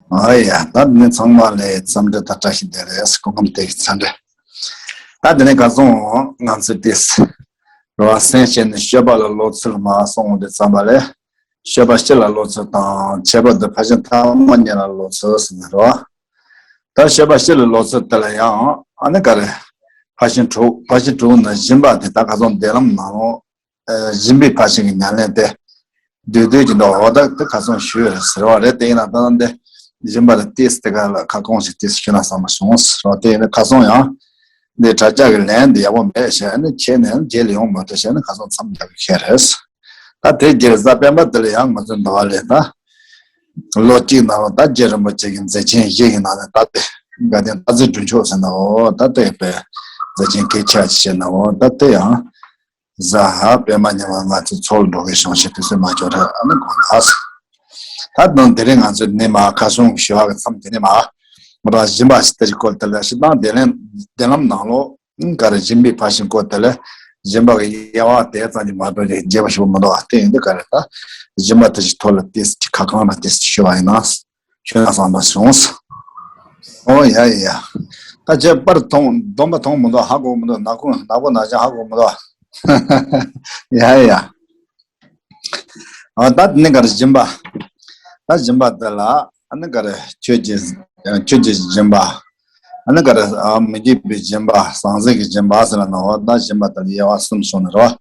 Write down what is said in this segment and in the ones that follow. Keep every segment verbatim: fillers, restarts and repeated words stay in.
ཨ་ཡ། ད་ནི་ཚང་མ་ལ་འཚམས་འདྲི་དང་བཀྲ་ཤིས་བདེ་ལེགས། སྐུ་ཁམས་བདེ་ལེགས། འཚམས་འདྲི། ད་དེ་ནས་ག་སོང་ང་ཚོས་ཏེ་རོ་སེམས་བསྐྱེད་ནས་སྤྱོད་པ་ལ་བློ་ཚོད་མ་སོང་དེ་ཙམ་པ་ལས། སྤྱོད་པ་སྤྱི་ལ་བློ་ཚོད་དང་། ཁྱད་པར་དུ་ཕར་ཕྱིན་ཐ་མ་གཉིས་ལ་བློ་ཚོད་ཟེར་ནས་རོ། ད་སྤྱོད་པ་སྤྱི་ལ་བློ་ཚོད་དེ་ལ་ཡང་ཨ་ནི་ག་རེ། ཕར་ཕྱིན་དྲུག་ཕར་ཕྱིན་དྲུག་ནི་སྦྱིན་པ་དེ་ད་ག་སོང་བདེ་ལམ་ནང་ལོགས། སྦྱིན་པའི་ཕར་ཕྱིན་གྱི་ཉམས་ལེན་དེ། བསྡུས་བསྡུས་ཀྱི་འདུག་འོ་ད་དེ་ཁ་སང་ཞུས་རེད་ཟེར་བ་རེད། དེ་ཡིན་ན་ད་ལྟ་འདི་སྦྱིན་པ་ལ་ཏིས་དེ་ག་ལ་ཁ་སྐོང་ཞིག་ཏིས་ཞུས་ན་བསམ་པ་བྱུང་ཟེར་བ། དེ་ཡིན་ན་ཁ་སང་ཡང་འདི་དྲ་རྒྱ་གི་ལན་འདི་ཡག་པོ་མེད་བྱས་ནས་ཁྱེད་ནས་རྗེས་ལ་ཡོང་མ་ཐུབ་བྱས་ནས་ཁ་སང་མཚམས་རྒྱག་གི་ཁྱེད་རེད། ད་དེ་རྗེས་གཟའ་སྤེན་པ་དེ་ལ་ཡང་ང་ཚོ་འདི་བ་ལས་ད་ལོ་གཅིག་ནང་ལ་ད་རྗེ་རིན་པོ་ཆེ་གི་མཛད་ཆེན་བཞི་ཡི་ནང་ནས་ད་དེ་དགའ་ལྡན་སྟག་རྩེ་སྒྲུབ་མཆོག་ཟེར་ན་འོ་ད་དེ་པའི་མཛད་ཆེན་གལ་ཆེ་ཆེ་ན་འོ་ད་དེ་ཡང་། གཟའ་ཧ་པད་མ་ཉི་མ་ང་ཚོ་ཚོགས་འགྲོ་གི་བྱུང་ཞིག་དུས་ཚོད་མ་འབྱོར་ར་ཨ་ནི་དགོངས་དག་ད་དུང་དེ་རིང་ང་ཚོ་ནི་མ་ཁ་སོང་ཞུ་བ་གི་མཚམས་དེ་ནི་མ་ར་སྦྱིན་པ་ཞིག་དེ་རིགས་སྐོར་དེ་ལ་ཞིག་དང་བདེ་ལམ་བདེ་ལམ་ནང་ལོགས་ག་རེ་སྦྱིན་པའི་ཕར་ཕྱིན་སྐོར་དེ་ལ་སྦྱིན་པ་གི་དབྱེ་བ་དེ་ཙམ་གྱིས་མ་གཏོགས་རྒྱས་པ་ཞིག་མི་འདུག་ཨ་དེ་ཡིན་དུས་ག་རེ་ད་སྦྱིན་པ་དེ་ཞིག་ཐོག་ལ་ཏིས་ཁ་གང་ལ་ཏིས་ཞུ་བ་ཡིན་ན། ཁྱོད་ལ་བསམ་པ་བྱུང་། ཨོ་ཡ་ཡ་ཡ། ད་ཁྱེད་པར་མཐོང་སྡོམ་པ་མཐོང་མི་འདུག་ཧ་གོ་མི་འདུག་ནག་ཁུང་ནག་པོ་ནག་ཅན་ཧ་གོ་མི་འདུག་ཡ་ཡ་ཡ། ཨ་ད་ནི་ག་རེ་སྦྱིན་པ། ད་སྦྱིན་པ་དེ་ལ་ཨ་ནི་ག་རེ་ཆོས་ཀྱི་ཆོས་ཀྱི་སྦྱིན་པ། ཨ་ནི་ག་རེ་ཨ་མི་བསྐྱོད་པའི་སྦྱིན་པ་ཟང་ཟིང་གི་སྦྱིན་པ་ཟེར་ན་འོ་ད་སྦྱིན་པ་དེ་ལ་དབྱེ་བ་གསུམ་བྱུང་ནི་རེད་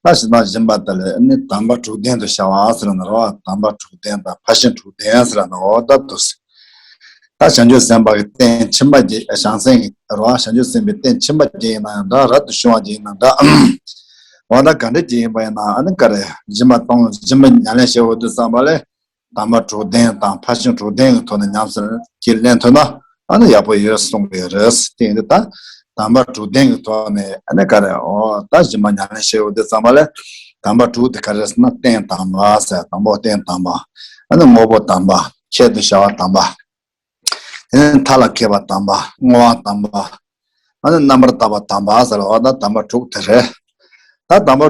བ། ད་ཞེ་སྡང་སྦྱིན་པ་དེ་ལ་ཨ་ནི་དམ་པ་དྲུག་ལྡན་དུ་བྱ་བ་ཟེར་ན་རེད་བ། དམ་པ་དྲུག་ལྡན་དང་ཕར་ཕྱིན་དྲུག་ལྡན་ཟེར་ན་འོ་ད་དུ། ད་བྱང་ཆུབ་སེམས་དཔའ་གི་རྟེན་ཁྱིམ་པ་བརྒྱད་བྱང་སེམས་ཀྱི་རོ། བྱང་ཆུབ་སེམས་དཔའི་རྟེན་ཁྱིམ་པ་བརྒྱད་ཡིན་ན་ཡང་འདྲ། རབ་ཏུ་བྱུང་བ་བརྒྱད་ཡིན་ན་འདྲ། འོ་ད་ག་འདྲ་བརྒྱད་ཡིན་པ་ཡིན་ན་ཨ་ནི་ག་རེ་སྦྱིན་པ་གཏོང་སྦྱིན་པ་ཉམས་ལེན་བྱེད་འོས་དུས་ཙམ་པ་ལས་དམ་པ་དྲུག་ལྡན་དང་ཕར་ཕྱིན་དྲུག་ལྡན་གྱི་ཐོག་ནས་ཉམས་སུ་ལེན་ཐུབ་ན་ཨ་ནི་ཡག་པོ་ཡོད་གསུངས་པའི་རེད། དེ་ཡིན་དུས་ད་དམ་པ་དྲུག་ལྡན་གྱི་ཐོག་ནས་ཨ་ནི་ག་རེ་འོ་ད་སྦྱིན་པ་ཉམས་ལེན་བྱེད་འོས་དུས་ཙམ་པ་ལས་དམ་པ་དྲུག་དེ་ག་རེ་ཟེར་ན་རྟེན་དམ་པ་ཟེར། དང་པོ་རྟེན་དམ་པ། ཨ་ནི་དངོས་པོ་དམ་པ། ཆེད་དུ་བྱ་བ་དམ་པ། དེ་ནས་མཐའ་ལ་ཁེབས་པ་དམ་པ། བསྔོ་བ་དམ་པ། ཨ་ནི་རྣམ་པར་དག་པ་དམ་པ་ཟེར་བ་ད་དམ་པ་དྲུག་དེ་རེད། ད་དམ་པ་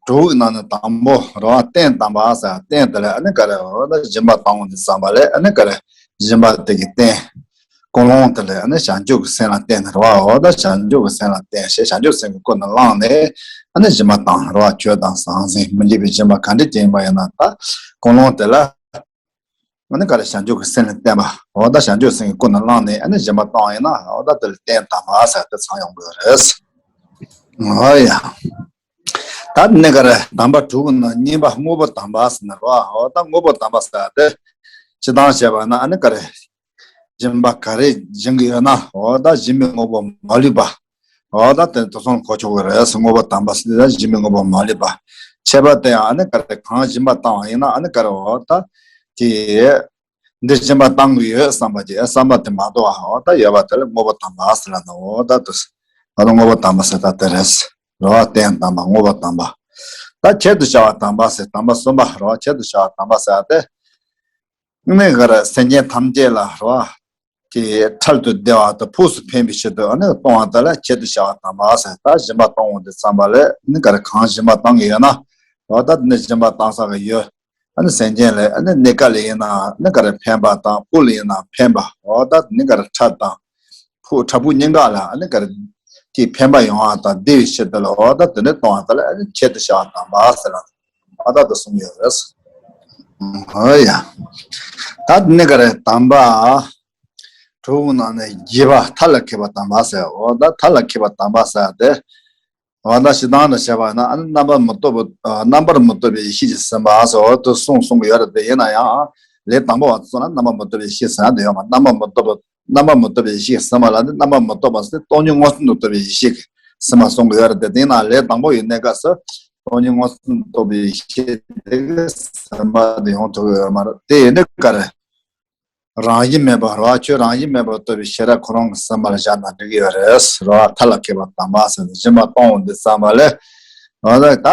དྲུག་གི་ནང་ནས་དང་པོ་རོ་རྟེན་དམ་པ་ཟེར། རྟེན་དེ་ལ་ཨ་ནི་ག་རེ་འོ་ད་སྦྱིན་པ་བཏང་འོང་དུས་ཙམ་པ་ལས་ཨ་ནི་ག་རེ་སྦྱིན་པ་དེ་གི་རྟེན། ཀུན་སློང་དེ་ལ་ཨ་ནི་བྱང་ཆུབ་ཀྱི་སེམས་ལ་བརྟེན་ནས་རོ། འོ་ད་བྱང་ཆུབ་ཀྱི་སེམས་ལ་བརྟེན་ཞེས་བྱང་ཆུབ་སེམས་ཀྱི་ཀུན་ནས་བསླངས་ནས་ཨ་ནི་སྦྱིན་པ་བཏང་རོ། ཆོས་དང་ཟང་ཟིང་མི་འཇིགས་པའི་སྦྱིན་པ་ག་འདྲ་ཅིག་ཡིན་པ་ཡིན་ན་ད་ཀུན་སློང་དེ་ལ། ཨ་ནི་ག་རེ་བྱང་ཆུབ་ཀྱི་སེམས་ལ་བརྟེན་པ། འོ་ད་བྱང་ཆུབ་སེམས་ཀྱི་ཀུན་ནས་བསླངས་ནས་ཨ་ནི་སྦྱིན་པ་བཏང་ཡིན་ན་འོ་ད་དེ་ལ་རྟེན་དམ་པ་ཟེར་དེ་ཚང་ཡོང་དགོས་རེད། འོ་ཡ། ད་ནི་ག་རེ་དམ་པ་དྲུག་ནང་གཉིས་པ་དངོས་པོ་དམ་པ་ཟེར་ན་རོ། འོ་ད་དངོས་པོ་དམ་པ་ཟེར་དེ་སྤྱི་བཏང་བྱས་པ་ན་ཨ་ནི་ག་རེ་སྦྱིན་པ་ག་རེ་སྦྱིན་གྱི་ཡོད་ན་འོ་ད་སྦྱིན་པའི་དངོས་པོ་མ་ལུས་པ། འོ་ད་དེ་དུ་སོང་གོ་ཆོག་གི་རེད། དངོས་པོ་དམ་པ་ཟེར་ན་སྦྱིན་པའི་དངོས་པོ་མ་ལུས་པ། ཁྱད་པར་དུ་ཡང་ཨ་ནི་ག་རེ་གང་སྦྱིན་པ་བཏང་བ་ཡིན་ན་ཨ་ནི་ག་རེ་འོ་ད་དེ་འདི་སྦྱིན་པ་བཏང་གི་ཡོད་བསམ་པ་ཅིག་བསམ་པ་དེ་མ་གཏོགས་འོ་ད་ཡོད་པ་དེ་ལ་དངོས་པོ་དམ་པ་ཟེར་ལ་ན་འོ་ད་དུ་ད་དུ་དངོས་པོ་དམ་པ་ཟེར་ད་དེ་རེད། རོ་རྟེན་དམ་པ་དངོས་པོ་དམ་པ། ད་ཁྱད་དུ་བྱ་བ་དམ་པ་ཟེར་དམ་པ་གསུམ་པ་རོ་ཁྱད་དུ་བྱ་བ་དམ་པ་ཟེར་ཏེ། ནི་ག་རེ་སེམས་ཅན་ཐམས་ཅད་ལ་རོ། དེ་འཕྲལ་དུ་བདེ་བ་དང་ཕུགས་སུ་ཕན་པའི་ཆེད་དུ་ཨ་ནི་གཏོང་བ་དེ་ལ་ཁྱད་དུ་བྱ་བ་དམ་པ་ཟེར། ད་སྦྱིན་པ་གཏོང་འོང་དུས་ཙམ་པ་ལས་ནི་ག་རེ་གང་སྦྱིན་པ་བཏང་གི་ཡོད་ན་འོ་ད་ནི་སྦྱིན་པ་བཏང་ས་གི་ཡོད། ཨ་ནི་སེམས་ཅན་ལ་ཨ་ནི་གནས་སྐབས་ལ་ཡིན་ན་ནི་ག་རེ་ཕན་པ་དང་ཕུགས་ལ་ཡིན་ན་ཕན་པ་འོ་ད་ནི་ག་རེ་འཕྲལ་དང་ཕུགས་འཕྲལ་ཕུགས་གཉིས་ཀ་ལ་ཨ་ནི་ག་རེ་དེ་ཕན་པ་ཡོང་བ་དང་བདེ་བའི་ཆེད་དུ་ལ་འོ་ད་དེ་ནི་གཏོང་བ་དེ་ལ་ཨ་ནི་ཁྱད་དུ་བྱ་བ་དམ་པ་ཟེར་ལ་འོ་ད་དུ་གསུངས་ཡོད་རེད། ཨོ་ཡ། ད་ནི་ག་རེ་དམ་པ། དྲུག་ནང་ནས་བརྒྱད་པ་མཐའ་ལ་ཁེབས་པ་དམ་པ་ཟེར། འོ་ད་མཐའ་ལ་ཁེབས་པ་དམ་པ་ཟེར་ཏེ། འོ་ད་སྤྱི་བཏང་དུ་བྱས་པ་ན་ཨ་ནི་རྣམ་པར་མི་རྟོག་པ་རྣམ་པར་མི་རྟོག་པའི་ཡེ་ཤེས་ཀྱིས་ཟིན་པ་ཟེར་འོ་དུ་གསུངས་གསུང་གི་ཡོད་རེད་དེ། ཡིན་ན་ཡང་ལས་དང་པོ་བ་ཚོ་ན་རྣམ་པར་མི་རྟོག་པའི་ཡེ་ཤེས་ཟིན་ན་དེ་ཡོད་མ་རྣམ་པར་མི་རྟོག་པ་རྣམ་པར་མི་རྟོག་པའི་ཡེ་ཤེས་ཟིན་པ་ལ་ནི་རྣམ་པར་མི་རྟོག་པ་ཟེར་སྟོང་ཉིད་མངོན་སུམ་དུ་རྟོགས་པའི་ཡེ་ཤེས་ཀྱིས་ཟིན་པ་གསུང་གི་ཡོད་རེད་དེ། དེ་ཡིན་ན་ལས་དང་པོ་ཡི་གནས་སྐབས་སུ་སྟོང་ཉིད་མངོན་སུམ་དུ་རྟོགས་པའི་ཡེ་ཤེས་དེ་གིས་ཟིན་པ་དེ་ཡོང་ཐུབ་ཀྱི་ཡོད་མ་རེད། དེ་ཡིན་དུས་ག་རེ། རང་བཞིན་མེད་པ་རོ། ཁྱོད་རང་བཞིན་མེད་པར་རྟོགས་པའི་ཤེས་རབ་ཁོ་རང་གིས་ཟིན་པ་ལ་བཞག་ན་འགྲིག་གི་ཡོད་རེད་རོ། མཐའ་ལ་ཁེབས་པ་དམ་པ་ཟེར་ནས་སྦྱིན་པ་གཏོང་འོང་དུས་ཙམ་པ་ལས། འོ་ད་ད་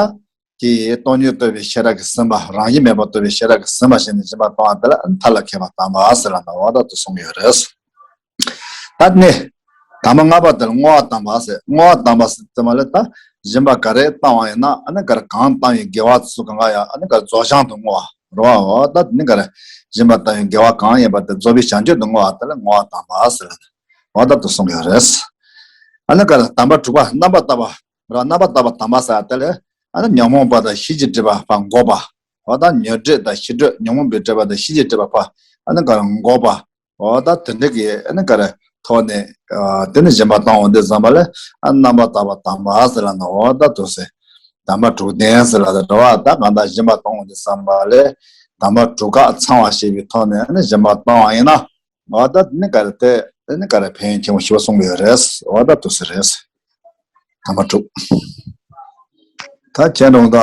དེ་སྟོང་ཉིད་རྟོགས་པའི་ཤེས་རབ་ཀྱིས་ཟིན་པ་རང་བཞིན་མེད་པར་རྟོགས་པའི་ཤེས་རབ་ཀྱིས་ཟིན་པ་བྱས་ནས་སྦྱིན་པ་གཏོང་བ་དེ་ལ་མཐའ་ལ་ཁེབས་པ་དམ་པ་ཟེར་ལ་ན་འོ་ད་དུ་གསུངས་ཡོད་རེད། ད་ནི། དམ་པ་ལྔ་པ་དེ་ལ་བསྔོ་བ་དམ་པ་ཟེར། བསྔོ་བ་དམ་པ་ཟེར་དེ་མ་ལས་ད་སྦྱིན་པ་ག་རེ་བཏང་བ་ཡིན་ན་ཨ་ནི་ག་རེ་གང་བཏང་བའི་དགེ་བ་ཚོ་གང་ག་ཡང་ཨ་ནི་ག་རེ་རྫོགས་བྱང་དུ་བསྔོ་བ། རོ། འོ་ད་དེ་ནི་ག་རེ། སྦྱིན་པ་བཏང་བའི་དགེ་བ་གང་ཡིན་པ་དེ་རྫོགས་པའི་བྱང་ཆུབ་ཏུ་བསྔོ་བ་དེ་ལ་བསྔོ་བ་དམ་པ་ཟེར་ལ། འོ་ད་དུ་གསུངས་ཡོད་རེད། ཨ་ནི་ག་རེ་དམ་པ་དྲུག་པ་རྣམ་པར་དག་པ་རོ། རྣམ་པར་དག་པ་དམ་པ་ཟེར་དེ་ལ། ཨ་ནི་ཉོན་མོངས་པ་དང་ཤེས་བྱའི་སྒྲིབ་པ་ཕར་འགོག་པ། འོ་ད་ཉོན་སྒྲིབ་དང་ཤེས་སྒྲིབ་ཉོན་མོངས་པའི་སྒྲིབ་པ་དང་ཤེས་བྱའི་སྒྲིབ་པ་ཕར་ཨ་ནི་ག་རེ་འགོག་པ། འོ་ད་དེ་འདྲ་གི་ཨ་ནི་ག་རེ་ཐོག་ནས། ཨ་དེ་ནི་སྦྱིན་པ་བཏང་འོང་དུས་ཙམ་པ་ལ་ཨ་རྣམ་པར་དག་པ་དམ་པ་ཟེར་ལ་ན། འོ་ད་དུ་ཟེར། དམ་པ་དྲུག་ལྡན་ཟེར་ལ་ད་རེད་བ། ད་གང་ལྟར་སྦྱིན་པ་བཏང་འོང་དུས་ཙམ་པ་ལ་དམ་པ་དྲུག་ཁག་ཚང་བ་ཞེས་པའི་ཐོག་ནས་ཨ་ནི་སྦྱིན་པ་བཏང་བ་ཡིན་ན། འོ་ད་དེ་ནི་ག་རེ་དེ་ཨ་ནི་ག་རེ་ཕན་ཡོན་ཆེན་པོ་ཞེ་པོ་གསུངས་ཡོད་རེད། འོ་ད་དུ་ཟེར་རེད། དམ་པ་དྲུག་ད་ཁྱེད་རང་ད།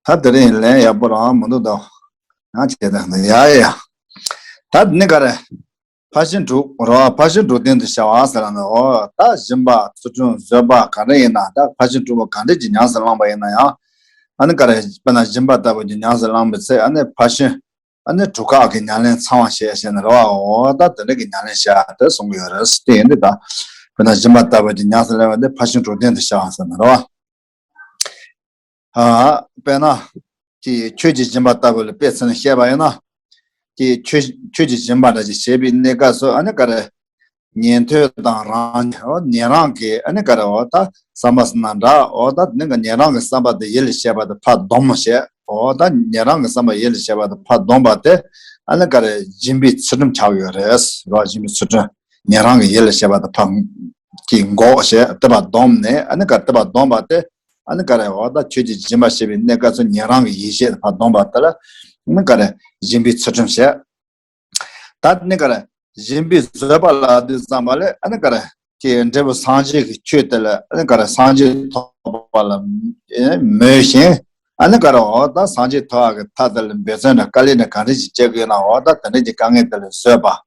ད་དེ་རིང་ལན་ཡག་པོ་རང་མི་འདུག་ད། ང་བྱས་ད་ཡ་ཡ། ད་དེ་ནི་ག་རེ། ཕར་ཕྱིན་དྲུག་རོ། ཕར་ཕྱིན་དྲུག་ལྡན་དུ་བྱ་བ་ཟེར་ན། འོ་ད་སྦྱིན་པ་ཚུལ་ཁྲིམས་བཟོད་པ་ག་འདྲ་ཡིན་ན། ད་ཕར་ཕྱིན་དྲུག་པོ་ག་འདྲ་གྱི་ཉམས་སུ་བླངས་པ་ཡིན་ན་ཡང་། ཨ་ནི་ག་རེ་དཔེར་ན་སྦྱིན་པ་ལྟ་བུ་གྱི་ཉམས་སུ་བླངས་པའི་ཚེ་ཨ་ནི་ཕར་ཕྱིན་ཨ་ནི་དྲུག་ཁག་གི་ཉམས་ལེན་ཚང་བ་བྱས་ཟེར་ན་རེད་བ། འོ་ད་དེ་འདྲ་གི་ཉམས་ལེན་བྱ་དེ་གསུང་གི་ཡོད་རེད། དེ་ཡིན་དུས་ད་དཔེར་ན་སྦྱིན་པ་ལྟ་བུ་གྱི་ཉམས་སུ་ལེན་པ་འདི་ཕར་ཕྱིན་དྲུག་ལྡན་དུ་བྱ་བ་ཟེར་ན་རེད་བ། ཨ། དཔེར་ན། ཀྱི་ཆོས་ཀྱི་སྦྱིན་པ་ལྟ་བུ་ལ་དཔེ་མཚོན་ནས་བཤད་པ་ཡིན་ན། ཀྱི་ཆོས་ཆོས་ཀྱི་སྦྱིན་པ་འདྲ་ཞིག་བྱེད་པའི་གནས་སྐབས་སུ་ཨ་ནི་ག་རེ། ཉན་ཐོས་དང་རང་ཉིད་ཉན་རང་གི་ཨ་ནི་ག་རེ་འོ་ད་བསམ་པ་ཟེར་ན་འདྲ། འོ་ད་དེ་ནི་ག་ཉན་རང་གི་བསམ་པ་དེ་ཡིད་ལ་བྱེད་པ་དེ་ཕར་སྡོམ་བྱས། འོ་ད་ཉན་རང་གི་བསམ་པ་ཡིད་ལ་བྱེད་པ་དེ་ཕར་སྡོམ་པ་དེ་ཨ་ནི་ག་རེ་སྦྱིན་པའི་ཚུལ་ཁྲིམས་ཆགས་ཡོད་རེད་རོ། སྦྱིན་པའི་ཚུལ་ཁྲིམས་ཉན་རང་གི་ཡིད་ལ་བྱེད་པ་དེ་ཕར་གྱིས་འགོག་བྱས་དེ་ཕར་སྡོམ་ནས་ཨ་ནི་ག་དེ་ཕར་སྡོམ་པ་དེ། ཨ་ནི་ག་རེ་འོ་ད་ཆོས་ཀྱི་སྦྱིན་པ་བྱེད་པའི་གནས་སྐབས་སུ་ཉན་རང་གི་ཡིད་བྱེད་ཕར་སྡོམ་པ་དེ་ལ་ཨ་ནི་ག་རེ་སྦྱིན་པའི་ཚུལ་ཁྲིམས་བྱས། ད་ཨ་ནི་ག་རེ་སྦྱིན་པའི་བཟོད་པ་ལ་དུས་ཙམ་པ་ལ་ཨ་ནི་ག་རེ་ཀྱི་འབྲས་བུ་སངས་རྒྱས་ཀྱི་ཆོས་དེ་ལ་ཨ་ནི་ག་རེ་སངས་རྒྱས་ཐོབ་པ་ལ་མོས་ཤིང་། ཨ་ནི་ག་རེ་འོ་ད་སངས་རྒྱས་ཐོབ་པ་གི་ཐབས་དེ་ལ་འབད་བརྩོན་དང་དཀའ་ལས་དང་ག་འདྲ་ཞིག་བྱེད་དགོས་ན་འོ་ད་དེ་འདྲ་གྱི་དཀའ་ངལ་དེ་ལ་བཟོད་པ།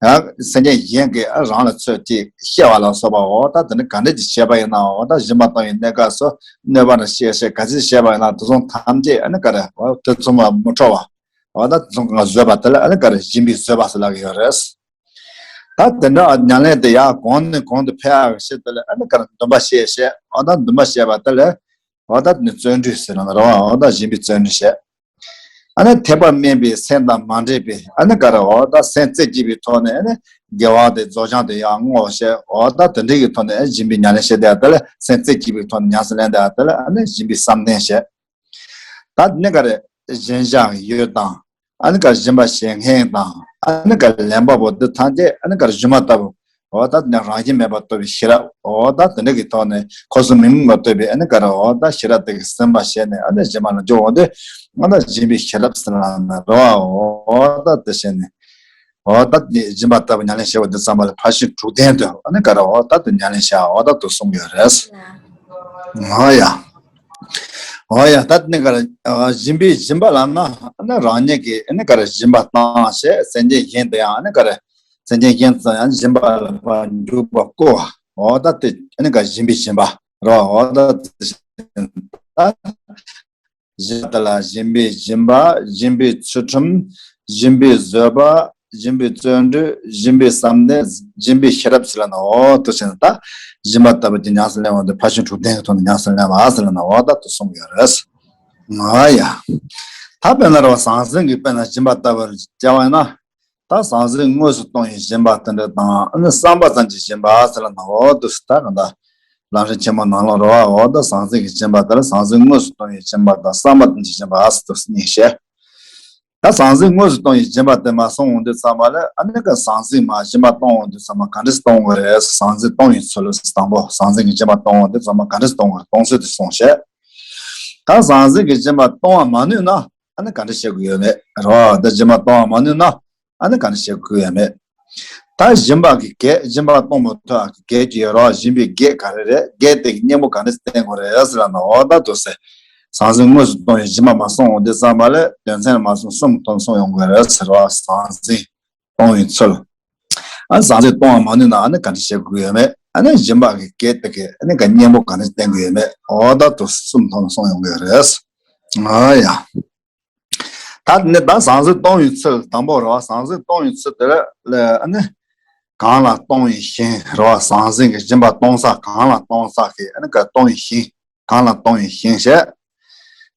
ཡང་སེམས་ཅན་གཞན་གྱིས་རང་ལ་ཚོད་ཅིག་བཤད་པ་ལ་སོགས་པ་འོ་ད་དེ་ནི་ག་འདྲ་ཅིག་བྱས་པ་ཡིན་ན་འོ་ད་སྦྱིན་པ་བཏང་བའི་གནས་སྐབས་སུ་གནོད་པ་ན་བཤད་བཤད་ག་ཚོད་བཤད་པ་ཡིན་ན་དེ་ཚོ་ཐམས་ཅད་ཨ་ནི་ག་རེ་འོ་དེ་ཚོ་མ་མི་འཕྲོ་བ་འོ་ད་དེ་ཚོ་གང་བཟོད་པ་དེ་ལ་ཨ་ནི་ག་རེ་སྦྱིན་པའི་བཟོད་པ་ཟེར་ལབ་ཀྱི་ཡོད་རེད། ད་དེ་འདྲ་ཉམས་ལེན་དེ་ཡང་གོང་ནས་གོང་དུ་འཕེལ་ཡག་གི་ཆེད་དུ་ལ་ཨ་ནི་ག་རེ་འདུན་པ་བཞེས་བྱས་འོ་ད་འདུན་པ་བཞེས་པ་དེ་ལ་འོ་ད་ནི་བརྩོན་འགྲུས་ཟེར་ན་རེད་བ། འོ་ད་སྦྱིན་པའི་བརྩོན་འགྲུས་བྱས། ཨ་ནི་ཐེག་པ་དམན་པའི་སེམས་དང་མ་འདྲེས་པའི་ཨ་ནི་ག་རེ་འོ་ད་སེམས་རྩེ་གཅིག་པའི་ཐོག་ནས་ཨ་ནི་དགེ་བ་དེ་རྫོགས་བྱང་དུ་ཡང་བསྔོ་བྱས་འོ་ད་དེ་འདྲ་གི་ཐོག་ནས་ཨ་ནི་སྦྱིན་པའི་ཉམས་ལེན་བྱེད་བསྡད་ཡ་དེ་ལ་སེམས་རྩེ་གཅིག་པའི་ཐོག་ནས་ཉམས་སུ་ལེན་བསྡད་ཡ་དེ་ལ་ཨ་ནི་སྦྱིན་པའི་བསམ་གཏན་བྱས། ད་ནི་ག་རེ་སྦྱིན་བྱ་ཡུལ་དང་ཨ་ནི་ག་རེ་སྦྱིན་པ་བྱེད་མཁན་དང་ཨ་ནི་ག་རེ་ལེན་པ་པོ་འདི་ཐམས་ཅད་ཨ་ནི་ག་རེ་སྒྱུ་མ་ལྟ་བུ། འོ་ད་དེ་ནས་རང་བཞིན་མེད་པར་རྟོགས་པའི་ཤེས་རབ། འོ་ད་དེ་འདྲ་གི་ཐོག་ནས་འཁོར་གསུམ་མི་མངོན་པར་རྟོགས་པའི་ཨ་ནི་ག་རེ་འོ་ད་ཤེས་རབ་དེ་གིས་ཟིན་པར་བྱས་ནས་ཨ་ནི་སྦྱིན་པ་ལ་འཇུག་འོང་དུས་ཨ་ནི་སྦྱིན་པའི་ཤེས་རབ་ཟེར་ལབ་ན་རེད་བ། འོ་ད་དེ་བྱས་ནས་འོ་ད་དེ་སྦྱིན་པ་ལྟ་བུ་ཉམས་ལེན་བྱེད་པ་འདི་ཙམ་པ་ལ་ཕར་ཕྱིན་དྲུག་ལྡན་དུ་ཨ་ནི་ག་རེ་འོ་ད་དེ་ཉམས་ལེན་བྱ་འོ་ད་དུ་གསུངས་ཡོད་རེད། འོ་ཡ། འོ་ཡ་ད་དེ་ནི་ག་རེ་སྦྱིན་པའི་སྦྱིན་པ་ལབ་ན་ཨ་ནི་རང་ཉིད་ཀྱིས་ཨ་ནི་ག་རེ་སྦྱིན་པ་བཏང་བྱས་སེམས་ཅན་གཞན་དུ་ཡང་ཨ་ནི་ག་རེ། སེམས་ཅན་གཞན་ཚོ་ཡང་སྦྱིན་པ་ལ་ཕར་འཇུག་པ་བསྐུལ་བ། འོ་ད་དེ་ཨ་ནི་ག་སྦྱིན་པའི་སྦྱིན་པ་རོ། འོ་ད་དེ་བཞིན་ད། སྦྱིན་པ་དེ་ལ་སྦྱིན་པའི་སྦྱིན་པ། སྦྱིན་པའི་ཚུལ་ཁྲིམས། སྦྱིན་པའི་བཟོད་པ། སྦྱིན་པའི་བརྩོན་འགྲུས། སྦྱིན་པའི་བསམ་གཏན། སྦྱིན་པའི་ཤེས་རབ་ཟེར་ལབ་ན་འོ་དེ་བཞིན་ད། སྦྱིན་པ་ལྟ་བུ་དེ་ཉམས་སུ་ལེན་པ་འདི་ཕར་ཕྱིན་དྲུག་ལྡན་གྱི་ཐོག་ནས་ཉམས་སུ་ལེན་པ་ཟེར་ལབ་ན་འོ་ད་དེ་གསུངས་ཡོད་རེད། ང་ཡ། ད་དཔེར་ན་རོ་ཟང་ཟིང་གི་དཔེར་ན་སྦྱིན་པ་ལྟ་བུར་བྱ་བ་ཡིན་ན། ད་ཟང་ཟིང་དངོས་སུ་གཏོང་བའི་སྦྱིན་པ་དེ་འདྲ་དང་ཨ་ནི་བསམ་པ་ཙམ་གྱི་སྦྱིན་པ་ཟེར་ལབ་ན་འོ་དེ་ད་ག་འདྲ། ལམ་རིམ་ཆེན་མོ་ནང་ལོགས་རེད་བ། འོ་ད་ཟང་ཟིང་གི་སྦྱིན་པ་དེ་ལ་ཟང་ཟིང་དངོས་སུ་གཏོང་བའི་སྦྱིན་པ་དང་བསམ་པ་ཙམ་གྱི་སྦྱིན་པ་ཟེར་དེ་གཉིས་བཤད། ད་ཟང་ཟིང་དངོས་སུ་གཏོང་བའི་སྦྱིན་པ་དེ་མར་གསུངས་འོང་དུས་ཙམ་པ་ལ་ཨ་ནི་ག་ཟང་ཟིང་མར་སྦྱིན་པ་གཏོང་འོང་དུས་ཙམ་པ་ག་འདྲ་གཏོང་དགོས་རེད། ཟང་ཟིང་གཏོང་བའི་ཚུལ་དང་པོ་ཟང་ཟིང་གི་སྦྱིན་པ་གཏོང་འོང་དུས་ཙམ་པ་ག་འདྲ་གཏོང་དགོས་རེད། གཏོང་ཚུལ་དེ་གསུངས་བཤད། ད་ཟང་ཟིང་གི་སྦྱིན་པ་གཏོང་བ་མ་ནུས་ན་ཨ་ནི་ག་འདྲ་བྱེད་དགོས་ཡོད་མེད་རེད་བ། ད་སྦྱིན་པ་གཏོང་བ་མ་ནུས་ན་ཨ་ནི་ག་འདྲ་བྱེད་དགོས་ཡོད་མེད། ད་སྦྱིན་པ་གི་གེགས་སྦྱིན་པ་གཏོང་མ་ཐུབ་པ་གི་གེགས་ཀྱི་ཡོད་རེད་བ། སྦྱིན་པའི་གེགས་ག་རེ་རེད། གེགས་དེ་གི་གཉེན་པོ་ག་འདྲ་བསྟེན་དགོས་རེད་ཟེར་ལབ་ན་འོ་ད་དེ་ཟེར། ཟང་ཟིང་དངོས་སུ་གཏོང་བའི་སྦྱིན་པ་མར་གསུངས་འོང་དུས་ཙམ་པ་ལ་དོན་ཚན་མར་གསུངས་གསུམ་ཐོག་གསུངས་ཡོང་དགོས་རེད་ཟེར་བ། ཟང་ཟིང་གཏོང་བའི་ཚུལ། ཨ་ཟང་ཟིང་གཏོང་བ་མ་ནུས་ན་ཨ་ནི་ག་འདྲ་བྱེད་དགོས་ཡོད་མེད། ཨ་ནི་སྦྱིན་པ་གི་གེགས་དེ་གི་ཨ་ནི་ག་གཉེན་པོ་ག་འདྲ་བསྟེན་དགོས་ཡོད་མེད། འོ་ད་དེ་གསུམ་ཐོག་ནས་གསུངས་ཡོང་གི་ཡོད་རེད། ཨ་ཡ། ད་ནི་ད་ཟང་ཟིང་གཏོང་བའི་ཚུལ་དང་པོ་རེད་བ། ཟང་ཟིང་གཏོང་བའི་ཚུལ་དེ་ལ་ཨ་ནི་གང་ལ་གཏོང་བའི་ཞིང་རེད་བ། ཟང་ཟིང་གི་སྦྱིན་པ་གཏོང་ས་གང་ལ་གཏོང་ས་གི་ཨ་ནི་ག་གཏོང་བའི་ཞིང་། གང་ལ་གཏོང་བའི་ཞིང་བཤད།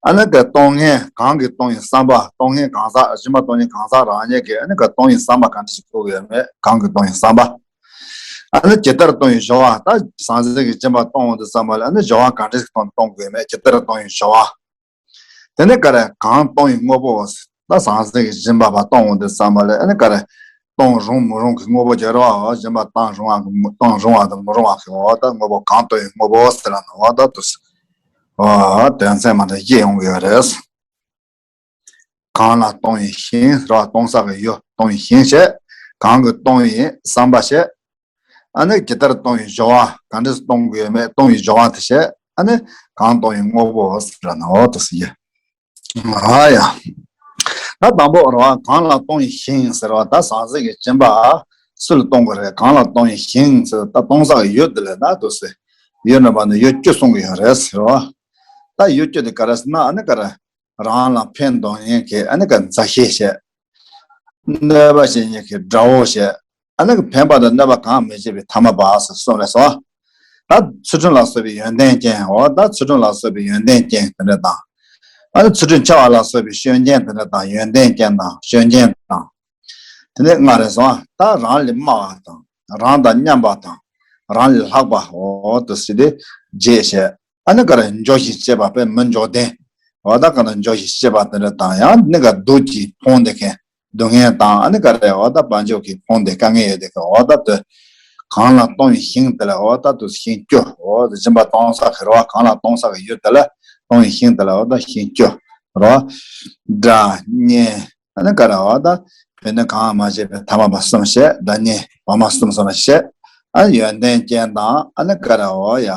ཨ་ནི་ག་སྟོང་ཉིད་གང་གིས་སྟོང་ཡིན་བསམ་པ། སྟོང་ཉིད་གང་ཟག་སྦྱིན་པ་སྟོང་ཉིད་གང་ཟག་རང་ཉིད་ཀྱིས་ཨ་ནི་ག་སྟོང་ཡིན་བསམ་པ་གང་འདྲ་ཞིག་དགོས་ཀྱི་ཡོད་མེད། གང་གིས་སྟོང་ཡིན་བསམ་པ། ཨ་ནི་ཇི་ལྟར་སྟོང་ཡིན་སྦྱོར་བ། ད་ཟང་ཟིང་གི་སྦྱིན་པ་གཏོང་འོང་དུས་ཙམ་པ་ལ་ཨ་ནི་སྦྱོར་བ་གང་འདྲ་ཞིག་གཏོང་གཏོང་དགོས་མེད། ཇི་ལྟར་སྟོང་ཡིན་སྦྱོར་བ། དེ་ནས་ག་རེ་གང་སྟོང་ཡིན་དངོས་པོ། ད་ཟང་ཟིང་གི་སྦྱིན་པ་བ་གཏོང་འོང་དུས་ཙམ་པ་ལ་ཨ་ནི་ག་རེ་གཏོང་རུང་མི་རུང་གི་དངོས་པོ་སྦྱར་བའོ། སྦྱིན་པ་གཏོང་རུང་བ་གཏོང་རུང་བ་དང་མི་རུང་བ་གི་འོ་ད་དངོས་པོ་གང་སྟོང་ཡིན་དངོས་པོ་ཟེར་ལ་ནི་འོ་ད་དུ་འོ་དོན་ཚན་མ་འདྲ་བཞི་ཡོང་གི་ཡོད་རེད། གང་ལ་སྟོང་ཡིན་ཞིང་ཟེར་བ་སྟོང་ས་གི་ཡུལ་སྟོང་ཡིན་ཞིང་བཤད། གང་གིས་སྟོང་ཡིན་བསམ་པ་བཤད། ཨ་ནི་ཇི་ལྟར་སྟོང་ཡིན་སྦྱོར་བ། གང་འདྲ་སྟོང་གི་ཡོད་མེད་སྟོང་ཡིན་སྦྱོར་བ་དེ་བཤད། ཨ་ནི་གང་སྟོང་ཡིན་དངོས་པོ་ཟེར་ན་འོ་དེ་ཟེར་ཡ། ཨ་ཡ། ད་དང་པོ་རེད་བ། གང་ལ་སྟོང་ཡིན་ཞིང་ཟེར་བ་ད་ཟང་ཟིང་གི་སྦྱིན་པ་སུ་ལ་གཏོང་དགོས་རེད། གང་ལ་སྟོང་ཡིན་ཞིང་ཟེར་ད་སྟོང་ས་གི་ཡུལ་དེ་ལ་ད་དུ་ཟེར། ཡུལ་ནི་བ་ནི་ཡུལ་བཅུ་གསུང་གི་ཡོད་རེད་ཟེར་བ། ད་ཡུལ་བཅུ་དེ་ག་རེ་ཟེར་ན་ཨ་ནི་ག་རེ། རང་ལ་ཕན་འདོགས་མཁན་གྱི་ཨ་ནི་ག་མཛའ་བཤེས་བཤད། གནོད་པ་བྱེད་མཁན་གྱི་དགྲ་བོ་བཤད། ཨ་ནི་ག་ཕན་པ་དང་གནོད་པ་གང་མི་བྱེད་པའི་ཐ་མལ་པ་ཟེར་གསུངས་རེད་སོ། ད་ཚུལ་ཁྲིམས་ལ་སོགས་པའི་ཡོན་ཏན་ཅན་འོ་ད་ཚུལ་ཁྲིམས་ལ་སོགས་པའི་ཡོན་ཏན་ཅན་དེ་འདྲ་དང་། ཨ་ནི་ཚུལ་ཁྲིམས་འཆལ་བ་ལ་སོགས་པའི་སྐྱོན་ཅན་དེ་འདྲ་དང་ཡོན་ཏན་ཅན་དང་སྐྱོན་ཅན་དང་། དེ་ནས་ལྔ་རེད་སོང་ད་རང་ལས་དམའ་བ་དང་རང་དང་མཉམ་པ་དང་རང་ལས་ལྷག་པ་འོ་དེ་སྲིད་དེ་བརྗེད་བྱས། ཨ་ནི་ག་རེ་འགྱོ་ཞིང་སྐྱེས་པ་དཔེ་མི་འགྱོ་ལྡན། འོ་ད་ག་ན་འགྱོ་ཞིང་སྐྱེས་པ་དེ་འདྲ་དང་ཡང་ནི་ག་སྡུག་གིས་ཕོངས་ཏེ་མཁན་སྡུག་བསྔལ་དང་ཨ་ནི་ག་རེ་འོ་ད་བ་འཇོག་གིས་ཕོངས་ཏེ་དཀའ་ངལ་ཡོད་དེ་ག་འོ་ད་དེ། གང་ལ་སྟོང་ཡིན་ཞིང་དེ་ལ་འོ་ད་དུ་ཞིང་སྐྱོ་འོ་ད་སྦྱིན་པ་གཏོང་ས་གི་རེད་བ། གང་ལ་གཏོང་ས་གི་ཡུལ་དེ་ལ་སྟོང་ཡིན་ཞིང་དེ་ལ་འོ་ད་ཞིང་སྐྱོ་རེད་བ། དགྲ་གཉེན། ཨ་ནི་ག་རེ་འོ་ད་བུད་ནི་གང་མ་བྱས་པའི་ཐ་མལ་པ་གསུམ་བཤད། དགྲ་གཉེན་བར་མ་གསུམ་གསུམ་ལ་བཤད། ཨ་ནི་ཡོན་ཏན་ཅན་དང་ཨ་ནི་ག་རེ་འོ་ཡ་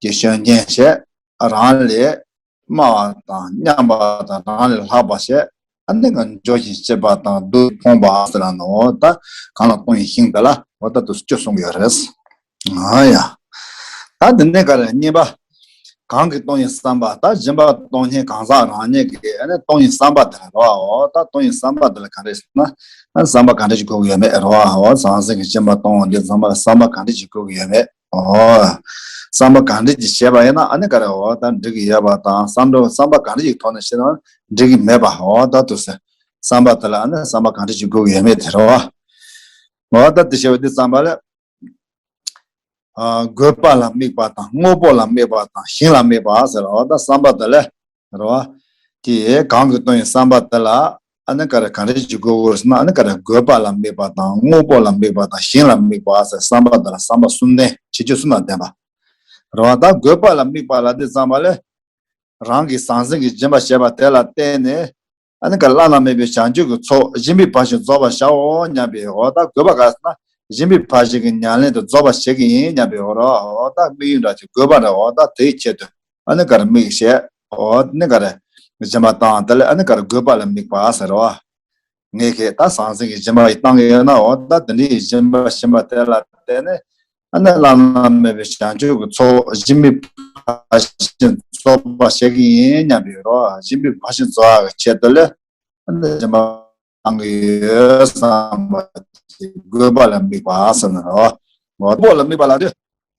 གི་སྐྱོན་ཅན་བཤད། རང་ལས་དམའ་བ་དང་མཉམ་པ་དང་རང་ལས་ལྷག་པ་བཤད། ཨ་ནི་ག་འགྱོ་ཞིང་སྐྱེས་པ་དང་སྡུག་ཕོངས་པ་ཟེར་ན་འོ་ད་གང་ལ་སྟོང་ཡིན་ཞིང་དེ་ལ་འོ་ད་དུ་བཅུ་གསུང་གི་ཡོད་རེད། ཨ་ཡ། ད་འདི་ནས་ག་རེ་གཉིས་པ། གང་གིས་སྟོང་ཡིན་བསམ་པ། ད་སྦྱིན་པ་གཏོང་མཁན་གང་ཟག་རང་ཉིད་ཀྱིས་ཨ་ནི་སྟོང་ཡིན་བསམ་པ་དེ་ལ་རོ། ད་སྟོང་ཡིན་བསམ་པ་དེ་ལ་ག་རེ་ཟེར་ན། ཨ་བསམ་པ་ག་འདྲ་ཞིག་དགོས་ཀྱི་ཡོད་མེད་རོ། འོ་ཟང་ཟིང་གི་སྦྱིན་པ་གཏོང་བ་འདི་བསམ་པ་བསམ་པ་ག་འདྲ་ཞིག་དགོས་ཀྱི་ཡོད་མེད། འོ། བསམ་པ་ག་འདྲ་ཞིག་བྱས་པ་ཡིན་ན་ཨ་ནི་ག་རེ་འོ་ད་འགྲིག་གི་ཡོད་པ་དང་བསམ་བློ་བསམ་པ་ག་འདྲ་ཞིག་ཐོག་ནས་བྱས་ན་འགྲིག་གི་མེད་པ་འོ་ད་དུ་ཟེར། བསམ་པ་དེ་ལ་ཨ་ནི་བསམ་པ་ག་འདྲ་ཞིག་དགོས་ཀྱི་ཡོད་མེད་དེ་རོ། འོ་ད་དེ་བྱས་པ་འདི་བསམ་པ་ལ། ཨ་དགོས་པ་ལ་དམིགས་པ་དང་དངོས་པོ་ལ་དམིགས་པ་དང་ཞིང་ལ་དམིགས་པ་ཟེར་བ་ད་བསམ་པ་དེ་ལས་རེད་བ། དེ་གང་གིས་སྟོང་ཡིན་བསམ་པ་དེ་ལ་ཨ་ནི་ག་རེ་ག་འདྲ་ཞིག་དགོས་དགོས་ཟེར་ན་ཨ་ནི་ག་རེ་དགོས་པ་ལ་དམིགས་པ་དང་དངོས་པོ་ལ་དམིགས་པ་དང་ཞིང་ལ་དམིགས་པ་ཟེར་བསམ་པ་དེ་ལ་བསམ་པ་གསུམ་ལྡན་བྱེད་རྒྱུ་གསུམ་ལ་ལྡན་པ་རེད་བ། ད་དགོས་པ་ལ་དམིགས་པ་ལ་དེ་བསམ་པ་ལས། རང་གི་ཟང་ཟིང་གི་སྦྱིན་པ་བྱས་པ་དེ་ལ་བརྟེན་ནས་ཨ་ནི་ག་བླ་ན་མེད་པའི་བྱང་ཆུབ་ཀྱི་ཚོགས་སྦྱིན་པའི་བར་ཞིང་རྫོགས་པར་བྱའོ་སྙམ་པའི་འོ་ད་དགོས་པ་ག་ཟེར་ན་སྦྱིན་པའི་བར་ཞིང་གི་ཉམས་ལེན་དུ་རྫོགས་པར་བྱེད་ཀྱི་ཡིན་སྙམ་པའི་འོ་རོ་འོ་ད་དམིགས་ཡུལ་འདྲ་ཅིག་དགོས་པ་འདྲ་འོ་ད་དེའི་ཆེད་དུ་ཨ་ནི་ག་རེ་དམིགས་བྱས་འོ་ནི་ག་རེ་སྦྱིན་པ་བཏང་དེ་ལ་ཨ་ནི་ག་རེ་དགོས་པ་ལ་དམིགས་པ་ཟེར་རོ། ངས་ཁྱེད་ད་ཟང་ཟིང་གི་སྦྱིན་པ་ཞིག་བཏང་གི་ཡོད་ན་འོ་ད་དེ་འདྲའི་སྦྱིན་པ་སྦྱིན་པ་དེ་ལ་བརྟེན་ནས་ཨ་ནི་བླ་ན་མེད་པའི་བྱང་ཆུབ་ཀྱི་ཚོགས་སྦྱིན་པའི་བར་ཞིང་རྫོགས་པར་བྱེད་ཀྱི་ཡིན་སྙམ་པའི་རོ། སྦྱིན་པའི་བར་ཞིང་རྫོགས་པའི་ཆེད་དུ་ལས་ཨ་ནི་སྦྱིན་པ་བཏང་གི་ཡོད་བསམ་པ་ཅིག་དགོས་པ་ལ་དམིགས་པ་ཟེར་ན་རོ། དངོས་པོ་ལ་དམིགས་པ་ལ་དེ་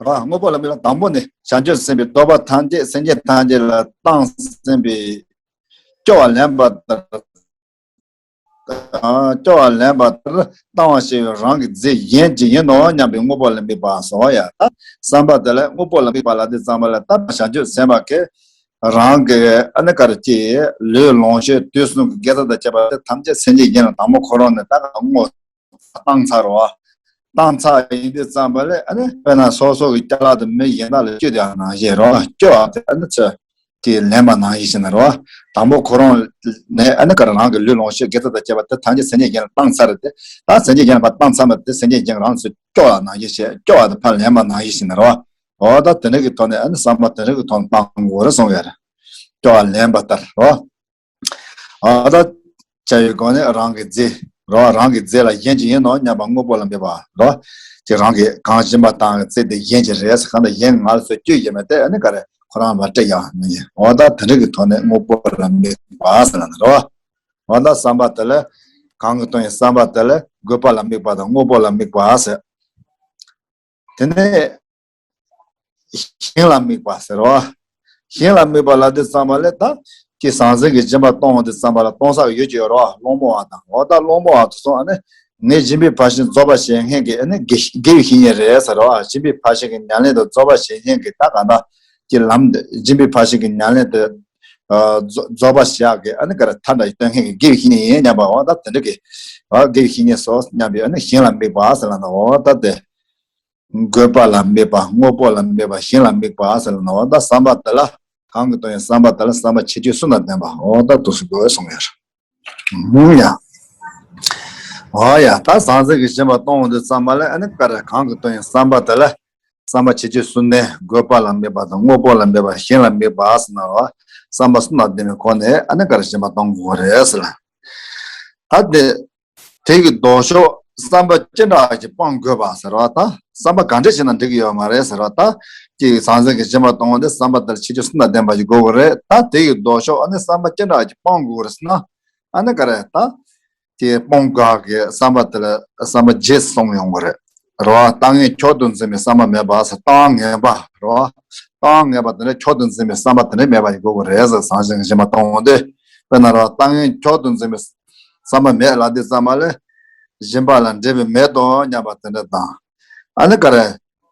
རོ། དངོས་པོ་ལ་དམིགས་པ་དང་པོ་ནི་བྱང་ཆུབ་སེམས་དཔའི་སྡོམ་པ་ཐམས་ཅད་སེམས་ཅན་ཐམས་ཅད་ལ་བཏང་ཟིན་པའི་སྐྱོ་བ་ལེན་པ་ལྟར། སྐྱོ་བ་ལེན་པ་ལྟར་བཏང་བ་ཞེས་པའི་རང་གི་རྫས་གཞན་ཅི་ཡིན་ནོ་སྙམ་པའི་དངོས་པོ་ལ་དམིགས་པ་སོ་ཡ། ད་བསམ་པ་དེ་ལ་དངོས་པོ་ལ་དམིགས་པ་ལ་དེ་ཙམ་པ་ལ་ད་བྱང་ཆུབ་སེམས་དཔའ་གིས་རང་གི་ཨ་ནི་ག་རེ་ཅི་ལུས་ལོངས་སྤྱོད་དུས་གསུམ་གྱི་དགེ་རྩ་དང་བཅས་པ་དེ་ཐམས་ཅད་སེམས་ཅན་གཞན་ལ་དང་པོ་ཁོ་རང་ནས་ད་ག་བསྔོ་བཏང་ཚར་རོ། བཏང་ཚར་ཡིན་དུས་ཙམ་པ་ལ་ཨ་ནི་དཔེར་ན་སོ་སོ་གི་ཅ་ལག་དེ་མི་གཞན་དག་ལ་སྤྱོད་དེ་ཡང་ནང་བཞིན་རོ། སྐྱོ་བ་དེ་ཨ་ནི་ཚོས། དེ་ལེན་པ་ནང་བཞིན་ཞིག་ན་རོ། དང་པོ་ཁོ་རང་ནས་ཨ་ནི་ག་རེ་རང་གི་ལུས་ལོངས་སྤྱོད་དགེ་རྩ་དང་བཅས་པ་དེ་ཐམས་ཅད་སེམས་ཅན་གཞན་ལ་བཏང་ཚར་རེད་དེ། ད་སེམས་ཅན་གཞན་ལ་ཕར་བཏང་ཚར་མ་དེ་སེམས་ཅན་གཞན་རང་ཚོས་སྐྱོ་བ་ནང་བཞིན་བྱས་སྐྱོ་བ་དེ་ཕར་ལེན་པ་ནང་བཞིན་ཞིག་ན་རོ། འོ་ད་དེ་འདྲ་གི་ཐོག་ནས་ཨ་ནི་བསམ་པ་དེ་འདྲ་གི་ཐོག་ནས་བཏང་དགོས་རེད་གསུང་ཡ་རེད། སྐྱོ་བ་ལེན་པ་ལྟར་རོ། འོ་ད་བྱ་བའི་སྒོ་ནས་རང་གི་རྫས་རོ། རང་གི་རྫས་ལ་གཞན་གྱི་ཡིན་ནོ་སྙམ་པ་དངོས་པོ་ལ་དམིགས་པ་རོ། དེ་རང་གི་གང་སྦྱིན་པ་བཏང་གི་རྫས་དེ་གཞན་གྱི་རེད་ཟེར་གང་ལྟར་གཞན་ང་ལ་ཚོས་སྤྱོད་ཀྱི་མེད་དེ་ཨ་ནི་ག་རེ་ཁོ་རང་ལ་སྤྲད་ཡག་མི་ཉན། འོ་ད་དེ་འདྲ་གི་ཐོག་ནས་དངོས་པོ་ལ་དམིགས་པ་ཟེར་ན་རོ། འོ་ད་བསམ་པ་དེ་ལ་གང་གི་སྟོང་ཡིན་བསམ་པ་དེ་ལ་དགོས་པ་ལ་དམིགས་པ་དང་དངོས་པོ་ལ་དམིགས་པ་ཟེར། དེ་ནས་ཞིང་ལ་དམིགས་པ་ཟེར་བ། ཞིང་ལ་དམིགས་པ་ལ་དེ་ཙམ་པ་ལས་ད་ ཀྱི་ཟང་ཟིང་གི་སྦྱིན་པ་གཏོང་བ་དེ་ཙམ་པ་ལ་གཏོང་ས་ཡོད་ཀྱི་ཡོད་རེད་བ། སློང་མོ་བ་དང་འོ་ད་སློང་མོ་བ་དེ་ཚོ་ཨ་ནི་ངས་སྦྱིན་པའི་ཕར་ཕྱིན་རྫོགས་པ་བྱེད་མཁན་གྱི་ཨ་ནི་དགེ་དགེ་བའི་བཤེས་གཉེན་རེད་ཟེར་བ། སྦྱིན་པའི་ཕར་ཕྱིན་གྱི་ཉམས་ལེན་དེ་རྫོགས་པ་བྱེད་མཁན་གྱི་ད་ག་ད་ཀྱི་ལམ་དེ་སྦྱིན་པའི་ཕར་ཕྱིན་གྱི་ཉམས་ལེན་དེ་རྫོགས་རྫོགས་པ་བྱེད་ཡག་གི་ཨ་ནི་ག་རེ་མཐའ་འདྲ་ཞིག་སྟོན་མཁན་གྱི་དགེ་བའི་བཤེས་གཉེན་ཡིན་སྙམ་པ་འོ་ད་དེ་འདྲ་གི་དགེ་བའི་བཤེས་གཉེན་སོགས་སྙམ་པའི་ཨ་ནི་ཞིང་ལ་དམིགས་པ་ཟེར་ལ་ན་འོ་ད་དེ། དགོས་པ་ལ་དམིགས་པ། དངོས་པོ་ལ་དམིགས་པ། ཞིང་ལ་དམིགས་པ་ཟེར་ལ་ནོ། ད་བསམ་པ་དེ་ལ་གང་གིས་སྟོན་ཡང་བསམ་པ་དེ་ལ་བསམ་པ་ཁྱད་ཆོས་གསུམ་དང་ལྡན་པ། འོ་ད་དུ་སུ་དགོས་གསུངས་ཡོད། ཧུམ་ཡ། འོ་ཡ། ད་ཟང་ཟིང་གི་སྦྱིན་པ་གཏོང་བ་འདི་བསམ་པ་ལ་ཨ་ནི་ཀ་ར་གང་གིས་སྟོན་ཡང་བསམ་པ་དེ་ལ་བསམ་པ་ཁྱད་ཆོས་གསུམ་ལྡན། དགོས་པ་ལ་དམིགས་པ་དང་དངོས་པོ་ལ་དམིགས་པ། ཞིང་ལ་དམིགས་པ་ཟེར་ན་རོ། བསམ་པ་གསུམ་དང་ལྡན་པའི་སྒོ་ནས་ཨ་ནི་ཀ་ར་སྦྱིན་པ་གཏོང་དགོས་རེད་ཟེར་ལ། ད་དེ། དེ་ཡི་ལྡོག་ཕྱོགས་བསམ་པ་ཅི་འདྲ་ཞིག་སྤང་དགོས་པ་ཟེར་བ་དང་བསམ་པ་ག་འདྲ་ཞིག་ན་འགྲིག་གི་ཡོད་མ་རེད་ཟེར་བ་དང་། ཀྱི་ཟང་ཟིང་གི་སྦྱིན་པ་གཏོང་བ་འདི་བསམ་པ་དེར་ཁྱད་ཆོས་གསུམ་དང་ལྡན་པ་ཞིག་དགོས་ཀྱི་རེད། ད་དེ་ཡི་ལྡོག་ཕྱོགས་ཨ་ནི་བསམ་པ་ཅི་འདྲ་ཞིག་སྤང་དགོས་རེད་ཟེར་ན། ཨ་ནི་ག་རེད་ད། དེ་སྤོང་དགོས་ཀྱི་བསམ་པ་དེ་ལ་བསམ་པ་རྗེས་སུ་སོང་ཡོང་གི་རེད། རེད་བ། ལྟ་ངན་མཆོག་ཏུ་འཛིན་པའི་བསམ་པ་མེད་པ་ཟེར། ལྟ་བ་ངན་པ་རེད་བ། ལྟ་བ་ངན་པ་དེ་འདྲ་མཆོག་ཏུ་འཛིན་པའི་བསམ་པ་དེ་འདྲ་མེད་པ་ཞིག་དགོས་ཀྱི་རེད་ཟེར། ཟང་ཟིང་གི་སྦྱིན་པ་གཏོང་བ་འདི། དཔེར་ན་རེད་བ། ལྟ་ངན་མཆོག་ཏུ་འཛིན་པའི་བསམ་པ་མེད་ལབ་དུས་ཙམ་པ་ལ། སྦྱིན་པ་ལ་འབྲས་བུ་མེད་དོ་སྙམ་པ་དེ་འདྲ་དང་། ཨ་ནི་ག་རེ།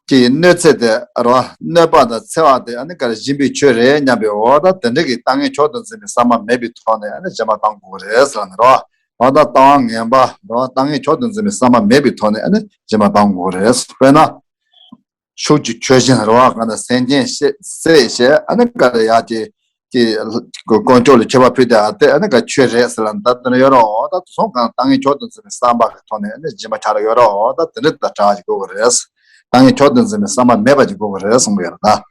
ཀྱི་གནོད་འཚེ་དེ་རེད་བ། གནོད་པ་དང་འཚེ་བ་དེ་ཨ་ནི་ག་རེ་སྦྱིན་པའི་ཆོས་རེད་སྙམ་པའི་འོ་ད་དེ་འདྲ་གི་ལྟ་ངན་མཆོག་ཏུ་འཛིན་པའི་བསམ་པ་མེད་པའི་ཐོག་ནས་ཨ་ནི་སྦྱིན་པ་གཏང་དགོས་རེད་ཟེར་ལ་ནི་རེད་བ། འོ་ད་ལྟ་བ་ངན་པ་རེད་བ། ལྟ་ངན་མཆོག་ཏུ་འཛིན་པའི་བསམ་པ་མེད་པའི་ཐོག་ནས་ཨ་ནི་སྦྱིན་པ་གཏང་དགོས་རེད། དཔེར་ན། ཕྱུགས་ཀྱི་མཆོད་སྦྱིན་རེད་བ། གང་ལྟར་སེམས་ཅན་བསད་བསད་བྱས་ཨ་ནི་ག་རེ་ཡག་ཅིག་ཀྱི་དཀོན་མཆོག་ལ་མཆོད་པ་ཕུལ་ཏེ་ཨ་དེ་ཨ་ནི་ག་ཆོས་རེད་ཟེར་ལ་ད་དེ་ནི་ཡོད་རེད། འོ་ད་དེ་སོང་གང་ལྟ་ངན་མཆོག་ཏུ་འཛིན་པའི་བསམ་པ་གི་ཐོག་ནས་ཨ་ནི་སྦྱིན་པ་ཆགས་ཡོད་རེད། འོ་ད་དེ་འདྲ་ད་དྲག་ཅིག་དགོས་ཀྱི་རེད། ལྟ་ངན་མཆོག་ཏུ་འཛིན་པའི་བསམ་པ་མེད་པ་ཅིག་དགོས་ཀྱི་རེད་གསུངས་པ་ཡོད་རེད་ད།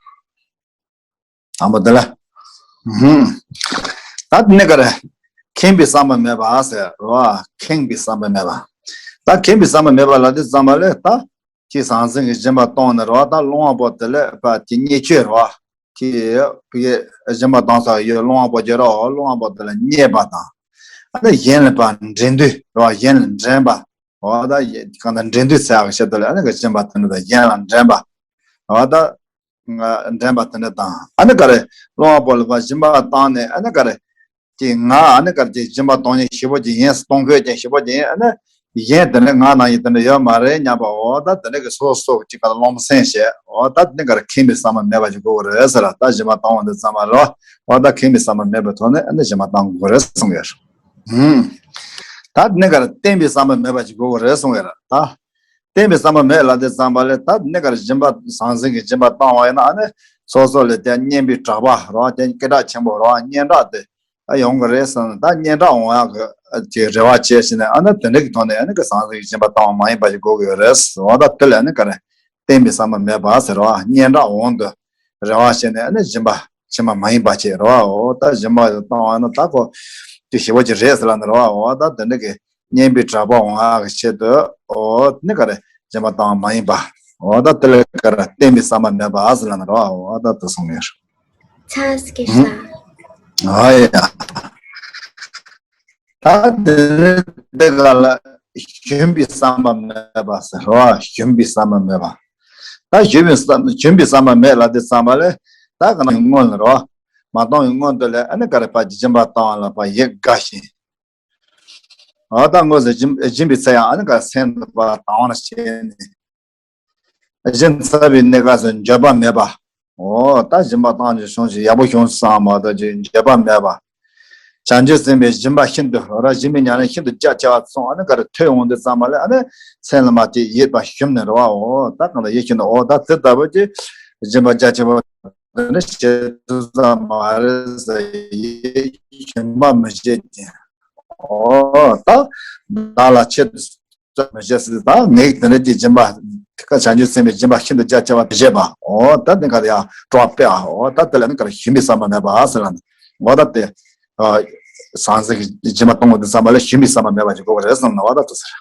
དང་པོ་དེ་ལ། ཧུམ། ད་དེ་ནས་ག་རེ། ཁེངས་པའི་བསམ་པ་མེད་པ་ཟེར་རེད་བ། ཁེངས་པའི་བསམ་པ་མེད་པ། ད་ཁེངས་པའི་བསམ་པ་མེད་པ་ལབ་དུས་ཙམ་པ་ལ་ད། ཁྱི་ཟང་ཟིང་གི་སྦྱིན་པ་གཏོང་ནས་རེད་བ། ད་སློང་བ་པོ་དེ་ལ་ཕ་གི་བརྙས་བཅོས་རེད་བ། ཁྱི་ཕ་གི་སྦྱིན་པ་གཏོང་ས་ཡོད་སློང་བ་པོ་ཅིག་རེད་བ། སློང་བ་པོ་དེ་ལ་བརྙས་པ་དང་། ཨ་ནི་གཞན་ལ་ཕར་འགྲན་བསྡུར་རེད་བ། གཞན་ལ་འགྲན་པ། འོ་ད་གང་ལྟར་འགྲན་བསྡུར་བྱེད་ཡག་གི་ཆེད་དུ་ལ་ཨ་ནི་ག་སྦྱིན་པ་དེ་འདྲ་དང་གཞན་ལ་འགྲན་པ། འོ་ད་འགྲན་པ་དེ་འདྲ་དང་ཨ་ནི་ག་རེ། སློང་བ་པོ་ལ་ཕར་སྦྱིན་པ་བཏང་ནས་ཨ་ནི་ག་རེ། ཀྱི་ང་ཨ་ནི་ག་རེ་ཀྱི་སྦྱིན་པ་གཏོང་མཁན་ཞེ་པོ་ཅིག་ཡིན། གཏོང་ཕོད་ཅན་ཞེ་པོ་ཅིག་ཡིན། ཨ་ནི་གཞན་དེ་འདྲ་ང་ནང་བཞིན་དེ་འདྲ་ཡོད་མ་རེད་སྙམ་པ། འོ་ད་དེ་འདྲ་གི་སོ་སོ་ཅིག་ག་ལ་རློམ་སེམས་བྱས། འོ་ད་དེ་འདྲ་ག་རེ་ཁེངས་པའི་བསམ་པ་མེད་པ་ཅིག་དགོས་ཀྱི་རེད་ཟེར་ལ། ད་སྦྱིན་པ་གཏོང་བ་འདི་ཙམ་པ་རེད། འོ་ད་ཁེངས་པའི་བསམ་པ་མེད་པའི་ཐོག་ནས་ཨ་ནི་སྦྱིན་པ་གཏང་དགོས་ཀྱི་རེད་གསུངས་ཡོད། ཧུམ། ད་དེ་འདྲ་ག་རེ་བརྟན་པའི་བསམ་པ་མེད་པ་ཅིག་དགོས་ཀྱི་རེད་གསུངས་ཡོད་ར་ད། བརྟན་པའི་བསམ་པ་མེད་ལབ་དུས་ཙམ་པ་ལ་ད་དེ་འདྲ་ག་རེ་སྦྱིན་པ་ཟང་ཟིང་གི་སྦྱིན་པ་བཏང་བ་ཡིན་ན་ཨ་ནི་སོ་སོ་ལ་དེ་སྙན་པའི་གྲགས་པ་རེད་བ། དེ་སྐད་གྲགས་ཆེན་པོ་རེད་བ། སྙན་གྲགས་དེ་ཨ་ཡོང་གི་རེད་བསམ་ན་ད་སྙན་གྲགས་འོང་ཡག་གི་ཨ་ཅིག་རེ་བ་བྱས་ཕྱིན་ནས་ཨ་ནི་དེ་འདྲ་གི་ཐོག་ནས་ཨ་ནི་ག་ཟང་ཟིང་གི་སྦྱིན་པ་བཏང་བ་མ་ཡིན་པ་ཞིག་དགོས་ཀྱི་ཡོད་རེད། འོ་ད་དེ་ལ་ཨ་ནི་ག་རེ་བརྟན་པའི་བསམ་པ་མེད་པ་ཟེར་བ། སྙན་གྲགས་འོང་དུས་རེ་བ་བྱས་ནས་ཨ་ནི་སྦྱིན་པ་ཕྱི་མ་མ་ཡིན་པ་བྱས་རེད་བ། འོ་ད་སྦྱིན་པ་བཏང་བ་ན་ད་ཁོ་དེ་ཞེ་པོ་ཅིག་རེད་ཟེར་ལབ་ནི་རེད་བ། འོ་ད་དེ་འདྲ་གི་སྙན་པའི་གྲགས་པ་འོང་ཡག་གི་ཆེད་དུ་འོ་ནི་ག་རེ་སྦྱིན་པ་བཏང་བ་མ་ཡིན་པ། འོ་ད་དེ་ལ་ག་རེ་བརྟན་པའི་བསམ་པ་མེད་པ་ཟེར་ལབ་ནི་རེད་བ། འོ་ད་དེ་གསུངས་ཡོད། ཚ་སྐད་ཤ། ཨ་ཡ། ད་དེ་ནི་དེ་ག་ལ་ཞུམ་པའི་བསམ་པ་མེད་པ་ཟེར་རོ། ཞུམ་པའི་བསམ་པ་མེད་པ། ད་ཞུམ་པའི་བསམ་ཞུམ་པའི་བསམ་པ་མེད་ལབ་དུས་ཙམ་པ་ལ་ད་ག་ན་སྔོན་ལ་རོ། མ་གཏོང་བའི་སྔོན་དུ་ལ་ཨ་ནི་ག་རེ་ཕར་སྦྱིན་པ་བཏང་བ་ལ་ཕར་ཡིད་དགའ་ཞིང་། འོ་ད་དངོས་སུ་སྦྱིན་སྦྱིན་པའི་ཚེ་ཡང་ཨ་ནི་ག་རེ་སེམས་དང་བ་དང་བ་ན་བྱས་ནས། སྦྱིན་ཚར་བའི་གནས་སྐབས་སུ་འགྱོད་པ་མེད་པ། འོ་ད་སྦྱིན་པ་བཏང་རྒྱུ་བྱུང་ཞིང་ཡག་པོ་བྱུང་བསམ་མ་གཏོགས་ཀྱི་འགྱོད་པ་མེད་པ། བྱང་ཆུབ་སེམས་དཔའི་སྦྱིན་པ་ཤིན་ཏུ་ར་སྦྱིན་པའི་ཉམས་ལེན་ཤིན་ཏུ་རྒྱ་ཆེ་བ་སོང་ཨ་ནི་ག་རེ་ཐོས་འོང་དུས་ཙམ་པ་ལ་ཨ་ནི་སེམས་ལ་མ་དེ་ཡིད་པ་ཞུམ་ནས་རེད་བ། འོ་ད་གང་ལ་ཡིད་ཞུམ་ནས་འོ་ད་དེ་ལྟ་བུ་ཀྱི་སྦྱིན་པ་རྒྱ་ཆེ་བ་དེ་ནི་བྱེད་ཐུབ་ས་མ་རེད་ཟེར་ཡིད་ཞུམ་པ་མི་བྱེད་ཅིང་། འོ་ད་བདག་ལ་ཆེད་དུ་མི་བྱེད་ཟེར། ད་ངས་དེ་འདྲ་ཀྱི་སྦྱིན་པ་བྱང་ཆུབ་སེམས་དཔའི་སྦྱིན་པ་ཤིན་ཏུ་རྒྱ་ཆེ་བ་བྱེད་པ། འོ་ད་དེ་ག་ལ་ཡང་སྤྲོ་བ་སྤེལ་བ། འོ་ད་དེ་ལ་ནི་ག་རེ་ཞུམ་པའི་བསམ་པ་མེད་པ་ཟེར་ལ་ནི། འོ་ད་དེ་ཟང་ཟིང་གི་སྦྱིན་པ་གཏོང་བ་དེ་བསམ་པ་ལ་ཞུམ་པའི་བསམ་པ་མེད་པ་ཅིག་དགོས་པ་རེད་བསམ་ན་འོ་ད་དེ་ཟེར།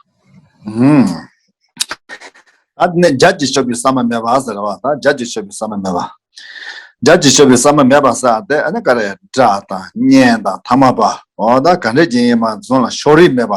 ཨུམ། ད་དེ་ནས་རྒྱ་ཆེར་ཤོར་བའི་བསམ་པ་མེད་པ་ཟེར་བ། ད་རྒྱ་ཆེར་ཤོར་བའི་བསམ་པ་མེད་པ། རྒྱ་ཆེར་ཤོར་བའི་བསམ་པ་མེད་པ་ཟེར་དེ་ཨ་ནི་ག་རེ་དགྲ་དང་གཉེན་དང་ཐ་མལ་པ། འོ་ད་ག་འདྲ་ཅིག་ཡིན་མ་རྫོང་ལ་ཤོར་རིས་མེད་པ།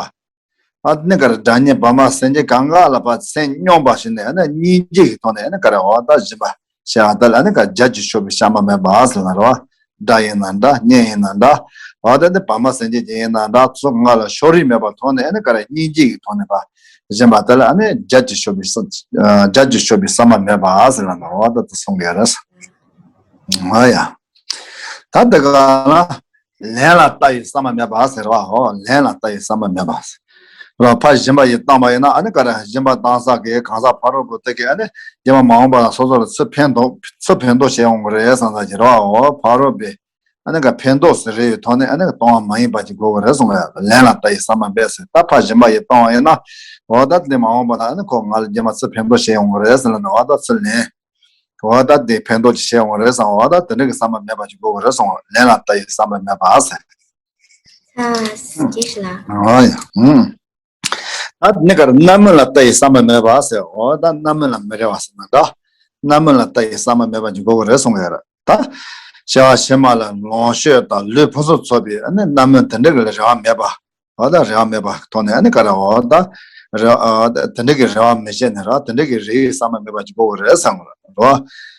ཨ་ནི་ག་རེ་དགྲ་གཉེན་བར་མ་སེམས་ཅན་གང་ག་ལ་ཕར་སེམས་སྙོམས་པ་ཞིག་ནས་ཨ་ནི་སྙིང་རྗེ་གི་ཐོག་ནས་ཨ་ནི་ག་རེ་འོ་ད་སྦྱིན་པ་བྱེད་ཨ་ད་ལ་ཨ་ནི་ག་རེ་རྒྱ་ཆེར་ཤོར་བའི་བསམ་པ་མེད་པ་ཟེར་ན་རོ། དགྲ་ཡིན་ན་འདྲ། གཉེན་ཡིན་ན་འདྲ། འོ་ད་ནི་བར་མ་སེམས་ཅན་ཅིག་ཡིན་ན་འདྲ། ཚོགས་ལྔ་ལ་ཕྱོགས་རིས་མེད་པར་མཐོང་ནས་ཨ་ནི་ག་རེ་སྙིང་རྗེ་གི་ཐོག་ནས་ཕར་སྦྱིན་པ་དེ་ལ་ཨ་ནི་རྒྱ་ཆེ་ཤོས་པའི་ས་རྒྱ་ཆེ་ཤོས་པའི་བསམ་པ་མེད་པ་ཟེར་ལ་ནི་འོ་ད་དེ་གསུང་གི་རེད། ཨ་ཡ། ད་དེ་ག་ལ་ལན་ལ་ལྟ་བའི་བསམ་པ་མེད་པ་ཟེར་བ་ཧོ། ལན་ལ་ལྟ་བའི་བསམ་པ་མེད་པ་ཟེར་བ། ཕར་སྦྱིན་པ་ཡི་བཏང་བ་ཡིན་ན་ཨ་ནི་ག་རེ་སྦྱིན་པ་བཏང་ས་གི་གང་ཟག་ཕ་རོལ་པོ་དེ་གི་ཨ་ནི་སྦྱིན་པ་མ་འོངས་པ་ལ་སོ་སོ་ལ་ཚུར་ཕན་ཐོགས་ཚུར་ཕན་ཐོགས་བྱེད་ཡོང་གི་རེད་བསམ་ས་ཀྱི་རེད་བ་ཧོ། ཕ་རོལ་པོས་ཨ་ནི་ག་ཕན་ཐོགས་ཟེར་རེ་ཡི་ཐོག་ནས་ཨ་ནི་ག་གཏོང་བ་མ་ཡིན་པ་ཅིག་དགོས་ཀྱི་རེད་གསུངས་པ་ཡ། ལན་ལ་ལྟ་བའི་བསམ་པ་མེད་ཟེར། ད་ཕར་སྦྱིན་པ་ཡི་བཏང་བ་ཡིན་ན་འོ་ད་དེ་མ་འོངས་པ་ལ་ཨ་ནི་ཁོ་ང་ལ་སྦྱིན་པ་ཚུར་ཕན་ཐོགས་བྱེད་ཡོང་གི་རེད་ཟེར་ལ་ནི་འོ་ད་ཚུར་ལན། འོ་ད་དེ་ཕན་ཐོགས་ཅིག་བྱེད་ཡོང་གི་རེད་བསམ། འོ་ད་དེ་འདྲ་གི་བསམ་པ་མེད་པ་ཅིག་དགོས་ཀྱི་རེད་གསུངས། ལན་ལ་ལྟ་བའི་བསམ་པ་མེད་པ་ཟེར། ཨ་སྐྱེ་ཤི་ལ། འོ་ཡ། ཨུམ། ད་དེ་ནི་ག་རེ་རྣམ་སྨིན་ལ་ལྟ་བའི་བསམ་པ་མེད་པ་ཟེར། འོ་ད་རྣམ་སྨིན་ལ་མི་རེ་བ་ཟེར་ན་འདྲ། རྣམ་སྨིན་ལ་ལྟ་བའི་བསམ་པ་མེད་པ་ཅིག་དགོས་ཀྱི་རེད་གསུངས་ཡོད་རེད། ད་སྐྱེ་བ་ཕྱི་མ་ལ་ལོངས་སྤྱོད་དང་ལུས་ཕུན་སུམ་ཚོགས་པའི་ཨ་ནི་རྣམ་སྨིན་དེ་འདྲ་གི་ལ་རེ་བ་མེད་པ། འོ་ད་རེ་བ་མེད་པ་ཐོག་ནས་ཨ་ནི་ག་རེ་འོ་ད་རེ་འོ་ད་དེ་འདྲ་གི་རེ་བ་མི་བྱེད་ནས་ར། དེ་འདྲ་གི་རེ་བའི་བསམ་པ་མེད་པ་ཅིག་དགོས་ཀྱི་རེད་བསམ་གི་རེད་རོ།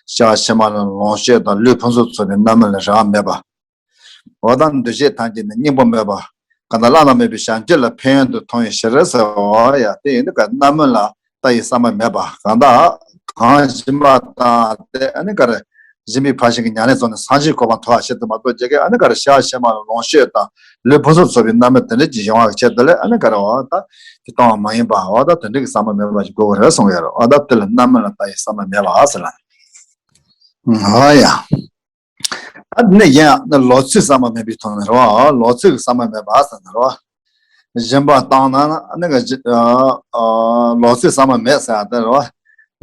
སྐྱེ་བ་ཕྱི་མ་ལ་ལོངས་སྤྱོད་དང་ལུས་ཕུན་སུམ་ཚོགས་པའི་རྣམ་སྨིན་ལ་རེ་བ་མེད་པ། འོ་ད་འདུ་བྱེད་ཐམས་ཅད་ནི་སྙིང་པོ་མེད་པ། གང་དག་བླ་ན་མེད་པའི་བྱང་ཆུབ་ལ་ཕན་ཡོན་དུ་མཐོང་བའི་ཕྱིར་ཟེར་བ་ཡ། དེ་ཡིན་དུས་ག་རྣམ་སྨིན་ལ་ལྟ་བའི་བསམ་པ་མེད་པ། གང་དག་གང་སྦྱིན་པ་དང་དེ་ཨ་ནི་ག་རེ་སྦྱིན་པའི་ཕར་ཕྱིན་གྱི་ཉམས་ལེན་རྫོགས་ནས་སངས་རྒྱས་གོ་འཕང་ཐོབ་པ་ཆེད་དུ་མ་གཏོགས་རྒྱ་སྐད་ཨ་ནི་ག་རེ་སྐྱེ་བ་ཕྱི་མ་ལ་ལོངས་སྤྱོད་དང་ལུས་ཕུན་སུམ་ཚོགས་པའི་རྣམ་སྨིན་དེ་འདྲ་ཅིག་ཡོང་བ་གི་ཆེད་དུ་ལས་ཨ་ནི་ག་རེ་འོ་ད་དེ་གཏོང་བ་མ་ཡིན་པ། འོ་ད་དེ་འདྲ་གི་བསམ་པ་མེད་པ་ཞིག་དགོས་ཀྱི་རེད་གསུངས་ཡོད་རེད། འོ་ད་དེ་ལ་རྣམ་སྨིན་ལ་ལྟ་བའི་བསམ་པ་མེད་པ་ཟེར་ལ། འོ་ཡ། ཨ་ནི་ཡང་ན་ལོག་ཚོད་བསམ་པ་མེད་པའི་ཐོག་ནས་རེད་བ། ལོག་ཚོད་ཀྱི་བསམ་པ་མེད་པ་ཟེར་ན་རེད་བ། སྦྱིན་པ་བཏང་ན་ཨ་ནི་ག་ལོག་ཚོད་བསམ་པ་མེད་ཟེར་ཡ་དེ་རེད་བ།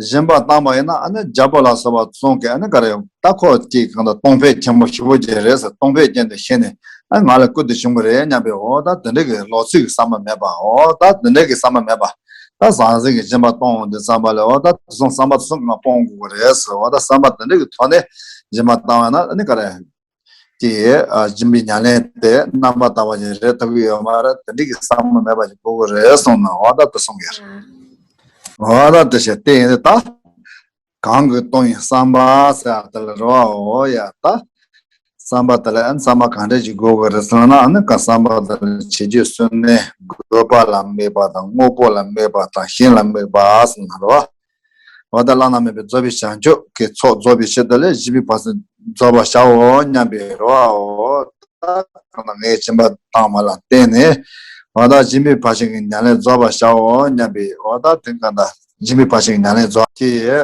སྦྱིན་པ་བཏང་པ་ཡིན་ན་ཨ་ནི་རྒྱལ་པོ་ལ་སོགས་པ་ཚོང་གི་ཨ་ནི་ག་རེ་ད་ཁོ་ཅིག་གང་ལྟར་གཏོང་ཕོད་ཆེན་པོ་ཞེ་པོ་ཅིག་རེད་ཟེར། གཏོང་ཕོད་ཅན་དུ་ཤེས་ནས་ཨ་ང་ལ་བསྐུར་དུ་བྱུང་གི་རེད་སྙམ་པའི་འོ་ད་དེ་འདྲ་གི་ལོག་ཚོད་ཀྱི་བསམ་པ་མེད་པ། འོ་ད་དེ་འདྲ་གི་བསམ་པ་མེད་པ། ད་ཟང་ཟིང་གི་སྦྱིན་པ་གཏོང་འོང་དུས་ཙམ་པ་ལ་འོ་ད་དེ་ཚོ་བསམ་པ་ཚུར་ང་སྤོང་དགོས་ཀྱི་རེད་ཟེར། འོ་ད་བསམ་པ་དེ་འདྲ་གི་ཐོག་ནས་སྦྱིན་པ་བཏང་བ་ན་ཨ་ནི་ག་རེ་ཀྱི་སྦྱིན་པའི་ཉམས་ལེན་དེ་རྣམ་པར་དག་པ་ཞིག་རེད་ཐུབ་ཀྱི་ཡོད་མ་རེད། དེ་འདྲ་གི་བསམ་པ་མེད་པ་ཞིག་དགོས་ཀྱི་རེད་གསུངས་ན་འོ་ད་དེ་གསུང་གི་རེད། འོ་ད་དེ་བྱས་དེ་ཡིན་ད། གང་གིས་གཏོང་བའི་བསམ་པ་ཟེར་བ་དེ་ལ་རེད་བ། འོ་ཡ་ད། བསམ་པ་དེ་ལ་ཨ་ནི་བསམ་པ་གང་འདྲ་ཞིག་དགོས་ཀྱི་རེད་ཟེར་ན་ཨ་ནི་ག་བསམ་པ་དེ་ལ་བྱེད་རྒྱུ་བསོད་ནམས་དགོས་པ་ལ་དམིགས་པ་དང་དངོས་པོ་ལ་དམིགས་པ་དང་གཞན་ལ་དམིགས་པ་ཟེར་ན་རེད་བ། འོ་ད་བླ་ན་མེད་པའི་རྫོགས་པའི་བྱང་ཆུབ་ཀྱི་ཚོགས་རྫོགས་པའི་ཕྱིར་དུ་ལས་སྦྱིན་པའི་བར་གསུམ་རྫོགས་པར་བྱའོ་སྙམ་པའི་རེད་བ། འོ་ད་གང་ལྟར་ངས་སྦྱིན་པ་བཏང་བ་ལ་བརྟེན་ནས་འོ་ད་སྦྱིན་པའི་བར་ཆད་ཀྱི་ཉམས་ལེན་རྫོགས་པར་བྱའོ་སྙམ་པའི་འོ་ད་དེ་གང་ལྟར་སྦྱིན་པའི་བར་ཆད་ཀྱི་ཉམས་ལེན་རྫོགས་ཀྱི།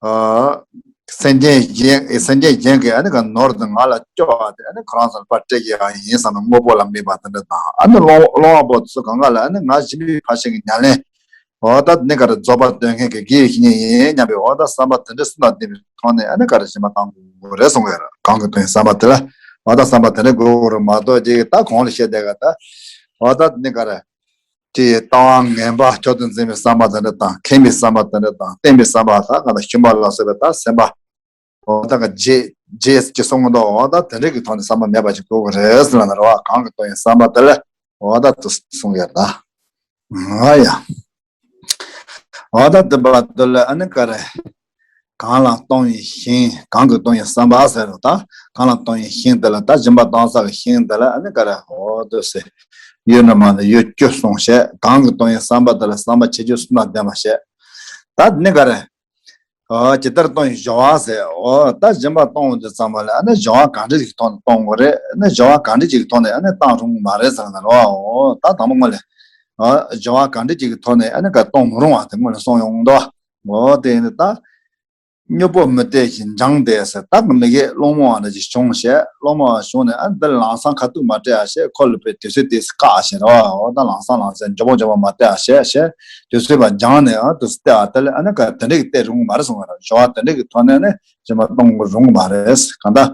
ཨ། སེམས་ཅན་གཞན་སེམས་ཅན་གཞན་གྱིས་ཨ་ནི་ག་ནོར་དུ་ང་ལ་སྐྱོ་བ་དེ་ཨ་ནི་ཁོ་རང་ཚོར་ཕར་སྤྲད་ཀྱི་ཡང་ཡིན་བསམ་ན་དངོས་པོ་ལ་དམིགས་པ་དེ་འདྲ་དང་ཨ་ནི་སློང་སློང་བ་པོ་ཚོ་གང་ག་ལ་ཨ་ནི་ང་སྦྱིན་པའི་བར་ཆད་ཀྱི་ཉམས་ལེན་འོ་ད་ནི་ག་རེ་རྫོགས་པ་དོན་མཁན་གྱི་དགེ་བའི་བཤེས་གཉེན་ཡིན་སྙམ་པའི་འོ་ད་བསམ་པ་དེ་འདྲ་སུ་དང་ལྡན་པའི་ཐོག་ནས་ཨ་ནི་ག་རེ་སྦྱིན་པ་བཏང་དགོས་རེད་གསུང་གི་ཡོད་རེད། གང་གིས་གཏོང་བའི་བསམ་པ་དེ་ལ་འོ་ད་བསམ་པ་དེ་འདྲ་དགོས་རེད་མ་གཏོགས་ཅིག་ད་གོང་ལ་བཤད་བསྡད་ག་ད་འོ་ད་ནི་ག་རེ། དེ་ཡི་ལྟ་བ་ངན་པ་མཆོག་ཏུ་འཛིན་པའི་བསམ་པ་དེ་འདྲ་དང་ཁེངས་པའི་བསམ་པ་དེ་འདྲ་དང་བརྟན་པའི་བསམ་པ་དག་གང་དག་ཤུན་པ་ལ་སོགས་པའི་དག་སེམས་པ་འོ་ད་ག་རྗེས་རྗེས་ཀྱི་གསུང་མདོག་འོ་ད་དེ་འདྲ་གི་ཐོག་ནས་བསམ་པ་མེད་པ་ཞིག་དགོས་ཀྱི་རེད་ཟེར་ལ་ན་རེ་བ་གང་གིས་གཏོང་བའི་བསམ་པ་དེ་ལ་འོ་ད་དུ་གསུང་ཡོད་ད། ཨ་ཡ། འོ་ད་དེ་བར་དུ་ལ་ཨ་ནི་ག་རེ། གང་ལ་གཏོང་བའི་ཞིང་གང་གིས་གཏོང་བའི་བསམ་པ་ཟེར་རོ་ད། གང་ལ་གཏོང་བའི་ཞིང་དེ་ལ་ད་སྦྱིན་པ་གཏོང་ས་གི་ཞིང་དེ་ལ་ཨ་ནི་ག་རེ་འོ་དུ་ཟེར། ཡུལ་ན་མ་ནི་ཡུལ་བཅུ་གསུངས་བཤད། གང་གིས་གཏོང་བའི་བསམ་པ་དེ་ལ་བསམ་པ་བྱེད་རྒྱུ་གསུམ་དང་ལྡན་པ་བཤད། ད་ནི་ག་རེ། ཨོ་ཇི་ལྟར་གཏོང་བའི་སྦྱོར་བ་ཟེར། ཨོ་ད་སྦྱིན་པ་གཏོང་འོང་དུས་ཙམ་པ་ལ་ཨ་ནི་སྦྱོར་བ་གང་འདྲ་ཞིག་གི་ཐོག་ནས་གཏོང་དགོས་རེད། ཨ་ནི་སྦྱོར་བ་གང་འདྲ་ཞིག་གི་ཐོག་ནས་ཨ་ནི་བཏང་རུང་མ་རེད་ཟེར་ན་རོ། ཨོ་ད་དང་པོ་སྔོན་ལ་ཨོ་སྦྱོར་བ་གང་འདྲ་ཞིག་གི་ཐོག་ནས་ཨ་ནི་ག་གཏོང་མི་རུང་བ་དེ་སྔོན་ལ་གསུངས་ཡོང་འདུག་ཨོ་དེ་ནི་ད་མྱུར་པོ་མི་སྟེར་ཞིང་འགྱངས་ཏེ་ཟེར། ད་གི་མི་གེ་སློང་མོ་བ་འདྲ་ཞིག་བྱུང་བྱས། སློང་མོ་བ་བྱུང་ནས་ཨ་ནི་འདིར་ལམ་སང་ཁ་ཐུག་མ་སྤྲད་ཨ་བྱས། ཁོ་ལ་པའི་དུས་ཚོད་དེ་བཀག་བྱས་རོ། ཨོ་ད་ལམ་སང་ལམ་སང་མགྱོགས་པོ་མགྱོགས་པོ་མ་སྟེར་ཨ་བྱས་བྱས། དུས་ཚོད་པ་འགྱངས་ནས་ཨ་དུས་སུ་སྟེར་བ་དེ་ལས་ཨ་ནི་ག་དེ་འདྲ་གི་སྟེར་རུང་མ་རེད་གསུངས་པ་རེད། སྦྱོར་བ་དེ་འདྲ་གི་ཐོག་ནས་ནི་སྦྱིན་པ་གཏོང་དགོས་རུང་མ་རེད། གང་ལྟར་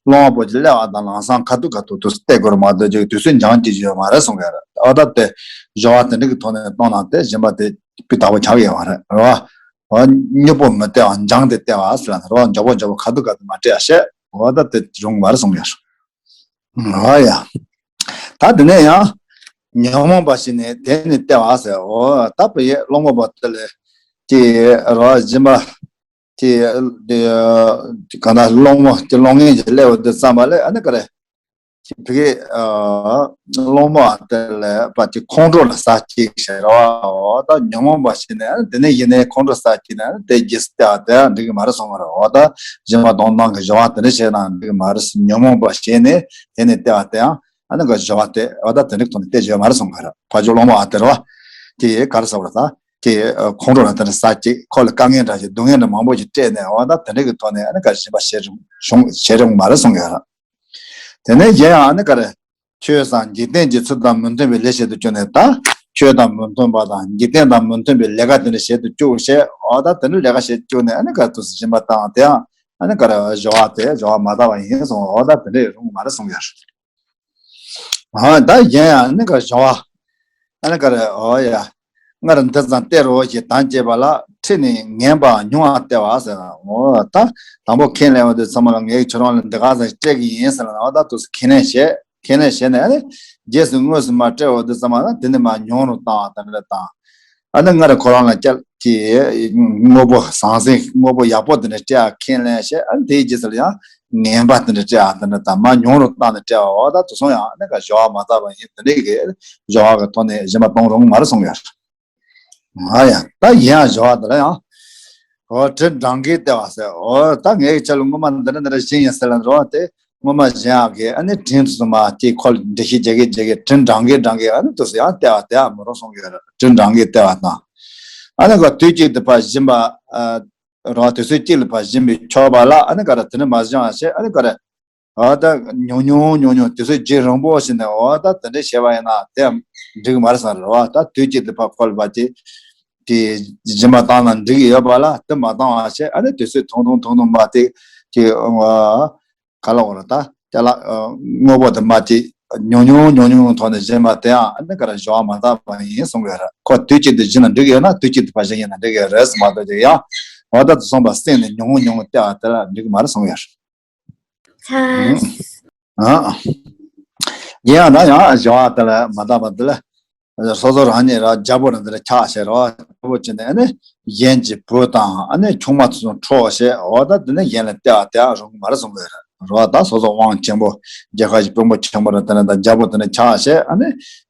སློང་བ་པོ་ཅིག་སླེབས་པ་དང་ལམ་སང་ཁ་ཐུག་ཁ་ཐུག་དུས་སུ་སྟེར་དགོས་རུང་མ་གཏོགས་ཅིག་དུས་ཚོད་འགྱངས་ཀྱི་ཡོད་མ་རེད་གསུངས་པ་རེད། ཨོ་ད་དེ་སྦྱོར་བ་དེ་འདྲ་གི་ཐོག་ནས་གཏོང་ན་དེ་སྦྱིན་པ་དེ་སྤུས་དག་པོ་ཆགས་ཡོད་མ་རེད། རེད་བ། འོ་མྱུར་པོ་མི་སྟེར་བ་འགྱངས་ཏེ་སྟེར་བ་ཟེར་ན་རེད་བ། མགྱོགས་པོ་མགྱོགས་པོ་ཁ་ཐུག་ཁ་ཐུག་མ་སྤྲད་ཨ་བྱས། འོ་ད་དེ་རུང་བ་རེད་གསུངས་ཡོད། འོ་ཡ། ད་དེ་ནས་ཡང་ཉོན་མོངས་པ་ཞིག་ནི་དེ་ནི་སྟེར་བ་ཟེར། འོ་ད་བུ་ཡས་སློང་མོ་བ་དེ་ལས་ཀྱི་རོ་སྦྱིན་པ་ དེ་དེ་ག་ན་སློང་མོ་དེ་སློང་མཁན་གྱི་སླེབས་པ་དེ་ཙམ་པ་ལས་ཨ་ནི་ག་རེ། དེ་བི་གའི་སློང་མོ་དེ་ལས་པ་དེ་ཁོང་ཁྲོ་ལ་ཟ་གཅིག་ཟེར་བ། འོ་ད་ཉོན་མོངས་པ་ཞིག་ནས་དེ་ནས་ཡིན་ནའི་ཁོང་ཁྲོ་ཟ་གཅིག་ནས་དེ་རྗེས་སུ་བལྟ་བ་དེ་འགྲིག་གི་མ་རེད་གསུང་གི་རེད། འོ་ད་སྦྱིན་པ་གཏོང་སྟངས་ཀྱི་སྦྱོར་བ་དེ་འདྲ་བྱས་ན་འགྲིག་གི་མ་རེད། ཉོན་མོངས་པ་ཞིག་ནས་དེ་ནས་བལྟ་བ་དེ་ཡང་ཨ་ནི་ག་སྦྱོར་བ་དེ་འོ་ད་དེ་འགྲིག་ཐོག་ནས་བལྟ་བྱས་མ་རེད་གསུང་གི་རེད། ཕ་ཇོ་སློང་མོ་བ་དེ་རེད་བ། དེ་ག་རེ་ཟེར་བ་རེད་ད། དེ་ཁོང་ཁྲོ་ལ་དེ་འདྲ་ཟ་གཅིག་ཁོ་ལ་དཀའ་ངལ་འདྲ་ཞིག་སྡུག་བསྔལ་འདྲ་མང་པོ་ཞིག་སྤྲད་ནས་འོ་ད་དེ་འདྲ་གི་ཐོག་ནས་ཨ་ནི་ག་སྦྱིན་པ་བྱེད་རུང་བྱེད་རུང་མ་རེད་གསུང་གི་རེད། དེ་ནས་གཞན་ཡང་ཨ་ནི་ག་རེ། ཆོས་སམ་འཇིག་རྟེན་གྱི་ཚུལ་དང་མི་མཐུན་པའི་ལས་བྱེད་དུ་བཅུག་ནས་ད། ཆོས་དང་མི་མཐུན་པ་དང་འཇིག་རྟེན་དང་མི་མཐུན་པའི་ལས་ཀ་དེ་འདྲ་བྱེད་དུ་བཅུག་བྱས་འོ་ད་དེ་འདྲ་ལས་ཀ་བྱེད་བཅུག་ནས་ཨ་ནི་ག་དུས་སུ་སྦྱིན་པ་བཏང་དེའང་ཨ་ནི་ག་རེ་སྦྱོར་བ་དེ་སྦྱོར་བ་མ་དག་པ་ཡིན་གསུངས། འོ་ད་དེ་འདྲ་རུང་མ་རེད་གསུངས་ཡོད། འོ་ད་གཞན་ཡང་ཨ་ནི་ག་རེ་སྦྱོར་བ། ཨ་ནི་ག་རེ་འོ་ཡ། སྔར་འདི་ཙམ་སྟེར་རོ་ཞེས་དམ་བཅས་པ་ལ་ཁྲིད་ནས་ངན་པ་ཉུང་བ་སྟེར་བ་ཟེར། འོ་ད་དང་པོ་ཁས་ལེན་འོ་དེ་ཚང་མ་ལ་ངས་ཁྱོད་རང་ལ་འདི་ག་ཙམ་སྤྲད་ཀྱི་ཡིན་ཟེར་ལ་འོ་ད་དུས་སུ་ཁས་ལེན་བྱས། ཁས་ལེན་བྱས་ནས་ཨ་ནི་རྗེས་སུ་དངོས་སུ་མ་སྤྲད་འོ་དེ་ཚང་མ་ལ་དེ་ནི་མ་ཉུང་རུ་བཏང་བ་དེ་འདྲ་དང་། ཨ་ནི་སྔར་ཁོ་རང་ལ་སྐྱབས་ཀྱི་དངོས་པོ་ཟང་ཟིང་དངོས་པོ་ཡག་པོ་དེ་འདྲ་སྤྲད་ཁས་ལེན་བྱས། ཨ་ནི་དེའི་རྗེས་སུ་ལ་ཡང་ངན་པ་དེ་འདྲ་སྤྲད་དེ་འདྲ་དང་མ་ཉུང་རུ་བཏང་ནས་སྤྲད་པ་འོ་ད་དེ་ཚོ་ཡང་ཨ་ནི་ག་སྦྱོར་བ་མ་དག་པ་ཡིན། དེ་འདྲའི་གི་སྦྱོར་བ་གི་ཐོག་ནས་སྦྱིན་པ་གཏོང་རུང་མ་རེད་གསུངས་ཡོད། ང་ཡང་ད་ཡིན་ཡང་སྦྱོར་བ་དེ་ལ་ཡང་། འོ་དྲིན་དྲང་གིས་སྟེར་བ་ཟེར། འོ་ད་ངའི་ཆ་ལ་སྔོན་མ་འདི་འདྲ་འདི་འདྲ་བྱིན་ཡིན་ཟེར་ལ་འགྲོ་བ་དེ་སྔོན་མ་གཞན་ཡག་གི་ཨ་ནི་དྲིན་དུ་མ་ཅིག་ཁོ་ལ་འགྲེལ་བཤད་རྒྱག་གི་རྒྱག་གི་དྲིན་དྲང་གིས་དྲང་གིས་ཨ་ནི་དུ་སུ་ཡང་སྟེར་བ་སྟེར་བ་མི་རུང་གསུང་གི་ཡོད་རེད། དྲིན་དྲང་གིས་སྟེར་བ་དང་། ཨ་ནི་ག་དུས་གཅིག་ཏུ་ཕར་སྦྱིན་པ། རོ་དུས་ཚོད་གཅིག་ལ་ཕར་སྦྱིན་པས་ཆོག་པ་ལ་ཨ་ནི་ག་རེ་དེ་ནི་མ་སྦྱང་བ་བྱས་ཨ་ནི་ག་རེ། ཨ་ད་ཉུང་ཉུང་ཉུང་ཉུང་དུས་ཚོད་རྗེས་རིང་པོ་ཞིག་ནས་འོ་ད་དེ་འདྲ་བྱས་པ་ཡིན་ན་དེ་འགྲིག་གི་མ་རེད་བསམ་རེད་བ། ད་དུས་གཅིག་ཏུ་ཕར་ཁོ་ལ་ཕར་ཅིག་དེ་སྦྱིན་པ་བཏང་ན་འགྲིག་གི་ཡོད་པ་ལ་དེ་མ་བཏང་བ་བྱས་ཨ་ནི་དུས་ཚོད་ཐུང་ཐུང་ཐུང་ཐུང་མ་དེ་དེ་ག་ལ་འོ་ར་ད་ཅ་ལག་དངོས་པོ་དེ་མ་དེ་ཉུང་ཉུང་ཉུང་ཉུང་ཐོག་ནས་སྦྱིན་པ་དེའང་ཨ་ནི་ག་རེ་སྦྱོར་བ་མ་དག་པ་ཡིན་གསུང་གི་ཡོད་རེད། ཁོ་དུས་གཅིག་ཏུ་སྦྱིན་ན་འགྲིག་གི་ཡོད་ན་དུས་གཅིག་ཏུ་ཕར་སྦྱིན་ཡིན་ན་འགྲིག་གི་ཡོད་རེད་ཟེར་མ་གཏོགས་ཅིག་ཡང་འོ་ད་དུ་སོང་པ་སེམས་ནས་ཉུང་ཉུང་སྟེར་བ་དེ་ལ་འགྲིག་གི་མ་རེད་གསུང་གི་ཡོད་རེད། ཚ། ཨ། ཡིན་ཡང་ན་ཡང་སྦྱོར་བ་དེ་ལ་མ་དག་པ་དེ་ལ། སོ་སོ་རང་ཉིད་ར་རྒྱལ་པོ་རང་དེ་ལ་ཆགས་བྱས་རོ། རྒྱལ་པོ་བྱས་ནས་ཨ་ནི་གཞན་གྱི་བུ་དང་ཨ་ནི་ཆུང་མ་ཚོ་ཚོ་འཕྲོག་བྱས་འོ་ད་དེ་ནི་གཞན་ལ་སྟེར་བ་དེའང་རུང་མ་རེད་གསུང་གི་རེད་རོ། ད་སོ་སོ་དབང་ཆེན་པོ་རྒྱལ་ཁབ་ཀྱི་དཔོན་པོ་ཆེན་པོ་ར་དེ་ནི་ད་རྒྱལ་པོ་དེ་ནི་ཆགས་བྱས་ཨ་ནི་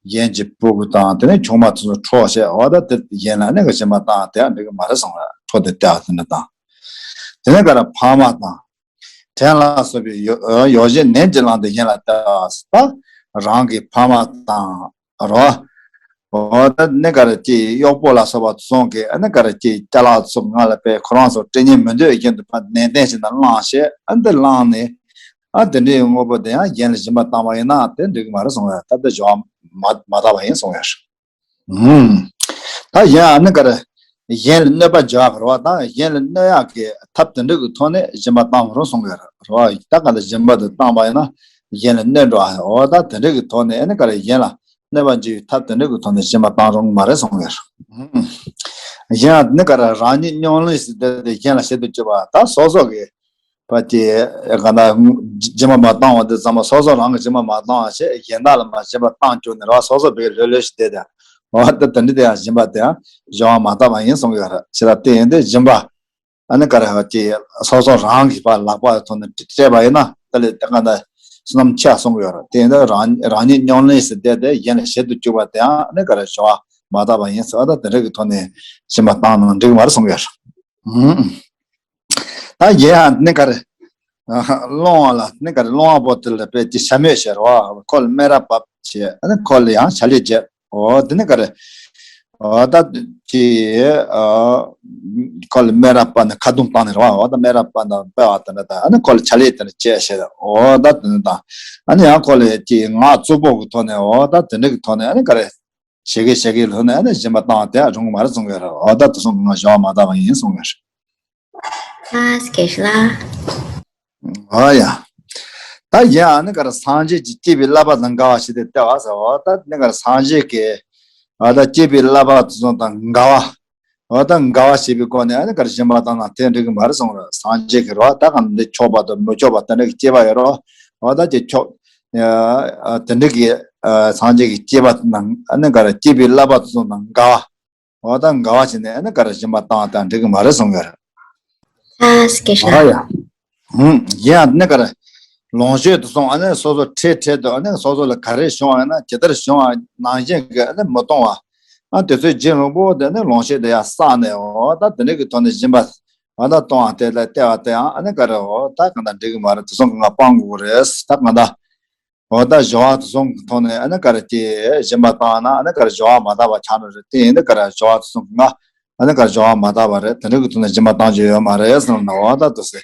གཞན་གྱི་བུ་གུ་དང་དེ་ནི་ཆུང་མ་ཚོ་ཚོ་འཕྲོག་བྱས་འོ་ད་དེ་གཞན་ལ་ཨ་ནི་ག་སྦྱིན་པ་བཏང་དེའང་འགྲིག་གི་མ་རེད་གསུང་གི་རེད། འཕྲོག་སྟེ་སྟེར་བ་དེ་ནི་དང་། དེ་ནི་ག་ར་ཕ་མ་དང་། བྲན་ལ་སོགས་པའི་ཡོ་ཡོ་བྱད་ནན་གྱིས་བླངས་ཏེ་གཞན་ལ་སྟེར་བ། རང་གི་ཕ་མ་དང་རོ། འོ་ད་ནི་ག་རེ་ཅིག་གཡོག་པོ་ལ་སོགས་པ་ཚོ་གིས་ཨ་ནི་ག་རེ་ཅིག་ཅ་ལག་ཚོ་ང་ལ་དཔེ་ཁོ་རང་ཚོ་སྤྲད་སྙིང་མི་འདོད་བཞིན་དུ་ཕར་ནན་ཏན་བྱས་ནས་བླངས་བྱས་ཨ་འདི་བླངས་ནས་ཨ་དེ་འདྲའི་དངོས་པོ་དེ་ཡང་གཞན་ལ་སྦྱིན་པ་བཏང་བ་ཡིན་ན་དེ་འགྲིག་གི་མ་རེད་གསུངས་ཡོད། ད་ལྟ་སྦྱོར་བ་མ་མ་དག་པ་ཡིན་གསུངས་ཡོད། ད་གཞན་ཨ་ནི་ག་རེ། གཞན་ལ་གནོད་པ་བྱ་བ་རེད་བ། ད་གཞན་ལ་གནོད་ཡག་གི་ཐབས་དེ་འདྲ་གི་ཐོག་ནས་སྦྱིན་པ་བཏང་མི་རུང་གསུང་གི་རེད་བ། ད་ག་ལ་སྦྱིན་པ་དེ་བཏང་བ་ཡིན་ན་གཞན་ལ་གནོད་འགྲོ་བ་འོ་ད་དེ་འདྲ་གི་ཐོག་ནས་ཨ་ནི་ག་རེ་གཞན་ལ་གནོད་པ་བྱེད་ཡག་ཐབས་དེ་འདྲ་གི་ཐོག་ནས་སྦྱིན་པ་བཏང་རུང་མ་རེད་གསུང་གི་རེད། གཞན་ཨ་ནི་ག་རེ་རང་ཉིད་སྙོམ་ལས་སུ་བསྡད་དེ་གཞན་ལ་བྱེད་དུ་བཅུག་པ་ད་སོ་སོ་གི་བ་དེ་ག་ན་སྦྱིན་པ་མ་བཏང་བ་དེ་ཚང་མ་སོ་སོ་རང་གི་སྦྱིན་པ་མ་བཏང་བ་བྱས་གཞན་དག་ལ་མ་སྦྱིན་པ་བཏང་བཅུག་ནས་ར་སོ་སོ་བས་ལྷོད་ལྷོད་ཞིག་བསྡད་དེ་འོ་ད་དེ་འདྲ་དེ་ཡང་སྦྱིན་པ་དེ་ཡང་སྦྱོར་བ་མ་དག་པ་ཡིན་གསུང་གི་ཡོད་རེད། ཅི་ལ་དེ་ཡིན་དེ་སྦྱིན་པ་ཨ་ནི་ག་རེ་ཧ་ཅི་སོ་སོ་རང་གི་བ་ལག་པ་ཐོག་ནས་སྤྲད་པ་ཡིན་ན་དེ་ལས་དེ་ག་ན་བསོད་ནམས་ཆེ་གསུང་གི་ཡོད་རེད། དེ་ཡིན་དེ་རང་རང་ཉིད་སྙོམ་ལས་སུ་བསྡད་དེ་གཞན་ལ་བྱེད་དུ་བཅུག་པ་དེ་ཡང་ཨ་ནི་ག་རེ་སྦྱོར་བ་མ་དག་པ་ཡིན་ཟེར་བ་ད་དེ་འདྲ་གི་ཐོག་ནས་སྦྱིན་པ་བཏང་ན་འགྲིག་གི་མ་རེད་གསུང་གི་ཡོད་རེད། ད་གཞན་ཡང་ནི་ག་རེ། སློང་བ་ལ་ནི་ག་རེ་སློང་བ་པོ་དེ་ལ་དཔེ་ཅི་ཤ་མེད་ཤེར་བ་ཁོ་ལ་སྨད་ར་བབས་བྱས་ཨ་ནི་ཁོ་ལ་ཡང་ཕྱག་ལས་བྱས་འོ་དེ་ནི་ག་རེ། འོ་ད་ཅི་ཁོ་ལ་སྨད་ར་བབས་ནས་ཁ་རྡུང་བཏང་ནས་རེད་བ། འོ་ད་སྨད་ར་བབས་ན་སྤེལ་བ་དེ་འདྲ་དང་ཨ་ནི་ཁོ་ལ་ཕྱག་ལས་དེ་འདྲ་བྱས་ཤེར་འོ་ད་དེ་ནི་དང་ཨ་ནི་ཡང་ཁོ་ལ་ཅི་ངག་རྩུབ་པོ་གི་ཐོག་ནས་འོ་ད་དེ་འདྲ་གི་ཐོག་ནས་ཨ་ནི་ག་རེ། ཞེ་གེ་ཞེ་གེ་ལྷོད་ནས་ཨ་ནི་སྦྱིན་པ་བཏང་བ་དེ་རུང་མ་རེད་གསུང་གི་རེད། འོ་ད་དེ་སོང་གི་ང་སྦྱོར་བ་མ་དག་པ་ཡིན་གསུང་གི་རེད། ཨ་སྐད་ཤི་ལ། འོ་ཡ། ད་ཡ་ཨ་ནི་ག་རེ་སངས་རྒྱས་ཀྱི་བསྐྱེད་པའི་བསླབ་པ་དང་འགལ་བ་ཞིག་དེ་ལྟ་བ་ཟེར་འོ་ད་ནི་ག་རེ་སངས་རྒྱས་ཀྱི་འོ་ད་བསྐྱེད་པའི་བསླབ་པ་དེ་ཚོ་དང་འགལ་བ། འོ་ད་འགལ་བ་བྱེད་པའི་སྒོ་ནས་ཨ་ནི་ག་རེ་སྦྱིན་པ་བཏང་ན་དེ་འགྲིག་གི་མ་རེད་གསུང་རེད། སངས་རྒྱས་ཀྱི་རེད་བ། ད་ག་འདི་ཆོག་པ་དང་མི་ཆོག་པ་དེ་འདྲ་གི་སྐྱེས་པ་ཡོད་རེད་བ། འོ་ད་ཀྱི་ཆོག་དེ་འདྲ་གི་སངས་རྒྱས་ཀྱི་བསྐྱེད་པ་དང་ཨ་ནི་ག་རེ་བསྐྱེད་པའི་བསླབ་པ་ཚོ་དང་འགལ་བ། འོ་ད་འགལ་བ་བྱས་ནས་ཨ་ནི་ག་རེ་སྦྱིན་པ་བཏང་དང་འགྲིག་གི་མ་རེད་གསུང་གི་རེད། ད་སྐད་ཆ། ཨ་ཡ། ཧུམ། ཡ་ནི་ག་རེ། ལོངས་སྤྱོད་དུ་སོང་ཨ་ནི་སོ་སོ་ཁྲེལ་ཁྲེལ་དུ་ཨ་ནི་སོ་སོ་ལ་ག་རེ་བྱུང་བ་ཡིན་ན་ཇི་ལྟར་བྱུང་བ་ནང་བཞིན་གྱི་ཨ་ནི་མི་གཏོང་བ། ཨ་དེ་ཚོའི་རྗེས་ལུང་པོ་དེ་ནི་ལོངས་སྤྱོད་དེ་ཡང་བསགས་ནས་འོ་ད་དེ་འདྲ་གི་ཐོག་ནས་སྦྱིན་པ་འོ་ད་གཏོང་བ་དེ་ལ་བལྟས་པ་དེ་ཡང་ཨ་ནི་ག་རེ་འོ་ད་གང་ལྟར་འགྲིག་གི་མ་རེད། དེ་ཚོ་ང་སྤང་དགོས་རེད། ད་གང་ལྟར། འོ་ད་སྦྱོར་བ་དེ་ཚོ་གི་ཐོག་ནས་ཨ་ནི་ག་རེ་དེ་སྦྱིན་པ་བཏང་ན་ཨ་ནི་ག་རེ་སྦྱོར་བ་མ་དག་པ་ཆགས་ནི་རེད། དེ་ཡིན་ན་ག་རེ་སྦྱོར་བ་དེ་ཚོ་གི་ང་ཨ་ནི་ག་རེ་སྦྱོར་བ་མ་དག་པ་རེད། དེ་འདྲ་གི་ཐོག་ནས་སྦྱིན་པ་བཏང་རྒྱུ་ཡོད་མ་རེད་ཟེར་ན་འོ་ད་དུ་ཟེར།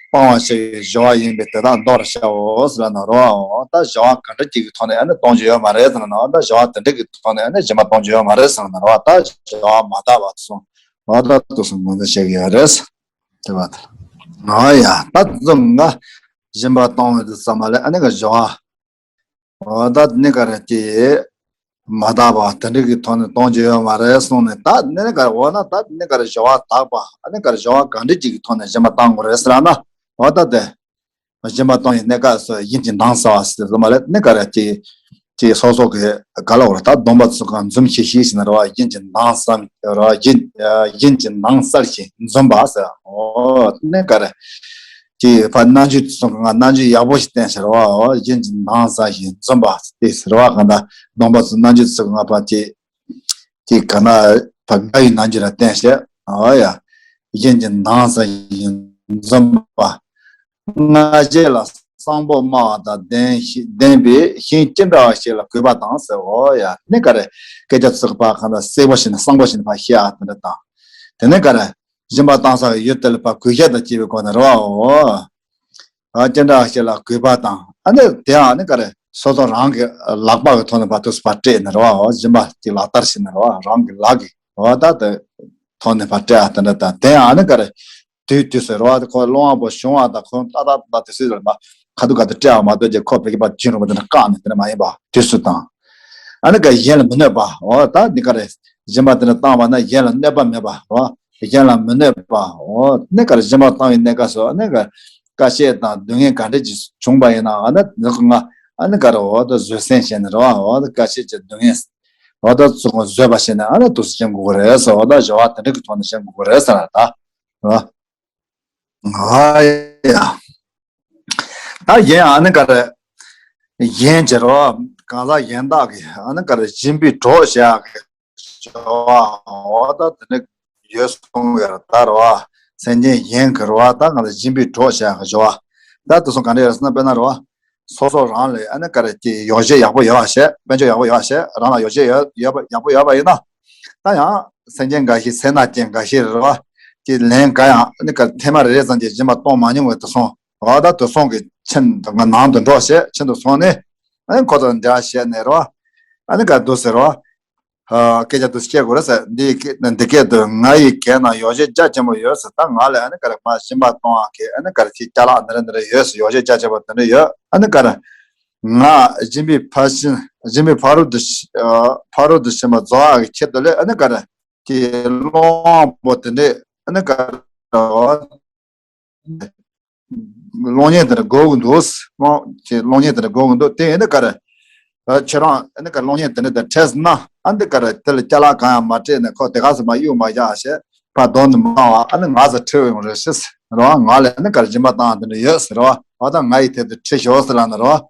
སྤང་བར་བྱ་བའི་སྦྱོར་བ་ཡིན་པས་དེ་དག་འདོར་བྱའོ་ཟེར་ན་རོ། འོ་ད་སྦྱོར་བ་ག་འདྲ་ཅིག་གི་ཐོག་ནས་ཨ་ནི་གཏོང་རྒྱུ་ཡོད་མ་རེད་ཟེར་ན་འོ་ད་སྦྱོར་བ་དེ་འདྲ་གི་ཐོག་ནས་ཨ་ནི་སྦྱིན་པ་གཏོང་རྒྱུ་ཡོད་མ་རེད་ཟེར་ན་རོ། ད་སྦྱོར་བ་མ་དག་པ་དེ་ཚོ་འོ་ད་དུ་ཟེར་ངོས་འཛིན་བྱེད་ཀྱི་ཡོད་རེད། དེ་བ་དེ། ཨ་ཡ་ད་དེ་ཚོ་ང་སྦྱིན་པ་གཏོང་བའི་དུས་ཙམ་པ་ལ་ཨ་ནི་ག་སྦྱོར་བ། འོ་ད་ནི་ག་རེ་དེ་མ་དག་པ་དེ་འདྲ་གི་ཐོག་ནས་གཏོང་རྒྱུ་ཡོད་མ་རེད་གསུངས་ནས། ད་ནི་ག་རེ་འོ་ན་ད་ནི་ག་རེ་སྦྱོར་བ་དག་པ་ཨ་ནི་ག་རེ་སྦྱོར་བ་ག་འདྲ་ཅིག་གི་ཐོག་ནས་སྦྱིན་པ་གཏང་དགོས་རེད་ཟེར་ན། འོ་ད་དེ་སྦྱིན་པ་གཏོང་ཡི་གནས་སྐབས་སུ་ཡིད་ཀྱི་མདངས་གསལ་བ་ཟེར་དུ་མ་རེད། ནི་ག་རེ་དེ་དེ་སོ་སོ་གི་ག་ལ་འོ་ར་ད་སྡོམ་པ་ཚོ་གང་འཛུམ་ཤིག་ཤིག་ཟེར་ན་ར་ཡིད་ཀྱི་མདངས་གསལ་ར་ཡིད་ཡིད་ཀྱི་མདངས་གསལ་ཞིང་འཛུམ་པ་ཟེར། འོ་ནི་ག་རེ། དེ་ཕར་རྣམ་འགྱུར་དེ་ཚོ་ང་རྣམ་འགྱུར་ཡག་པོ་ཞིག་བསྟན་ཟེར་བ། འོ་ཡིད་ཀྱི་མདངས་གསལ་ཞིང་འཛུམ་པ་དེ་ཟེར་བ་གང་ལྟར་སྡོམ་པ་ཚོ་རྣམ་འགྱུར་དེ་ཚོ་ང་ཕར་དེ་དེ་ག་ན་ཕར་དགའ་བའི་རྣམ་འགྱུར་ལ་བསྟན་ཟེར། འོ་ཡ། ཡིད་ཀྱི་མདངས་གསལ་ཞིང་འཛུམ་པ། སྔར་བྱས་ལ་བསམ་པ་སྨྲ་བ་དང་ལྡན་ཞིང་ལྡན་པའི་ཞིང་ཅི་འདྲ་བ་ཞིག་ལ་གུས་པ་དང་ཟེར། འོ་ཡ་ནི་ག་རེ་སྐད་ཆ་ཚིག་པ་གང་ལྟར་གསལ་པོ་ཞིག་ནས་གསང་པོ་ཞིག་ནས་ཕར་བཤད་ཨ་དེ་འདྲ་དང་། དེ་ནས་ག་རེ། སྦྱིན་པ་བཏང་ས་གི་ཡུལ་དེ་ལ་ཕར་གུས་ཞབས་དང་བཅས་པའི་སྒོ་ནས་རེད་བ། འོ། ཨ་ཅི་འདྲ་ཞིག་ལ་གུས་པ་དང་ཨ་ནི་དེ་ཡང་ཨ་ནི་ག་རེ་སོ་སོ་རང་གི་ལག་པ་གི་ཐོག་ནས་ཕར་དུས་སུ་ཕར་སྤྲད་ནས་རེད་བ། འོ་སྦྱིན་པ་གི་ལག་བསྟར་བྱས་ནས་རེད་བ། རང་གི་ལག་གི་འོ་ད་དེ་ཐོག་ནས་ཕར་སྤྲད་ཨ་དེ་འདྲ་དང་། དེ་ཡང་ཨ་ནི་ག་རེ་དུས་དུས་སུ་རེད་བ། ཁོ་སློང་བ་པོ་བྱུང་བ་དང་ཁོ་ཏག་ཏག་ཏག་དུས་སུ་རེད་མ། ཁ་ཐུག་ཁ་ཐུག་སྤྲད་པ་མ་གཏོགས་ཀྱི་ཁོ་བོད་ཀྱི་པར་བྱིན་རུང་བ་དེ་འདྲ་བཀག་ནས་དེ་འདྲ་མ་ཡིན་པ་དུས་སུ་དང་། ཨ་ནི་ག་གཞན་ལ་མི་གནོད་པ། འོ་ད་འདི་ག་རེ་སྦྱིན་པ་དེ་འདྲ་བཏང་བ་ན་གཞན་ལ་གནོད་པ་མེད་པ་རོ། གཞན་ལ་མི་གནོད་པ། འོ་ནི་ག་རེ་སྦྱིན་པ་བཏང་བའི་གནས་སྐབས་སུ་ཨ་ནི་ག་དཀའ་སྤྱད་དང་སྡུག་བསྔལ་ག་འདྲ་ཅིག་བྱུང་པ་ཡིན་ན་ཨ་ནི་འདི་ང་ཨ་ནི་ག་རེ་འོ་ད་བཟོད་བསྲན་བྱས་ནས་རོ། འོ་ད་དཀའ་སྤྱད་ཀྱི་སྡུག་བསྔལ་འོ་ད་ཚུར་བཟོད་པ་བྱས་ནས་ཨ་ནི་དུས་སུ་སྦྱིན་དགོས་ཀྱི་རེད་ཟེར། འོ་ད་སྦྱོར་བ་དེ་འདྲ་གི་ཐོག་ནས་སྦྱིན་དགོས་ཀྱི་རེད་ཟེར་ད་རོ། ཨ་ཡ། ད་གཞན་ཨ་ནི་ག་རེ། གཞན་གྱི་རོ། གང་ཟག་གཞན་དག་གི་ཨ་ནི་ག་རེ་སྦྱིན་པའི་གྲོགས་བྱེད་ཡག་གི་སྦྱོར་བ་འོ་ད་དེ་འདྲ་ཡོད་གསུངས་ཡོད་ད་རོ། སེམས་ཅན་གཞན་གྱི་རོ་ད་གང་ལ་སྦྱིན་པའི་གྲོགས་བྱེད་ཡག་གི་སྦྱོར་བ། ད་དེ་ཚོ་ག་འདྲ་ཡོད་ཟེར་ན་དཔེར་ན་རོ། སོ་སོ་རང་ལ་ཨ་ནི་ག་རེ་ཀྱི་ཡོ་བྱད་ཡག་པོ་ཡོད་པ་བྱས། དཔལ་འབྱོར་ཡག་པོ་ཡོད་པ་བྱས། རང་ལ་ཡོ་བྱད་ཡོད་ཡོད་པ་ཡག་པོ་ཡོད་པ་ཡིན་ན། ད་ཡང་སེམས་ཅན་འགའ་ཞིག་སེར་སྣ་ཅན་འགའ་ཞིག་རེད་བ། ཀྱི་ལན་འགའ་ཡང་ཨ་ནི་ག་ཐེངས་མ་རེ་རེ་ཙམ་གྱི་སྦྱིན་པ་གཏོང་མ་མྱོང་བའི་དུ་སོང་བ། ད་དུ་སོང་གི་ཁྱིམ་དུ་ང་ནང་དུ་འགྲོ་བྱས་ཁྱིམ་དུ་སོང་ནས་ཨ་ནི་ཁོ་དང་འབྲེལ་བ་བྱས་ནས་རེད་བ། ཨ་ནི་ག་འདུག་ཟེར་བ། སྐད་ཆ་དུ་བཤད་དགོས་རེད་ཟེར། འདི་སྐད་འདི་སྐད་དུ་ང་ཡི་གན་ན་ཡོ་བྱད་རྒྱ་ཆེན་པོ་ཡོད་ཟེར། ད་ང་ལ་ཨ་ནི་ག་རེ་མ་སྦྱིན་པ་གཏོང་བ་གི་ཨ་ནི་ག་རེ་ཅིག་ཅ་ལག་འདི་རེ་འདི་རེ་ཡོད་ཟེར། ཡོ་བྱད་རྒྱ་ཆེན་པོ་འདི་འདྲ་ཡོད། ཨ་ནི་ག་རེ། ང་སྦྱིན་པའི་ཕ་ཤིན་སྦྱིན་པའི་ཕ་རོལ་ཏུ་ཕ་རོལ་ཏུ་ཕྱིན་པ་རྫོགས་པ་གི་ཆེད་དུ་ལས་ཨ་ནི་ག་རེ་ཀྱི་སློང་བ་པོ་དེ་འདྲས་ཨ་ནི་ག་རེ་སློང་བརྙན་དེ་འདྲ་དགོས་ཀྱི་འདུག་སློང་ཀྱི་སློང་བརྙན་དེ་འདྲ་དགོས་ཀྱི་འདུག་དེ་ཨ་ནི་ག་རེ། ཁྱེད་རང་ཨ་ནི་ག་སློང་བརྙན་དེ་འདྲ་དང་འཕྲད་ན་ཨ་ནི་ག་རེ་དེ་ལ་ཅ་ལག་གང་ཡང་མ་སྤྲད་ནས་ཁོ་དེ་ག་སེ་མ་གཡུག་མ་བཞག་བྱས། ཕར་གདོང་དུ་མ་བ་ཨ་ནི་ང་ཚོ་ཁྲིད་ཡོང་རེད་ཤི་ཟེར་བ། ང་ལ་ཨ་ནི་ག་རེ་སྦྱིན་པ་བཏང་དེ་འདྲ་ཡོད་ཟེར་བ། འོ་ད་ང་ཡི་ཐད་དུ་ཁྲིད་ཤོག་ཟེར་ལབ་ནས་རེད་བ།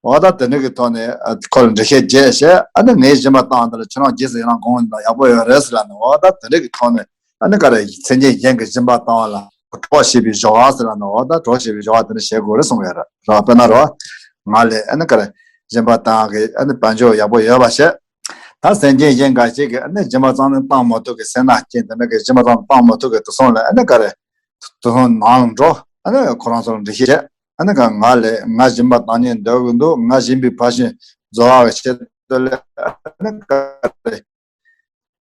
འོ་ད་དེ་འདྲ་གི་ཐོག་ནས་ཁོ་ལ་འགྲེལ་བཤད་བརྒྱབ་བྱས་ཨ་ནི་ངའི་སྦྱིན་པ་བཏང་དེ་ལ་ཁྱེད་རང་རྗེས་སུ་ཡི་རང་དགོངས་དང་ཡག་པོ་ཡོད་རེད་ཟེར་ལབ་ནས། འོ་ད་དེ་འདྲ་གི་ཐོག་ནས་ཨ་ནི་ག་རེ་སེམས་ཅན་གཞན་གྱི་སྦྱིན་པ་བཏང་བ་ལ་གྲོགས་བྱེད་པའི་སྦྱོར་བ་ཟེར་ལབ་ནས། འོ་ད་གྲོགས་བྱེད་པའི་སྦྱོར་བ་དེ་འདྲ་བྱེད་དགོས་རེད་གསུངས་ཡོད་རེད་བ། དཔེར་ན་རེད་བ། ང་ལ་ཨ་ནི་ག་རེ་སྦྱིན་པ་བཏང་གི་ཨ་ནི་དཔལ་འབྱོར་ཡག་པོ་ཡོད་པ་བྱས། ད་སེམས་ཅན་གཞན་འགའ་ཞིག་གིས་ཨ་ནི་སྦྱིན་པ་ཙམ་ནི་བཏང་མ་ཐུབ་ཀྱི་སེར་སྣ་ཅན་དེ་འདྲ་གིས་སྦྱིན་པ་ཙམ་བཏང་མ་ཐུབ་ཀྱི་དུ་སོང་ལ་ཨ་ནི་ག་རེ། དུ་སོང་ནང་ལ་འགྲོ་ཨ་ནི་ཁོ་རང་ཚོ་ལ་འགྲེལ་བཤད་བྱས། ཨ་ནི་ག་ང་ལས་ང་སྦྱིན་པ་བཏང་ཉེན་འདོད་ཀྱི་འདུག་ང་སྦྱིན་པའི་ཕ་ཤུལ་རྫོགས་པ་གི་ཆེད་དུ་ལས་ཨ་ནི་ག་རེ།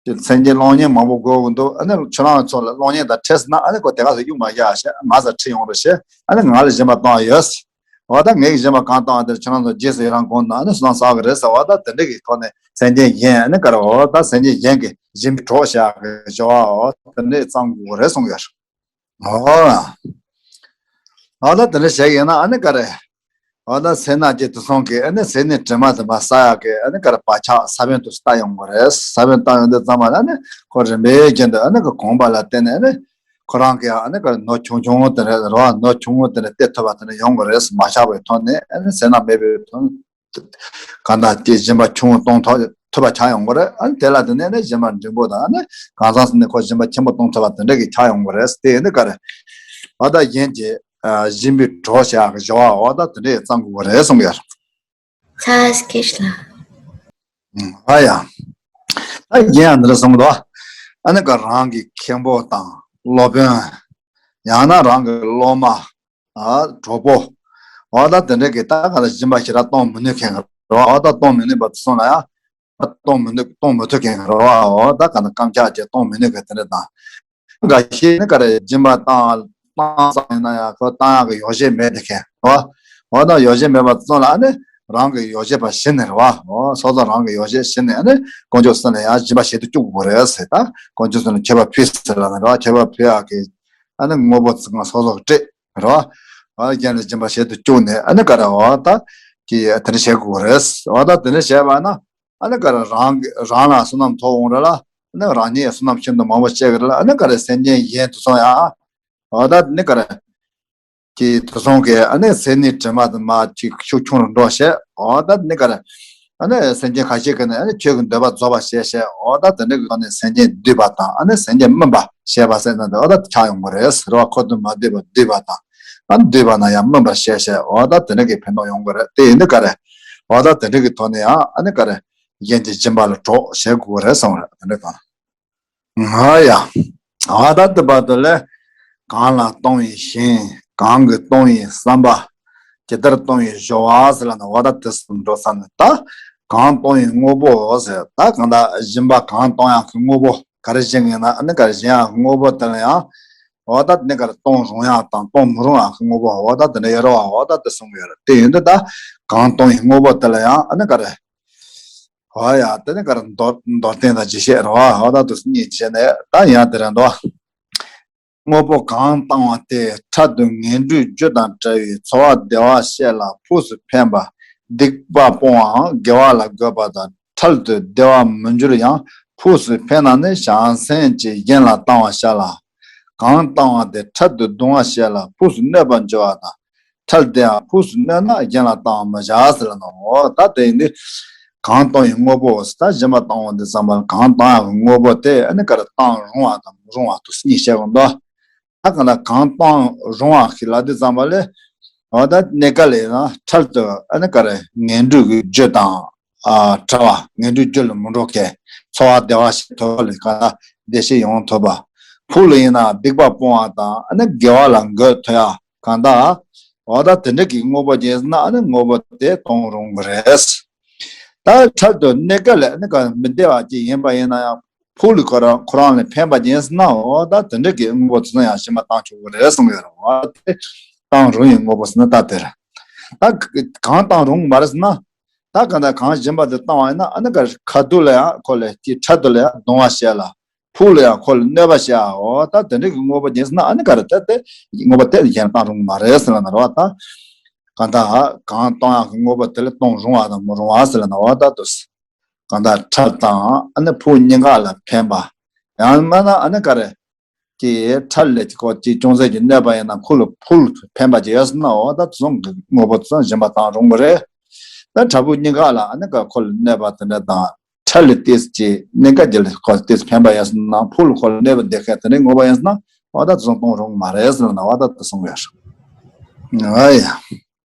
སེམས་ཅན་སློང་ཉེན་མང་པོ་དགོས་ཀྱི་འདུག་ཨ་ནི་ཁྱོད་རང་ཚོ་ལ་སློང་ཉེན་དང་འཕྲད་སོང་ན་ཨ་ནི་ཁོ་དེ་ག་ཚོ་གཡུག་མ་བཞག་བྱས་ང་ཚོ་ཁྲིད་ཡོང་རོགས་བྱས། ཨ་ནི་ང་ལ་སྦྱིན་པ་བཏང་ཡོད། འོ་ད་ངས་སྦྱིན་པ་གང་བཏང་བ་དེར་ཁྱོད་རང་ཚོ་རྗེས་སུ་ཡི་རང་དགོངས་དང་ཨ་ནི་བསོད་ནམས་བསགས་ཀྱི་རེད་ཟེར། འོ་ད་དེ་འདྲ་གི་ཐོག་ནས་སེམས་ཅན་གཞན་ཨ་ནི་ག་རེ་འོ་ད་སེམས་ཅན་གཞན་གྱི་སྦྱིན་པའི་གྲོགས་བྱ་གི་སྦྱོར་བ་འོ་དེ་འདྲས་བརྩམ་དགོས་ཀྱི་རེད་གསུངས་ཡོད། འོ། འོ་ད་དེ་འདྲ་བྱས་ཡིན་ན་ཨ་ནི་ག་རེ། འོ་ད་སེར་སྣ་ཅན་དུ་སོང་གི་ཨ་ནི་ཟས་ནི་དྲི་མ་དེ་མ་ཟ་ཡག་གི་ཨ་ནི་ག་རེ་བག་ཆགས་ས་བོན་དུ་ལྟ་ཡོང་གི་རེད། ས་བོན་བཏང་ཡོང་དུས་ཙམ་པ་ལ་ཨ་ནི་ཁོ་རིམ་པས་རྒྱུན་དུ་ཨ་ནི་ག་གོམས་པ་ལ་བརྟེན་ནས་ཨ་ནི། ཁོ་རང་གི་ཨ་ནི་ག་རེ་ནོར་ཆུང་ཆུང་དེ་འདྲ་རེད་བ། ནོར་ཆུང་ངུ་དེ་འདྲ་སྟེར་ཐུབ་པ་དེ་འདྲ་ཡོང་གི་རེད། མ་བཞག་པའི་ཐོག་ནས་ཨ་ནི་ཟས་སྣ་མེད་པའི་ཐོག་ནས། གང་ལྟར་དེ་སྦྱིན་པ་ཆུང་ངུ་གཏོང་ཐུབ་ཐུབ་པ་ཆགས་ཡོང་གི་རེད། ཨ་ནི་དེ་ལ་དེ་ནས་ནི་སྦྱིན་པ་འབྲིང་པོ་དང་ཨ་ནི་གང་ཟག་ཟིན་ནས་ཁོ་སྦྱིན་པ་ཆེན་པོ་གཏོང་ཐུབ་པ་དེ་འདྲ་གི་ཆགས་ཡོང་གི་རེད། དེ་ཡིན་དུས་ག་རེ་འོ་ད་གཞན་གྱི་སྦྱིན་པའི་གྲོགས་བྱ་གི་བྱ་བ་འོ་ད་དེ་འདྲ་ཡི་བརྩམ་དགོས་ཀྱི་རེད་གསུང་གི་ཡོད། ཚ་སྐད་ལ། ཨ་ཡ། ད་གཞན་ཡང་འདི་འདྲ་གསུང་གི་འདུག་ཨ་ནི་ག་རང་གི་མཁན་པོ་དང་སློབ་དཔོན། ཡང་ན་རང་གི་སློབ་མ། ཨ་གྲོགས་པོ། འོ་ད་དེ་འདྲ་གི་ད་ག་ལ་སྦྱིན་པ་ཞེ་དྲག་གཏོང་མི་ནུས་མཁན་གི་རེད་བ། འོ་ད་གཏོང་མི་ནུས་པ་དེ་ཚོ་ལ་ཡང་གཏོང་མི་ནུས་གཏོང་མི་ཐུབ་མཁན་གི་རེད་བ། འོ་ད་ག་ན་རྐང་འཁྱག་ཅིག་གཏོང་མི་ནུས་མཁན་དེ་འདྲ་དང་། འགའ་ཤས་ནི་ག་རེ་སྦྱིན་པ་བཏང་བཏང་བསམ་ཡིན་ན་ཡང་ཁོ་བཏང་ཡག་གི་ཡོ་བྱད་མེད་དེ་མཁན་རེད་བ། འོ་ད་ཡོ་བྱད་མེད་པ་དེ་ཚོ་ལ་ནི་རང་གི་ཡོ་བྱད་པ་བྱིན་ནས་རེད་བ། འོ་སོ་སོ་རང་གི་ཡོ་བྱད་བྱིན་ནས་ནི་དཀོན་མཆོག་གསུམ་ལ་ཡང་སྦྱིན་པ་བྱེད་དུ་བཅུག་དགོས་རེད་ཟེར། ད་དཀོན་མཆོག་གསུམ་ལ་མཆོད་པ་ཕུལ་ཟེར་ལབ་ནས་རེད་བ། མཆོད་པ་ཕུལ་ཡག་གི་ཨ་ནི་དངོས་པོ་ཚང་མ་སོ་སོ་གི་སྤྲད་རེད་བ། ཨ་རྒྱན་ལ་སྦྱིན་པ་བྱེད་དུ་བཅུག་ནས་ཨ་ནི་ག་རེ་འོ་ད་ཀྱི་དེ་འདྲ་བྱེད་དགོས་རེད། འོ་ད་དེ་འདྲ་བྱས་པ་ན་ཨ་ནི་ག་རེ་རང་གི་རང་ལ་བསོད་ནམས་ཐོབ་འོང་རེད་ལ། ཨ་ནི་རང་ཉིད་བསོད་ནམས་ཤིན་ཏུ་མང་པོ་སྐྱེ་གི་རེད་ལ། ཨ་ནི་ག་རེ་སེམས་ཅན་གཞན་དེ་ཚོ་ཡང་འོ་ད་ནི་ག་རེ་ཀྱི་དེ་ཚོ་གི་ཨ་ནི་སེམས་ནི་དྲི་མ་དུ་མ་ཅིག་ཤུགས་ཆུང་རུ་འགྲོ་བྱས། འོ་ད་ནི་ག་རེ་ཨ་ནི་སེམས་ཅན་ཁ་ཤས་ཀྱི་ནི་ཨ་ནི་ཆོས་ཀྱི་འདོད་པ་རྫོགས་པ་བྱས་བྱས། འོ་ད་དེ་འདྲ་གི་ཐོག་ནས་སེམས་ཅན་འདུལ་བ་དང་ཨ་ནི་སེམས་ཅན་སྨིན་པ་བྱས་པ་ཟེར་ན་འདི་འོ་ད་ཆགས་ཡོང་གི་རེད་ཟེར་བ། ཁོ་ཚོ་མ་འདུལ་བ་འདུལ་བ་དང་ཨ་ནི་འདུལ་བ་ན་ཡང་སྨིན་པར་བྱས་བྱས། འོ་ད་དེ་འདྲ་གི་ཕན་ཐོགས་ཡོང་གི་རེད། དེ་ཡིན་དུས་ག་རེ་འོ་ད་དེ་འདྲ་གི་ཐོག་ནས་ཡང་ཨ་ནི་ག་རེ་གཞན་གྱི་སྦྱིན་པ་ལ་གྲོགས་བྱེད་དགོས་རེད་གསུངས་རེད། དེ་འདྲ་གང་། ང་ཡ། ཨ་ད་དེ་བར་དུ་ལས། གང་ལ་གཏོང་བའི་ཞེན། གང་གིས་གཏོང་བའི་བསམ་པ། ཇི་ལྟར་གཏོང་བའི་སྦྱོར་བ་ཟེར་ལབ་ན། འོ་ད་དེ་ཙམ་འགྲོ་ས་ནི་ད། གང་གཏོང་བའི་དངོས་པོ་ཟེར། ད་གང་ལྟར་སྦྱིན་པ་གང་གཏོང་ཡག་གི་དངོས་པོ་ག་རེ་བྱེད་ངེས་ན། ཨ་ནི་ག་རེ་བྱེད་ཡག་གི་དངོས་པོ་དེ་ལ་ཡང་། འོ་ད་དེ་ནི་ག་རེ་གཏོང་རུང་ཡག་དང་གཏོང་མི་རུང་ཡག་གི་དངོས་པོ། འོ་ད་དེ་འདྲ་ཡོད་རེད་བ། འོ་ད་དེ་གསུང་གི་ཡོད་རེད། དེ་ཡིན་དུས་ད་གང་གཏོང་བའི་དངོས་པོ་དེ་ལ་ཡང་ཨ་ནི་ག་རེ། འོ་ཡ། དེ་ནི་ག་རེ་མདོར་མདོར་བསྟན་དང་རྒྱས་བཤད་རེད་བ། འོ་ད་དེ་གཉིས་བྱས་ནས་ད་ཡང་དེ་རེད་འདུག་དངོས་པོ་གང་བཏང་བ་དེ། འཕྲལ་དུ་ངན་འགྲོའི་རྒྱུ་དང་བྲལ་བའི་འཚོ་བ་བདེ་བ་བཤད་ལ་ཕུགས་སུ་ཕན་པ། སྡིག་པ་སྤོང་བའང་དགེ་བ་ལ་འགོད་པ་དང་། འཕྲལ་དུ་བདེ་བ་མི་འགྱུར་ཡང་ཕུགས་སུ་ཕན་ན་ནི་བྱང་སེམས་ཀྱིས་གཞན་ལ་བཏང་བ་བྱ་ལ། གང་བཏང་བ་དེ་འཕྲལ་དུ་གདུང་བ་བྱེད་ལ་ཕུགས་སུ་གནོད་པར་འགྱུར་བ་དང་། འཕྲལ་དེ་ཡང་ཕུགས་སུ་གནོད་ན་གཞན་ལ་བཏང་བ་མི་བྱ་ཟེར་ལ་ནོ། འོ་ད་དེ་ཡིན་དུས་གང་གཏོང་བའི་དངོས་པོ་ཟེར། ད་སྦྱིན་པ་བཏང་བ་འདི་ཙམ་པ་ལ་གང་བཏང་ཡག་གི་དངོས་པོ་དེ་ཨ་ནི་ག་རེ་བཏང་རུང་བ་དང་མི་རུང་བ་དུ་གཉིས་བཤད་དགོས་འདུག་ད་གང་ལ་གང་བཏང་རུང་བ་ཞིག་ལ་འདི་ཙམ་པ་ལས། འོ་ད་གནས་སྐབས་ལ་ཡིན་ན་འཕྲལ་དུ་ཨ་ནི་ག་རེ་ངན་འགྲོའི་རྒྱུ་དང་། ཨ་བྲལ་བ། ངན་འགྲོའི་རྒྱུ་ལ་མི་འགྲོ་མཁན། འཚོ་བ་བདེ་བ་ཞིག་ཐོབ་ལ་ག་ལ་བདེ་སྐྱིད་ཡོང་ཐུབ་པ། ཕུགས་ལ་ཡིན་ན་སྡིག་པ་སྤོང་བ་དང་ཨ་ནི་དགེ་བ་ལ་འགོད་ཐུབ་ཡ་གང་ལྟར། འོ་ད་དེ་འདྲ་གི་དངོས་པོ་ཅན་ཟེར་ན་ཨ་ནི་དངོས་པོ་དེ་གཏོང་རུང་གི་རེད། ད་འཕྲལ་དུ་གནས་སྐབས་ལ་ཨ་ནི་ག་མི་བདེ་བ་ཅིག་ཡིན་པ་ཡིན་ན་ཡང་ཕུགས་ལ་ཁོ་རང་ཁོ་རང་ལ་ཕན་པ་ཅན་ཟེར་ན། འོ་ད་དེ་འདྲ་གི་དངོས་པོ་དེ་ཚོ་ཡང་སྦྱིན་པ་བཏང་ཆོག་གི་རེད་གསུངས་ཡོད་རེད། འོ་དེ་བཏང་རུང་བའི་དངོས་པོ་ཟེར་ན་ད་དེ་རེད། ད་ག་གང་བཏང་རུང་མ་རེད་ཟེར་ན། ད་གང་ལྟར་གང་སྦྱིན་པ་དེ་བཏང་བ་ཡིན་ན་ཨ་ནི་ག་ཁ་ཐུག་ལ་ཡང་ཁོ་ལ་ཀྱི་འཕྲལ་དུ་ལ་ཡང་གདུང་བ་བྱེད་ལ། ཕུགས་ལ་ཡང་ཁོ་ལ་གནོད་པ་བྱེད་ཨ། འོ་ད་དེ་འདྲ་གི་དངོས་པོ་ཅན་ཟེར་ན་ཨ་ནི་ག་རེ་དེ་དེ་དངོས་པོ་དེ་གཞན་བཏང་རུང་མ་རེད་ཟེར་ལ་ན་རེད་བ། ད་གང་ལྟར་གང་གཏོང་ཡག་གི་དངོས་པོ་དེ་ལ་གཏོང་རུང་བ་དང་མི་རུང་བ་ཟེར་ལ་ན་འོ་ད་དུ་གང་ལྟར་འཕྲལ་དང་ཨ་ནི་ཕུགས་གཉིས་ཀ་ལ་ཕན་པ། ཡང་མིན་ན་ཨ་ནི་ག་རེ། ཀྱི་འཕྲལ་ལས་ཀྱི་ཁོ་ཅིག་ཅུང་ཟད་ཀྱི་གནོད་པ་ཡིན་ན་ཁོ་ལ་ཕུགས་ལ་ཕན་པ་ཅིག་ཡོད་ཟེར་ན། འོ་ད་དེ་ཚོ་གི་དངོས་པོ་དེ་ཚོ་སྦྱིན་པ་བཏང་རུང་གི་རེད། ད་འཕྲལ་ཕུགས་གཉིས་ཀ་ལ་ཨ་ནི་ག་ཁོ་ལ་གནོད་པ་དེ་འདྲ་དང་འཕྲལ་ལ་ཏིས་ཀྱི་གནས་སྐབས་ཀྱི་ལ་ཁོ་ལ་ཏིས་ཕན་པ་ཡོད་ཟེར་ན། ཕུགས་ལ་ཁོ་ལ་གནོད་པ་འདེབས་མཁན་དེ་འདྲའི་དངོས་པོ་ཡིན་ཟེར་ན། འོ་ད་དེ་ཚོ་གཏོང་རུང་མ་རེད་ཟེར་ན། འོ་ད་དེ་གསུངས་ཡོད་རེད།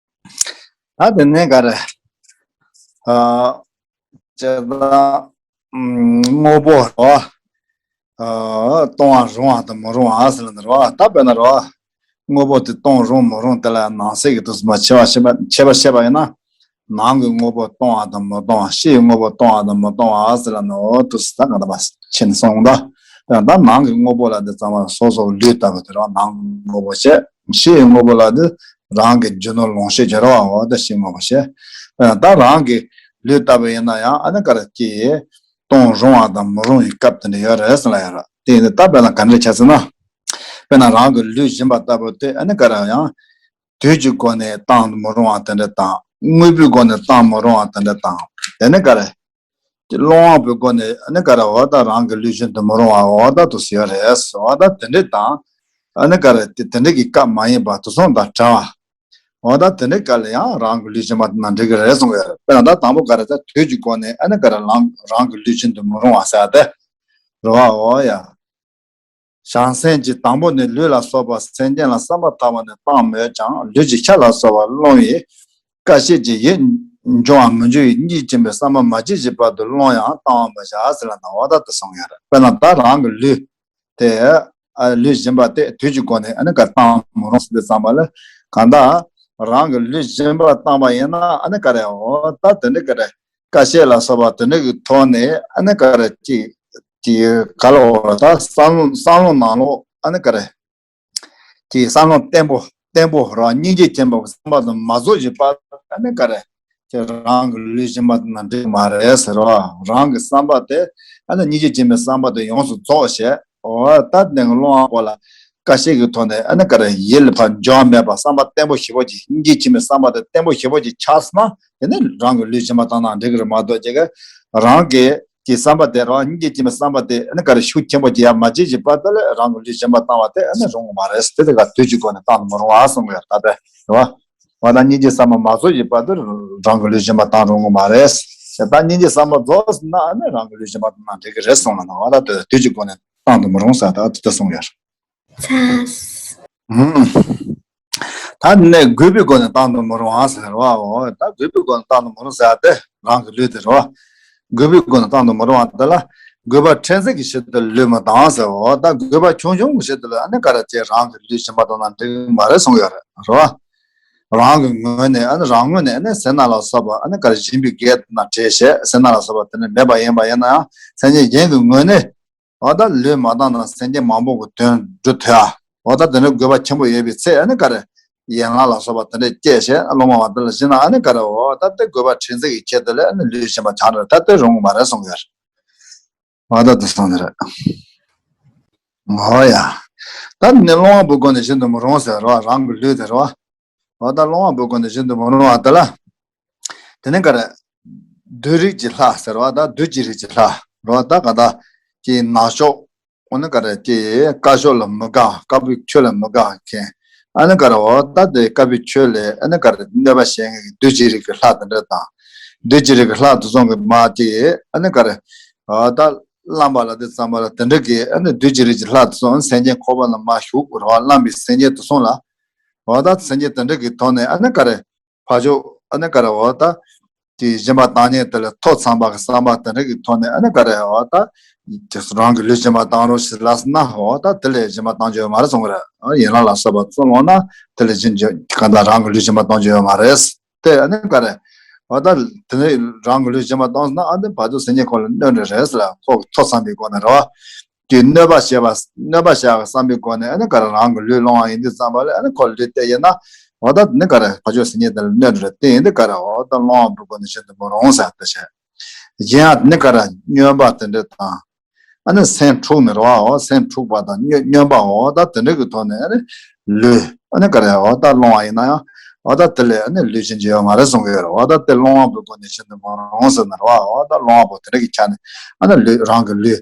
ཨ་ཡ། ད་དེ་ནས་ག་རེ། ཨ། ཅེ་ད། དངོས་པོ་རོ། ཨ། གཏོང་བ་རུང་བ་དང་མི་རུང་བ་ཟེར་ལ་ནི་རོ། ད་དཔེར་ན་རོ། དངོས་པོ་དེ་གཏོང་རུང་མི་རུང་དེ་ལ་ནང་གསེས་ཀྱི་དུས་སུ་མ་ཕྱེ་བ་ཕྱེ་བ་ཕྱེ་བ་ཕྱེ་བ་ཡིན་ན། ནང་གི་དངོས་པོ་གཏོང་བ་དང་མི་གཏོང་བ། ཕྱིའི་དངོས་པོ་གཏོང་བ་དང་མི་གཏོང་བ་ཟེར་ལ་ནི་འོ་དུས་སུ་ད་ག་ད་མ་ཕྱེ་ནས་སོང་ད། ད་ནང་གི་དངོས་པོ་ལ་འདི་ཚང་མ་སོ་སོའི་ལུས་ལྟ་བུ་དེ་རོ། ནང་གི་དངོས་པོ་བྱས། ཕྱིའི་དངོས་པོ་ལ་འདི་རང་གི་རྒྱུ་ནོར་ལོངས་སྤྱོད་ཀྱི་རོ། འོ་ད་ཕྱིའི་དངོས་པོ་བྱས། ད་རང་གི་ལུས་ལྟ་བུ་ཡིན་ན་ཡང་ཨ་ནི་ག་རེ་ཀྱི་གཏོང་རུང་བ་དང་མི་རུང་བའི་སྐབས་དེ་འདྲ་ཡོད་རེད་ཟེར་ལ་ཡོད་ར། དེ་ཡིན་དུས་ད་དཔེར་ན་ག་འདྲ་བྱས་ཟེར་ན། དཔེར་ན་རང་གི་ལུས་སྦྱིན་པ་ལྟ་བུ་དེ་ཨ་ནི་ག་རེ་ཡང་དུས་ཀྱི་སྒོ་ནས་བཏང་མི་རུང་བ་དེ་འདྲ་དང་། དངོས་པོའི་སྒོ་ནས་བཏང་མི་རུང་བ་དེ་འདྲ་དང་། དེ་ནི་ག་རེ། དེ་སློང་བ་པོའི་སྒོ་ནས་ཨ་ནི་ག་རེ་འོ་ད་རང་གི་ལུས་སྦྱིན་དུ་མི་རུང་བ་འོ་ད་དུ་ཟེར་ཡོད་རེད། འོ་ད་དེ་འདྲ་དང་ ཨ་ནི་ག་རེ་དེ་དེ་འདྲ་གི་སྐབས་མ་ཡིན་པ་དེ་སོང་དང་བྲལ་བ། འོ་ད་དེ་འདྲའི་སྐབས་ལ་ཡང་རང་གི་ལུས་སྦྱིན་པ་དེ་ན་འགྲིག་གི་རེད་གསུང་གི་ཡོད་རེད། དཔེར་ན་ད་དང་པོ་ག་རེ་ད་དུས་ཀྱི་སྒོ་ནས་ཨ་ནི་ག་རེ་རང་རང་གི་ལུས་སྦྱིན་དུ་མི་རུང་བ་ཟེར་ཏེ། རེད་བ། འོ་ཡ། བྱང་སེམས་ཀྱིས་དང་པོ་ནི་ལུས་ལ་སོགས་པ་སེམས་ཅན་ལ་བསམ་པ་ཐག་པ་ནས་བཏང་མོད་ཀྱང་ལུས་ཀྱི་ཤ་ལ་སོགས་པ་སློང་བའི་སྐད་ཤེས་ཀྱི་ཡིད་འབྱུང་བ་མི་འབྱུང་བའི་སྙིང་རྗེ་སྦྱིན་པའི་བསམ་པ་མ་སྐྱེས་ཀྱི་བར་དུ་སློང་ཡང་བཏང་བ་མི་བྱ་ཟེར་ལ་ན་འོ་ད་དེ་གསུང་ཡོད་རེད། དཔེར་ན་ད་རང་གི་ལུས་དེ་ཨ་ལུས་སྦྱིན་པ་དེ་དུས་ཀྱི་སྒོ་ནས་ཨ་ནི་ག་བཏང་མི་རུང་ཟེར་དུས་ཙམ་པ་ལ་གང་ལྟར་རང་གི་ལུས་སྦྱིན་པ་བཏང་པ་ཡིན་ན་ཨ་ནི་ག་རེ་འོ་ད་དེ་འདྲ་ག་རེ་སྐད་ཤེས་ལ་སོགས་པ་དེ་འདྲ་གི་ཐོག་ནས་ཨ་ནི་ག་རེ་ཅིག་ཅིག་ག་ལ་འོ་ད་བསམ་བློ་བསམ་བློ་ནང་ལོགས་ཨ་ནི་ག་རེ་ཀྱི་བསམ་བློ་བརྟན་པོ་བརྟན་པོ་རང་སྙིང་རྗེ་ཆེན་པོ་བསམ་པ་དང་མ་རྫོགས་ཀྱི་བར་ཨ་ནི་ག་རེ་ཀྱི་རང་གི་ལུས་སྦྱིན་པ་དང་འགྲིག་མ་རེད་ཟེར་བ། རང་གི་བསམ་པ་དེ་ཨ་ནི་སྙིང་རྗེ་ཆེན་པོའི་བསམ་པ་དེ་ཡོངས་སུ་རྫོགས་བྱས། འོ་ད་དེ་ནས་སློང་བ་པོ་ལ་སྐད་ཤེས་ཀྱི་ཐོག་ནས་ཨ་ནི་ག་རེ་ཡིད་ལ་ཕར་འབྱོར་མེད་པ་བསམ་པ་བརྟན་པོ་ཞེ་པོ་ཅིག་སྙིང་རྗེ་ཆེན་པོའི་བསམ་པ་དེ་བརྟན་པོ་ཞེ་པོ་ཅིག་ཆགས་སོང་ན་དེ་ནི་རང་གི་ལུས་སྦྱིན་པ་བཏང་ན་འགྲིག་གི་རེད་མ་གཏོགས་ཀྱི་རང་གི་ཀྱི་བསམ་པ་དེ་རང་སྙིང་རྗེ་ཆེན་པོའི་བསམ་པ་དེ་ཨ་ནི་ག་རེ་ཤུགས་ཆེན་པོ་ཅིག་ཡང་མ་བྱེད་ཀྱི་བར་དུ་ལ་རང་གི་ལུས་སྦྱིན་པ་བཏང་བ་དེ་ཨ་ནི་རུང་གི་མ་རེད། དེ་དེ་ག་དུས་ཀྱི་སྒོ་ནས་བཏང་དུ་མི་རུང་བ་གསུང་གི་ཡོད་ད་དེ་རེད་བ། འོ་ད་སྙིང་རྗེ་བསམ་པ་མ་རྫོགས་ཀྱི་བར་དུ་རང་གི་ལུས་སྦྱིན་པ་བཏང་རུང་གི་མ་རེད། ད་སྙིང་རྗེ་བསམ་པ་རྫོགས་ཟིན་ན་ཨ་ནི་རང་གི་ལུས་སྦྱིན་པ་བཏང་ན་འགྲིག་གི་རེད་གསུངས་ལ་ན་འོ་ད་དེ་དུས་ཀྱི་སྒོ་ནས་བཏང་དུ་མི་རུང་ཟེར་ད་དེ་གསུངས་ཡོད། ཚ། ད་ནས་དགོས་པའི་སྒོ་ནས་བཏང་དུ་མི་རུང་བ་ཟེར་བའོ། ད་དགོས་པའི་སྒོ་ནས་བཏང་དུ་མི་རུང་ཟེར་ཏེ་རང་གི་ལུས་དེ་རེད་བ། དགོས་པའི་སྒོ་ནས་བཏང་དུ་མི་རུང་བ་དེ་ལ་དགོས་པ་ཕྲན་ཚེགས་ཀྱི་ཆེད་དུ་ལུས་མི་བཏང་ཟེར་བའོ། ད་དགོས་པ་ཆུང་ཆུང་གི་ཆེད་དུ་ལ་ཨ་ནི་ག་རེ་བྱས་རང་གི་ལུས་སྦྱིན་པ་བཏང་ན་འགྲིག་མ་རེད་གསུངས་ཡོད་རེད་རེད་བ། རང་གི་ངོས་ནས་ཨ་ནི་རང་ངོས་ནས་ཨ་ནི་ཟས་སྣ་ལ་སོགས་པ་ཨ་ནི་ག་རེ་སྦྱིན་པའི་གེགས་ན་བྲལ་བྱས་ཟས་སྣ་ལ་སོགས་པ་དེ་ནི་མེད་པ་ཡིན་པ་ཡིན་ན་ཡང་སེམས་ཅན་གཞན་གྱི་ངོས་ནས། འོ་ད་ལུས་མ་བཏང་ན་སེམས་ཅན་མང་པོ་གི་དོན་སྒྲུབ་ཐུབ་ཨ། འོ་ད་དེ་འདྲའི་དགོས་པ་ཆེན་པོ་ཡོད་པའི་ཚེ་ཨ་ནི་ག་རེ། ཡན་ལག་ལ་སོགས་པ་དེ་འདྲས་སྐྱེས་བྱས་སློབ་མ་བ་དེ་ལ་བྱིན་ན་ཨ་ནི་ག་རེ་འོ་ད་དེ་དགོས་པ་ཕྲན་ཚེགས་ཀྱི་ཆེད་དུ་ལས་ཨ་ནི་ལུས་སྦྱིན་པ་བྱང་རེད་ད་དེ་རུང་གི་མ་རེད་གསུང་གི་ཡོད་རེད། འོ་ད་དེ་སོང་ནི་རེད། འོ་ཡ། ད་ནི་སློང་བ་པོའི་སྒོ་ནས་བཞིན་དུ་མི་རུང་ཟེར་རོ་རང་གི་ལུས་དེ་རོ། འོ་ད་སློང་བ་པོའི་སྒོ་ནས་བཞིན་དུ་མི་རུང་བ་དེ་ལ། དེ་ནས་ག་རེ། བདུད་རིགས་ཀྱི་ལྷ་ཟེར་བ་ད་བདུད་ཀྱི་རིགས་ཀྱི་ལྷ་རོ་ད་ག་ད་ཀྱི་ནག་ཕྱོགས་འོ་ན་ག་རེ་ཀྱི་དཀར་ཕྱོགས་ལ་མི་དགའ་དཀར་པོའི་ཆོས་ལ་མི་དགའ་མཁན་ཨ་ནི་ག་རེ་འོ་ད་དེ་དཀར་པོའི་ཆོས་ལས་ཨ་ནི་ག་རེ་གནོད་པ་བྱེད་མཁན་གྱི་བདུད་ཀྱི་རིགས་ཀྱི་ལྷ་དེ་འདྲ་དང་བདུད་ཀྱི་རིགས་ཀྱི་ལྷ་དེ་ཚོ་གི་མ་ཀྱི་ཨ་ནི་ག་རེ་འོ་ད་བླངས་པ་ལ་དེ་ཙམ་པ་ལ་དེ་འདྲ་གི་ཨ་ནི་བདུད་ཀྱི་རིགས་ཀྱི་ལྷ་དེ་ཚོ་སེམས་ཅན་འཁོར་བ་ལ་མ་ཞུགས་རོ་བླངས་པའི་སེམས་ཅན་དེ་ཚོ་ལ་འོ་ད་སེམས་ཅན་དེ་འདྲ་གི་ཐོག་ནས་ཨ་ནི་ག་རེ། ཕར་ཕྱོགས་ཨ་ནི་ག་རེ་འོ་ད། དེ་སྦྱིན་པ་བཏང་ཉེན་དེ་ལས་ཐོ་འཚམ་པ་གི་བསམ་པ་དེ་འདྲ་གི་ཐོག་ནས་ཨ་ནི་ག་རེ་འོ་ད། དེ་རང་གི་ལུས་སྦྱིན་པ་བཏང་རོགས་ཞེས་ལབ་ན་འོ་ད་དེ་ལས་སྦྱིན་པ་བཏང་རྒྱུ་ཡོད་མ་རེད་གསུང་གི་རེད། ཡན་ལག་ལ་སོགས་པ་ཚུར་ལོངས་ན་དེ་ལས་སྦྱིན་རྒྱུ་གང་ལྟར་རང་གི་ལུས་སྦྱིན་པ་གཏོང་རྒྱུ་ཡོད་མ་རེད། དེ་ཨ་ནི་ག་རེ། འོ་ད་དེ་ནས་རང་གི་ལུས་སྦྱིན་པ་བཏང་སོང་ན་ཨ་ནི་བར་དུ་སེམས་ཅན་ཁོ་ལ་གནོད་འདྲ་རེད་ཟེར་ལ་ཁོ་ཐོ་འཚམ་པའི་སྒོ་ནས་རེད་བ། དེ་གནོད་པ་བྱེད་པ་གནོད་པ་བྱ་བ་བསམ་པའི་སྒོ་ནས་ཨ་ནི་ག་རེ་རང་གི་ལུས་སློང་བ་ཡིན་དུས་ཙམ་པ་ལ་ཨ་ནི་ཁོ་ལུས་བལྟས་ཡིན་ན་འོ་ད་ནི་ག་རེ་ཕ་ཆོས་སེམས་ཉིད་དེ་ལ་གནོད་འགྲོ་དེ་ཡིན་དུས་ག་རེ་འོ་ད་སློང་བ་པོའི་སྒོ་ནས་བྱེད་དུ་མི་རུང་ཟེར་ཏེ་བྱས། གཞན་ཡང་ནི་ག་རེ་སྨྱོན་པ་དེ་འདྲ་དང་ཨ་ནི་སེམས་འཁྲུགས་ནི་རེད་བ་འོ་སེམས་འཁྲུགས་པ་དང་སྨྱོ་སྨྱོན་པ་འོ་ད་དེ་འདྲ་གི་ཐོག་ནས་ཨ་ནི་ལུས་ཨ་ནི་ག་རེ་འོ་ད་སློང་བ་ཡིན་ན་ཡང་འོ་ད་དེ་ལས་ཨ་ནི་ལུས་ཅན་གྱི་ཡོད་མ་རེད་གསུང་གི་ཡོད་རེད་འོ་ད་དེ་སློང་བ་པོའི་སྒོ་ནས་བྱེད་དུ་མི་རུང་ཟེར་ནི་རེད་བ་འོ་ད་སློང་བ་པོ་དེ་འདྲ་གི་ཆ་ནས་ཨ་ནི་ལུས་རང་གི་ལུས།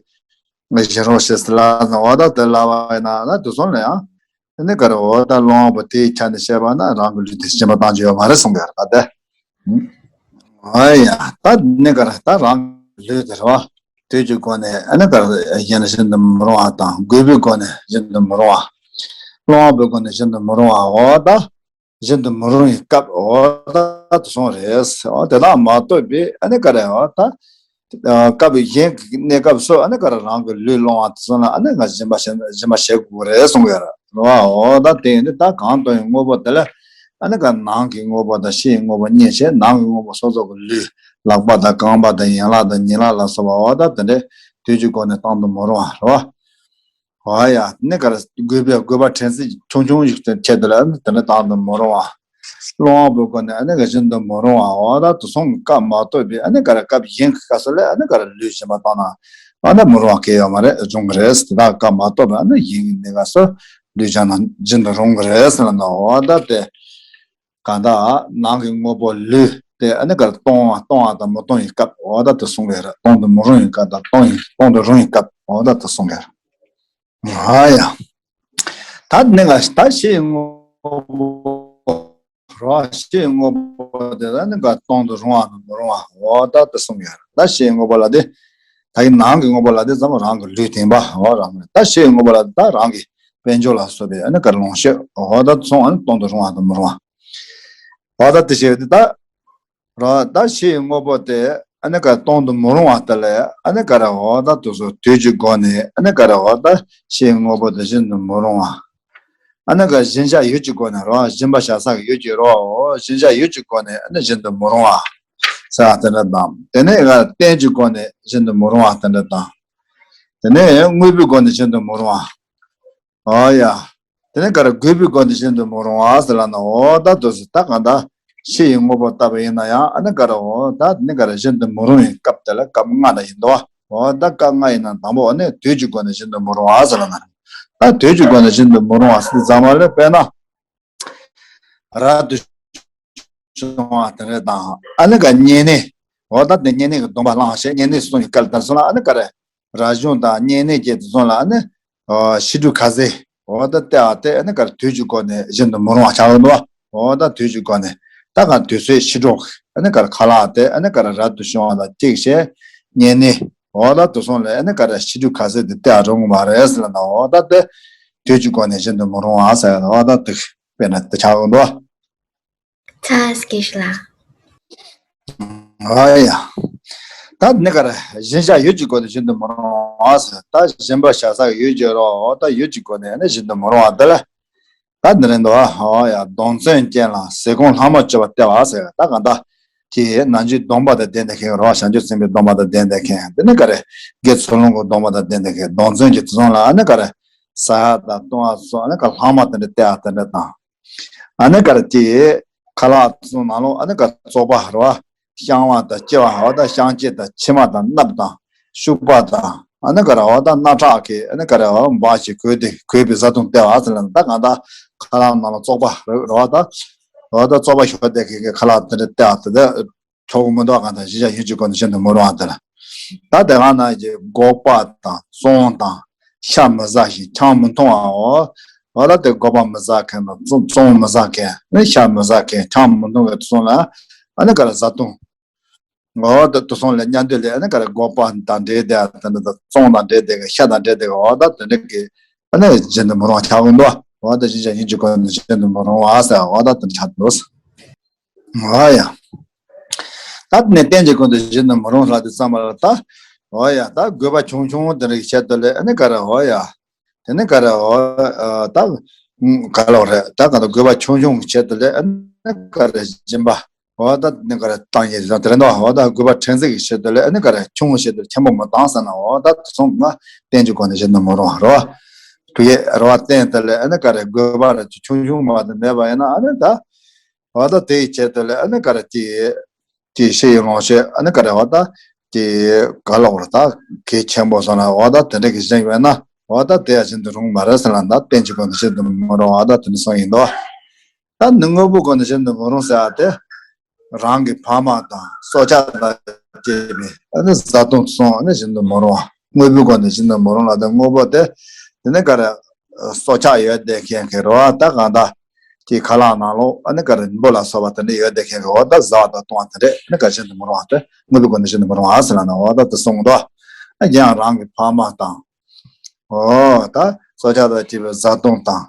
ངས་བཞིན་རོགས་ཞེས་སུ་ལ་ན་འོ་ད་དེ་ལ་བ་ཡིན་ན་ན་དུ་སོང་ལ་ཡང་། ཨ་ནི་ག་རེ་འོ་ད་སློང་བ་པོ་དེའི་ཆ་ནས་བཤད་པ་ན་རང་གི་ལུས་དེ་སྦྱིན་པ་བཏང་རྒྱུ་ཡོད་མ་རེད་གསུང་གི་ཡོད་རེད་ད། ཨ་ཡ་ད་ནི་ག་རེ་ད་རང་གི་ལུས་དེ་རེད་བ། དུས་ཀྱི་སྒོ་ནས་ཨ་ནི་ག་རེ་གཞན་བཞིན་དུ་མི་རུང་བ་དང་དགོས་པའི་སྒོ་ནས་བཞིན་དུ་མི་རུང་བ། སློང་བ་པོའི་སྒོ་ནས་བཞིན་དུ་མི་རུང་བ་འོ་ད། བཞིན་དུ་མི་རུང་བའི་སྐབས་འོ་ད་དུ་སོང་རེད། འོ་དེ་དག་མ་གཏོགས་པའི་ཨ་ནི་ག་རེ་འོ་ད། སྐབས་གཞན་གྱི་གནས་སྐབས་སུ་ཨ་ནི་ག་རེ་རང་གི་ལུས་སློང་བ་དུ་སོང་ན་ཨ་ནི་ང་སྦྱིན་པ་བྱེད་སྦྱིན་པ་བྱེད་དགོས་རེད་གསུང་གི་ཡོད་རེད་བ། འོ་ད་དེ་ཡིན་དུས་ད་གང་དུ་ཡང་དངོས་པོ་དེ་ལ་ཨ་ནི་ག་ནང་གི་དངོས་པོ་དང་ཕྱི་ཡི་དངོས་པོ་གཉིས་བྱས་ནང་གི་དངོས་པོ་སོ་སོ་གི་ལུས་ལག་པ་དང་རྐང་པ་དང་ཡན་ལག་དང་ཉིང་ལག་ལ་སོགས་པ་འོ་ད་དེ་འདྲའི་དུས་ཀྱི་སྒོ་ནས་བཏང་དུ་མི་རུང་བ་རེད་བ། ཨ་ཡ་ནི་ག་རེ་དགོས་པའི་དགོས་པ་ཕྲན་ཚེགས་ཆུང་ཆུང་ཞིག་ཏུ་ཁྱེར་དེ་ལ་ནི་དེ་འདྲ་བཏང་དུ་མི་རུང་བ། སློང་བ་པོའི་སྒོ་ནས་ཨ་ནི་ག་བཞིན་དུ་མི་རུང་བ་འོ་ད་དུ་སོང་གི་སྐབས་མ་གཏོགས་པའི་ཨ་ནི་ག་རེ་སྐབས་གཞན་གྱི་སྐབས་སུ་ལས་ཨ་ནི་ག་རེ་ལུས་སྦྱིན་པ་བཏང་ན་ཨ་ནི་མི་རུང་བ་གལ་ཡོད་མ་རེད་འབྱུང་གི་རེད། དེ་དག་སྐབས་མ་གཏོགས་པའི་ཨ་ནི་གཞན་གྱི་གནས་སྐབས་སུ་ལུས་སྦྱིན་ན་སྦྱིན་དུ་རུང་གི་རེད་ཟེར་ལ་ནི་འོ་ད་དེ། གང་ལྟར་ནང་གི་དངོས་པོ་ལུས་དེ་ཨ་ནི་ག་རེ་གཏོང་བ་གཏོང་བ་དང་མི་གཏོང་བའི་སྐབས་འོ་ད་དུ་གསུང་གི་རེད། གཏོང་དུ་མི་རུང་བའི་སྐབས་དང་གཏོང་ཡིན་གཏོང་དུ་རུང་བའི་སྐབས་འོ་ད་དུ་གསུང་གི་རེད། ཨ་ཡ། ད་ནི་ག་ད་ཕྱི་ཡི་དངོས་པོ་རོ། ཕྱི་ཡི་དངོས་པོ་དེ་ད་ནི་ག་སྟོང་དུ་རུང་བ་དང་མི་རུང་བ། འོ་ད་དེ་གསུངས་ཡོད། ད་ཕྱི་ཡི་དངོས་པོ་ལ་དེ་ད་ཡི་ནང་གི་དངོས་པོ་ལ་དེ་ཙམ་རང་གི་ལུས་བརྟེན་པ། འོ་རང་གི་ད་ཕྱི་ཡི་དངོས་པོ་ལ་དེ་ད་རང་གི་དཔལ་འབྱོར་ལ་སོགས་པའི་ཨ་ནི་ག་ལོངས་སྤྱོད། འོ་ད་ཚོང་ཨ་ནི་སྟོང་དུ་རུང་བ་དང་མི་རུང་བ། འོ་ད་དེ་ཞེས་དེ་ད་རོ། ད་ཕྱི་ཡི་དངོས་པོ་དེ་ཨ་ནི་ག་སྟོང་དུ་མི་རུང་བ་དེ་ལས་ཨ་ནི་ག་ར་འོ་ད་དུ་སོ་དུས་ཀྱི་སྒོ་ནས་ཨ་ནི་ག་ར་འོ་ད་ཕྱི་ཡི་དངོས་པོ་དེ་ཤིན་ཏུ་མི་རུང་བ། ཨ་ནི་ག་གཞན་བྱ་ཡུལ་གྱི་སྒོ་ནས་རོ། སྦྱིན་པ་བྱ་ས་གི་ཡུལ་གྱི་རོ། གཞན་བྱ་ཡུལ་གྱི་སྒོ་ནས་ཨ་ནི་ཤིན་ཏུ་མི་རུང་བ་ཟེར་བ་དེ་འདྲ་དང་། དེ་ནས་ག་རྟེན་གྱི་སྒོ་ནས་ཤིན་ཏུ་མི་རུང་བ་དེ་འདྲ་དང་། དེ་ནས་དངོས་པོའི་སྒོ་ནས་ཤིན་ཏུ་མི་རུང་བ། ཨོ་ཡ། དེ་ནས་ག་ར་དགོས་པའི་སྒོ་ནས་ཤིན་ཏུ་མི་རུང་བ་ཟེར་ལ་ན། འོ་ད་དུ་སི་ད་གང་ད་ཕྱི་ཡི་དངོས་པོ་ལྟ་བུ་ཡིན་ན་ཡང་ཨ་ནི་ག་ར་འོ་ད་དེ་ནི་ག་ར་ཤིན་ཏུ་མི་རུང་བའི་སྐབས་དེ་ལ་སྐབས་ལྔ་ལ་ཡིན་དོ། འོ་ད་སྐབས་ལྔ་ཡིན་ན་དང་པོ་ཨ་ནི་དུས་ཀྱི་སྒོ་ནས་ཤིན་ཏུ་མི་རུང་བ་ཟེར་ལ་ན། ད་དུས་ཀྱི་སྒོ་ནས་ཤིན་ཏུ་མི་རུང་བ་ཟེར་ཙམ་པ་ལས་དཔེར་ན། རབ་ཏུ་བྱུང་བ་དེ་འདྲ་དང་། ཨ་ནི་ག་བསྙེན་གནས། འོ་ད་དེ་བསྙེན་གནས་ཀྱི་སྡོམ་པ་བླངས་བྱས་བསྙེན་གནས་སུ་སོང་གི་སྐབས་དེར་སོང་ལ་ཨ་ནི་ག་རེ། རབ་བྱུང་དང་བསྙེན་གནས་ཀྱི་དེ་སོང་ལ་ཨ་ནི། ཨོ་ཕྱི་དྲོ་ཁ་ཟས། འོ་ད་ལྟེ་བ་དེ་ཨ་ནི་ག་རེ་དུས་ཀྱི་སྒོ་ནས་ཤིན་ཏུ་མི་རུང་བ་ཆགས་ཀྱི་འདུག་འོ་ད་དུས་ཀྱི་སྒོ་ནས་ད་ག་དུས་ཚོད་ཕྱི་དྲོ་ཨ་ནི་ག་རེ་ཁ་ལག་དེ་ཨ་ནི་ག་རེ་རབ་ཏུ་བྱུང་བ་དང་གཅིག་བྱས་བསྙེན་གནས། འོ་ད་དེ་སོང་ལ་ཨ་ནི་ག་རེ་ཕྱི་དྲོ་ཁ་ཟས་དེ་ལྟེ་བ་རུང་བ་རེད་ཟེར་ལ་ན། འོ་ད་དེ་དུས་ཀྱི་སྒོ་ནས་ཤིན་ཏུ་མི་རུང་བ་ཟེར། འོ་ད་དེ་དཔེར་ན་དེ་ཆགས་ཀྱི་འདུག་ཚ་སྐྱེས་ལ། ཨ་ཡ། ད་ནི་ག་རེ་གཞན་བྱ་ཡུལ་གྱི་སྒོ་ནས་ཤིན་ཏུ་མི་རུང་བ་ཟེར། ད་གཞན་པ་བྱ་ས་ཡུལ་གྱི་རོ། ད་ཡུལ་གྱི་སྒོ་ནས་ནི་ཤིན་ཏུ་མི་རུང་བ་དེ་ལ། ད་འདི་རེད་འདུག་ཨ་ཡ། སྡོམ་བརྩོན་ཅན་ལ་ཟས་སྐོམ་ལྷག་མ་སྤྱོད་པ་སྟེར་བ་ཟེར། ད་གང་ལྟར་དེ་ནང་ཆོས་སྡོམ་པ་དང་ལྡན་ཏེ་མཁན་རོ། བྱང་ཆུབ་སེམས་དཔའི་སྡོམ་པ་དང་ལྡན་ཏེ་མཁན་དེ་ནི་ག་རེ་དགེ་ཚུལ་སློང་གི་སྡོམ་པ་དང་ལྡན་ཏེ་མཁན་སྡོམ་བརྩོན་གྱི་དེ་སོང་ལ་ཨ་ནི་ག་རེ་ཟ་ཡ་དང་བཏུང་བ་སོགས་ཨ་ནི་ག་ལྷག་མ་དེ་འདྲ་སྟེར་བ་དེ་འདྲ་དང་། ཨ་ནི་ག་རེ་དེ་ཁ་ལག་ཚོ་ནང་ལོགས་ཨ་ནི་ག་བཙོག་པ་རེད་བ། བཤང་བ་དང་གཅི་བ་འོ་ད་བཤང་གཅི་དང་མཆིལ་མ་དང་སྣབས་དང་ཤུག་པ་དང་ཨ་ནི་ག་རེ་འོ་ད་སྣ་ཁྲག་གི་ཨ་ནི་ག་རེ་འོ་འབག་ཅིག་གོས་དེ་གོས་པའི་བཟའ་བཏུང་སྟེར་བ་ཟེར་ལ་ད་གང་ལྟར་ཁ་ལག་ནང་ལ་བཙོག་པ་རེད་བ། ད་འོ་ད་བཙོག་པ་ཤོར་དེ་གི་གི་ཁ་ལག་དེ་འདྲ་སྟེར་བ་དེ་འདྲ། ཆོག་གི་མི་འདུག་གང་ལྟར་གཞི་བཞག་ཡིན་གཅིག་གོ་ནས་ཤིན་ཏུ་མི་རུང་བ་དེ་ལ། ད་དེ་གང་ན་གི་སྒོག་པ་དང་བཙོང་དང་ཤ་མི་ཟ་ཞིང་ཆང་མི་འཐུང་བའོ། འོ་ད་དེ་སྒོག་པ་མི་ཟ་མཁན་དང་བཙོང་བཙོང་མི་ཟ་མཁན་ནི་ཤ་མི་ཟ་མཁན་ཆང་མི་འཐུང་མཁན་དེ་སོང་ལ་ཨ་ནི་ག་རེ་བཟའ་བཏུང་། འོ་ད་དེ་སོང་ལ་མཉམ་དུ་ལས་ཨ་ནི་ག་རེ་སྒོག་པ་དང་འབྲེལ་དེ་དེ་འདྲ་དང་བཙོང་དང་འབྲེལ་དེ་གི་ཤ་དང་འབྲེལ་དེ་གི་འོ་ད་དེ་འདྲ་གི་ཨ་ནི་ཤིན་ཏུ་མི་རུང་བ་ཆགས་ཀྱི་འདུག་འོ་ད་གཞི་བཞག་ཡིན་གཅིག་གོ་ནས་ཤིན་ཏུ་མི་རུང་བ་ཟེར་འོ་ད་དེ་འདྲ་ཆགས་འདུག་འོ་ཡ། ད་ནི་རྟེན་གྱི་ཀུན་ཏུ་བཞིན་དུ་མི་རུང་ལ་དེ་ཙམ་པ་ལ་ད། འོ་ཡ་ད་དགོས་པ་ཆུང་ཆུང་དེ་འདྲ་གི་ཆེད་དུ་ལས་ཨ་ནི་ག་རེ་འོ་ཡ། དེ་ནི་ག་རེ་འོ། ད། ག་ལོག་རེད་ད་ག་ད་དགོས་པ་ཆུང་ཆུང་གི་ཆེད་དུ་ལས་ཨ་ནི་ག་རེ་སྦྱིན་པ། འོ་ད་ནི་ག་རེ་བཏང་ཡས་དེ་རེད་འདུག་འོ་ད་དགོས་པ་ཕྲན་ཚེགས་ཀྱི་ཆེད་དུ་ལས་ཨ་ནི་ག་རེ་ཆུང་ངུ་ཆེད་དུ་ཆེན་པོ་མི་བཏང་ཟེར་ན་འོ་ད་དེ་ཚོ་ང་རྟེན་གྱི་ཀུན་ཏུ་བཞིན་དུ་མི་རུང་བ་རེད་བ། དུ་ཡས་རེད་བ་རྟེན་དེ་ལས་ཨ་ནི་ག་རེ་དགོས་པ་རེ་ཆུང་ཆུང་མ་དེ་མེད་པ་ཡིན་ན་ཨ་ནི་ད། འོ་ད་དེའི་ཆེད་དུ་ལས་ཨ་ནི་ག་རེ་དེ་དེ་ཤེས་ཡོན་ལོངས་སྤྱོད་ཨ་ནི་ག་རེ་འོ་ད་དེ་ག་ལོག་རེད་ད་གལ་ཆེན་པོ་སོང་ན་འོ་ད་དེ་འདྲ་གི་བཞིན་ཡོད་ན་འོ་ད་དེ་ཡང་བཞིན་དུ་རུང་མ་རེད་ཟེར་ལ་ད་རྟེན་གྱི་ཀུན་ཏུ་བཞིན་དུ་མི་རུང་བ་ད་དེ་འདྲ་སོང་ཡིན་དོ། ད་ནི་དངོས་པོའི་ཀུན་ཏུ་བཞིན་དུ་མི་རུང་ཟེར་བ་དེ་རང་གི་ཕ་མ་དང་སྲོག་ཆགས་དང་བཅས་པའི་ཨ་ནི་བཟའ་བཏུང་སོགས་ཨ་ནི་བཞིན་དུ་མི་རུང་བ། དངོས་པོའི་སྒོ་ནས་བཞིན་དུ་མི་རུང་ལ་དེ་དངོས་པོ་དེ་དེ་ནི་ག་རེ། སྲོག་ཆགས་ཡོད་བསྡད་མཁན་གྱི་རེད་བ་ད་གང་ལྟར། དེའི་ཁ་ལག་ནང་ལོགས་ཨ་ནི་ག་རེ་འབུ་ལ་སོགས་པ་དེ་འདྲ་ཡོད་བསྡད་མཁན་གྱི་འོ་ད་བཟའ་བ་དང་བཏུང་བ་དེ་འདྲས་ཨ་ནི་ག་བཞིན་དུ་མི་རུང་བ་དེ་དངོས་པོའི་སྒོ་ནས་བཞིན་དུ་མི་རུང་བ་ཟེར་ལ་ན་འོ་ད་དེ་གསུངས་འདུག་ཨ་ཡང་རང་གི་ཕ་མ་དང་། འོ་ད་སྲོག་ཆགས་དང་བཅས་པའི་བཟའ་བཏུང་དང་།